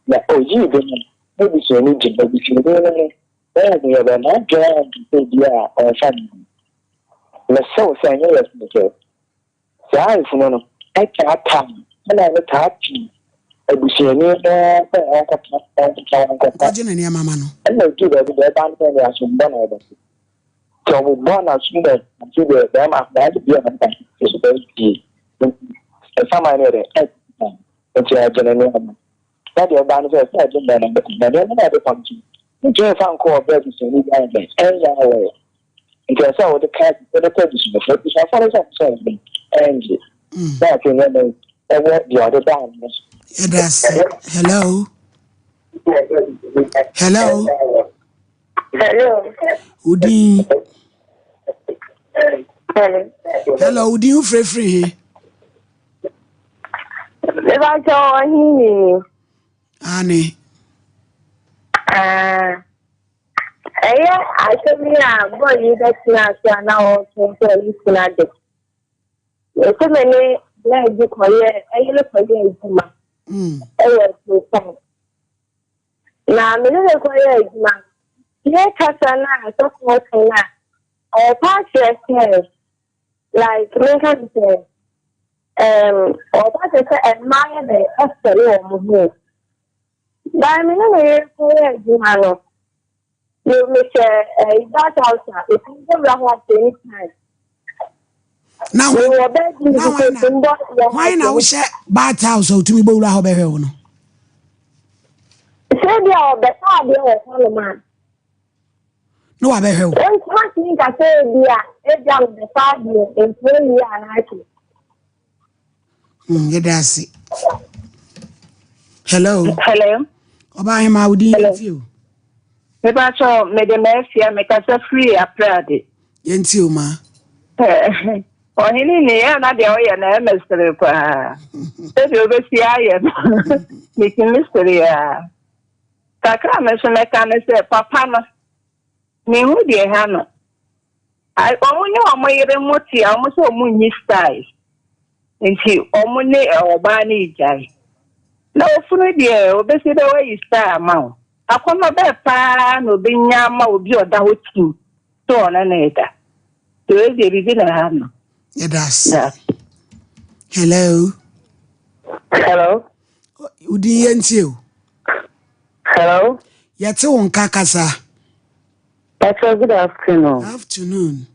Na oyii bi no, na busuani gyina, busuani no no, wɔn yɛ bɛ n'adwene a ɔmpɛ sɛ bi a ɔmfa ne ho. Mese wo sɛ ɛnyɛ yɛ sɛ saa efunu no taataa ɛna ɛno taa pii abusuani no sɛ ɔnkɔka ɔnkɔka ɔnkɔka. Kɔgye ne nneɛma ma no. Ɛna edu baabi deɛ ɛba no sɛ ne asombɔ na ɛbɛto. Sɛ ɔbobɔ n'asom dɛ ase deɛ bɛrima akwadaa no bi a ɔba nso bɛyɛ nti ɛsaman no yɛ dɛ ɛnti nti ɔgye ne nneɛma. Na deɛ ɛba no sɛ ɛsɛ ɔgye nneɛma no na nneɛma no a ɛde kɔ no so ntumi nfa nkɔ ɔbɛ abusuani bi ayɛ dɛ ɛnyɛ awɔre. Nti ɛsɛ sɛ wode ka wode kɔ abusuafoɔ abusuafoɔ no sɛ ɔmo sɛ ɔmo ɛngye na afei nneɛma yi ɛwɔ deɛ ɔde baa no so. Yɛda ase. Hello. Hello. Hello. Odin. Hello. Hello, odin wofirefiri he? Mebakyɛ ɔhene ni. Ane. Ah. Ɛyɛ asɛm yi a boy yi bɛtena ase a na ɔretwɛn sɛ ɔyi funu ade. Ɛsɛ me ne braa bi kɔyɛ ɛyere kɔyɛ adwuma ɛwɔ Kuropɔn. Na me ne ne kɔyɛ adwuma no, yɛkasa no a sɔfo ɔka no a, ɔrepa akyerɛ sɛ like menka no sɛ ɛɛm ɔrepa akyerɛ sɛ mmaa yɛ dɛ ɛsɛre wɔn ho. By me ne me yere kɔyɛ adwuma no, me mehyɛ ɛyi eh, that house a etumi bɔ wura hɔ at any time. Na hwan na hwan na hwan na wohyɛ bath house a otumi bɔ wura hɔ bɛhwɛ wo no? Sɛ bi a ɔbɛtɔ adeɛ wɔ hɔnom a. Na wabɛhwɛ wo. Wɔntumi nka sɛ ebi a ebi a mebɛtɔ adeɛ nti ewie anaasɛ. Yɛda ase. Hello. Hello. Ọba ahema wo din yɛntie o. Mepa kyɛw mede m'afia mekasa firi Aprade. Yɛntie o ma. Ɔhene ni yɛ na deɛ ɔyɛ na ɛmɛ sere paa. Sɛdeɛ ɔbɛsi ayɛ no metumi sere a. Kakra me nso mɛka ne sɛ papa no mehu deɛ ɛha no. Wɔn ne wɔn yere mo te a wɔn sɛ wɔn nyi style nti wɔn ne ɔbaa no regyae na ofunu deɛ obesi dɛ wayi style ama wo akɔnɔ bɛɛ paa na obenya ama obi ɔda hɔ tim sɛ ɔne ne da nti wei deɛ biribi na ɛha no. Yɛda ase. Hello. Hello. Wodin yɛ ntie o. Hello. Yɛte wo nka kasa. Pacho good afternoon. Afternoon.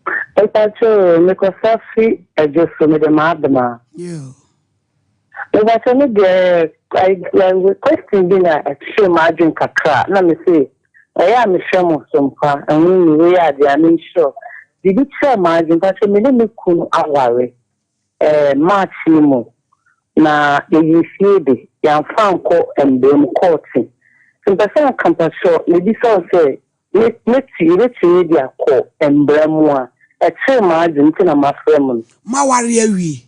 Pacho mekɔsa fi adwo so mede m'adoma. Yo. Mepacho me deɛ I question bi na ɛkyerɛ m'adwen kakra na me se ɛyɛ a mehwɛ mo so mpa ɛho ni wei adeɛ a me sure biribi kyerɛ m'adwen pacho me ne me kunu aware eh, March yi mu na yɛyii fie de yɛamfa ankɔ mbra mu kɔɔte nti mepɛ sɛ nka mpakyɛw mebisa wo sɛ me mɛti yɛbɛtumi de akɔ mbra mu a ɛkyere m'adwene nti na mafrɛ mo no. Moaware awie?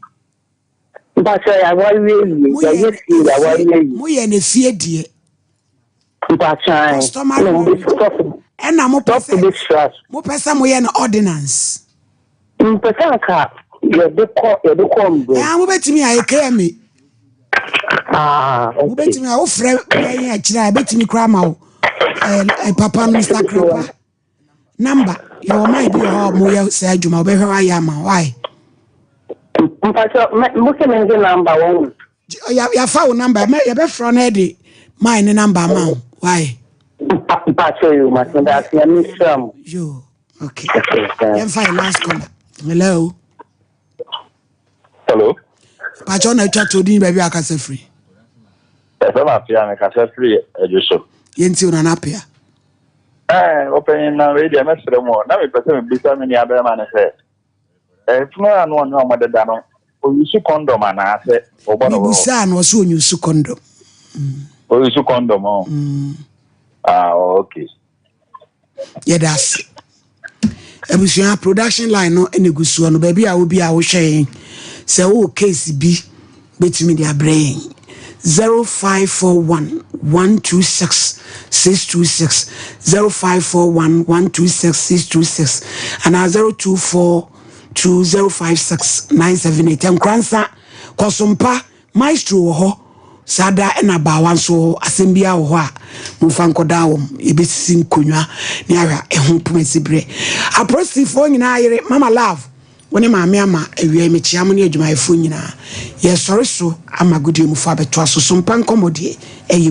Mpakyɛw yɛaware awie, Moyɛ yɛayɛ fie yɛaware awie. Moyɛ no efie deɛ? Mpakyɛw ae, Customary ɛna marriage. sɔfo Ɛna mopɛ sɔfo sɛ bɛhyira so. mopɛ sɛ moyɛ no ordinance? Mepɛ sɛ anka yɛde kɔ yɛde kɔ mbrɛ. Ɛɛ mobɛtumi ayɛ KMA. Ah, okay. Mobɛtumi a wofrɛ yɛn akyire a ɛbɛtumi koraa ma wo ɛɛ papa no Mr. Krapa number yɛwɔ man bi wɔ hɔ a wɔyɛ saa adwuma wɔbɛhwɛ wayɛ ama wo ae. Mpakyɛ mo sɛ mengye number wɔn. Yɛafa wo number yɛbɛfrɛ no ɛde man ne number ama wo wae. Mpakyɛ yo matenda ase nyame nhyira mo. Yo. Okay. Yɛmfa yɛ last caller. Hello. Hello. Pakyɛ na atwa to din baabi a akasa firi. Ɛfɛ ma apia me kasa firi adwo so. Yɛnti wo nana apia. Ɛɛ ɔpanyin na wei deɛ mɛsrɛ mu na mepɛ sɛ mebisa me nua bɛrima no sɛ ɛfunu a no ɔne ɔmo deda no oyusu kɔndɔm anaasɛ ɔbɔ no wɔ. Mebusaa no ɔsɛ onyusu kɔndɔm. Oyusu kɔndɔm ɔ. Ah okay. Yɛda ase. Abusua production line no na egu soɔ no baabi a obi a wohwɛ yɛn sɛ wowɔ case bi bɛtumi de abrɛ yɛn 0541 126 626 0541 126 626 anaa 0242 056 978 Nkoransa Kɔsompa Maestro wɔ hɔ saa da ɛna abaawa nso wɔ hɔ asɛm biara wɔ hɔ a momfa nkɔdaa wɔn yɛbɛsisi nkonnwa ne ahwɛ ɛho pomasi berɛ apolisifoɔ nyinaa yere mama love. Wo ne Maame Ama awia yi mekyea mo ne adwumayɛfoɔ nyinaa. Yɛresɔre so ama agodie mufoɔ abɛtoa so. Sompa nkɔmmɔ deɛ ɛyɛ.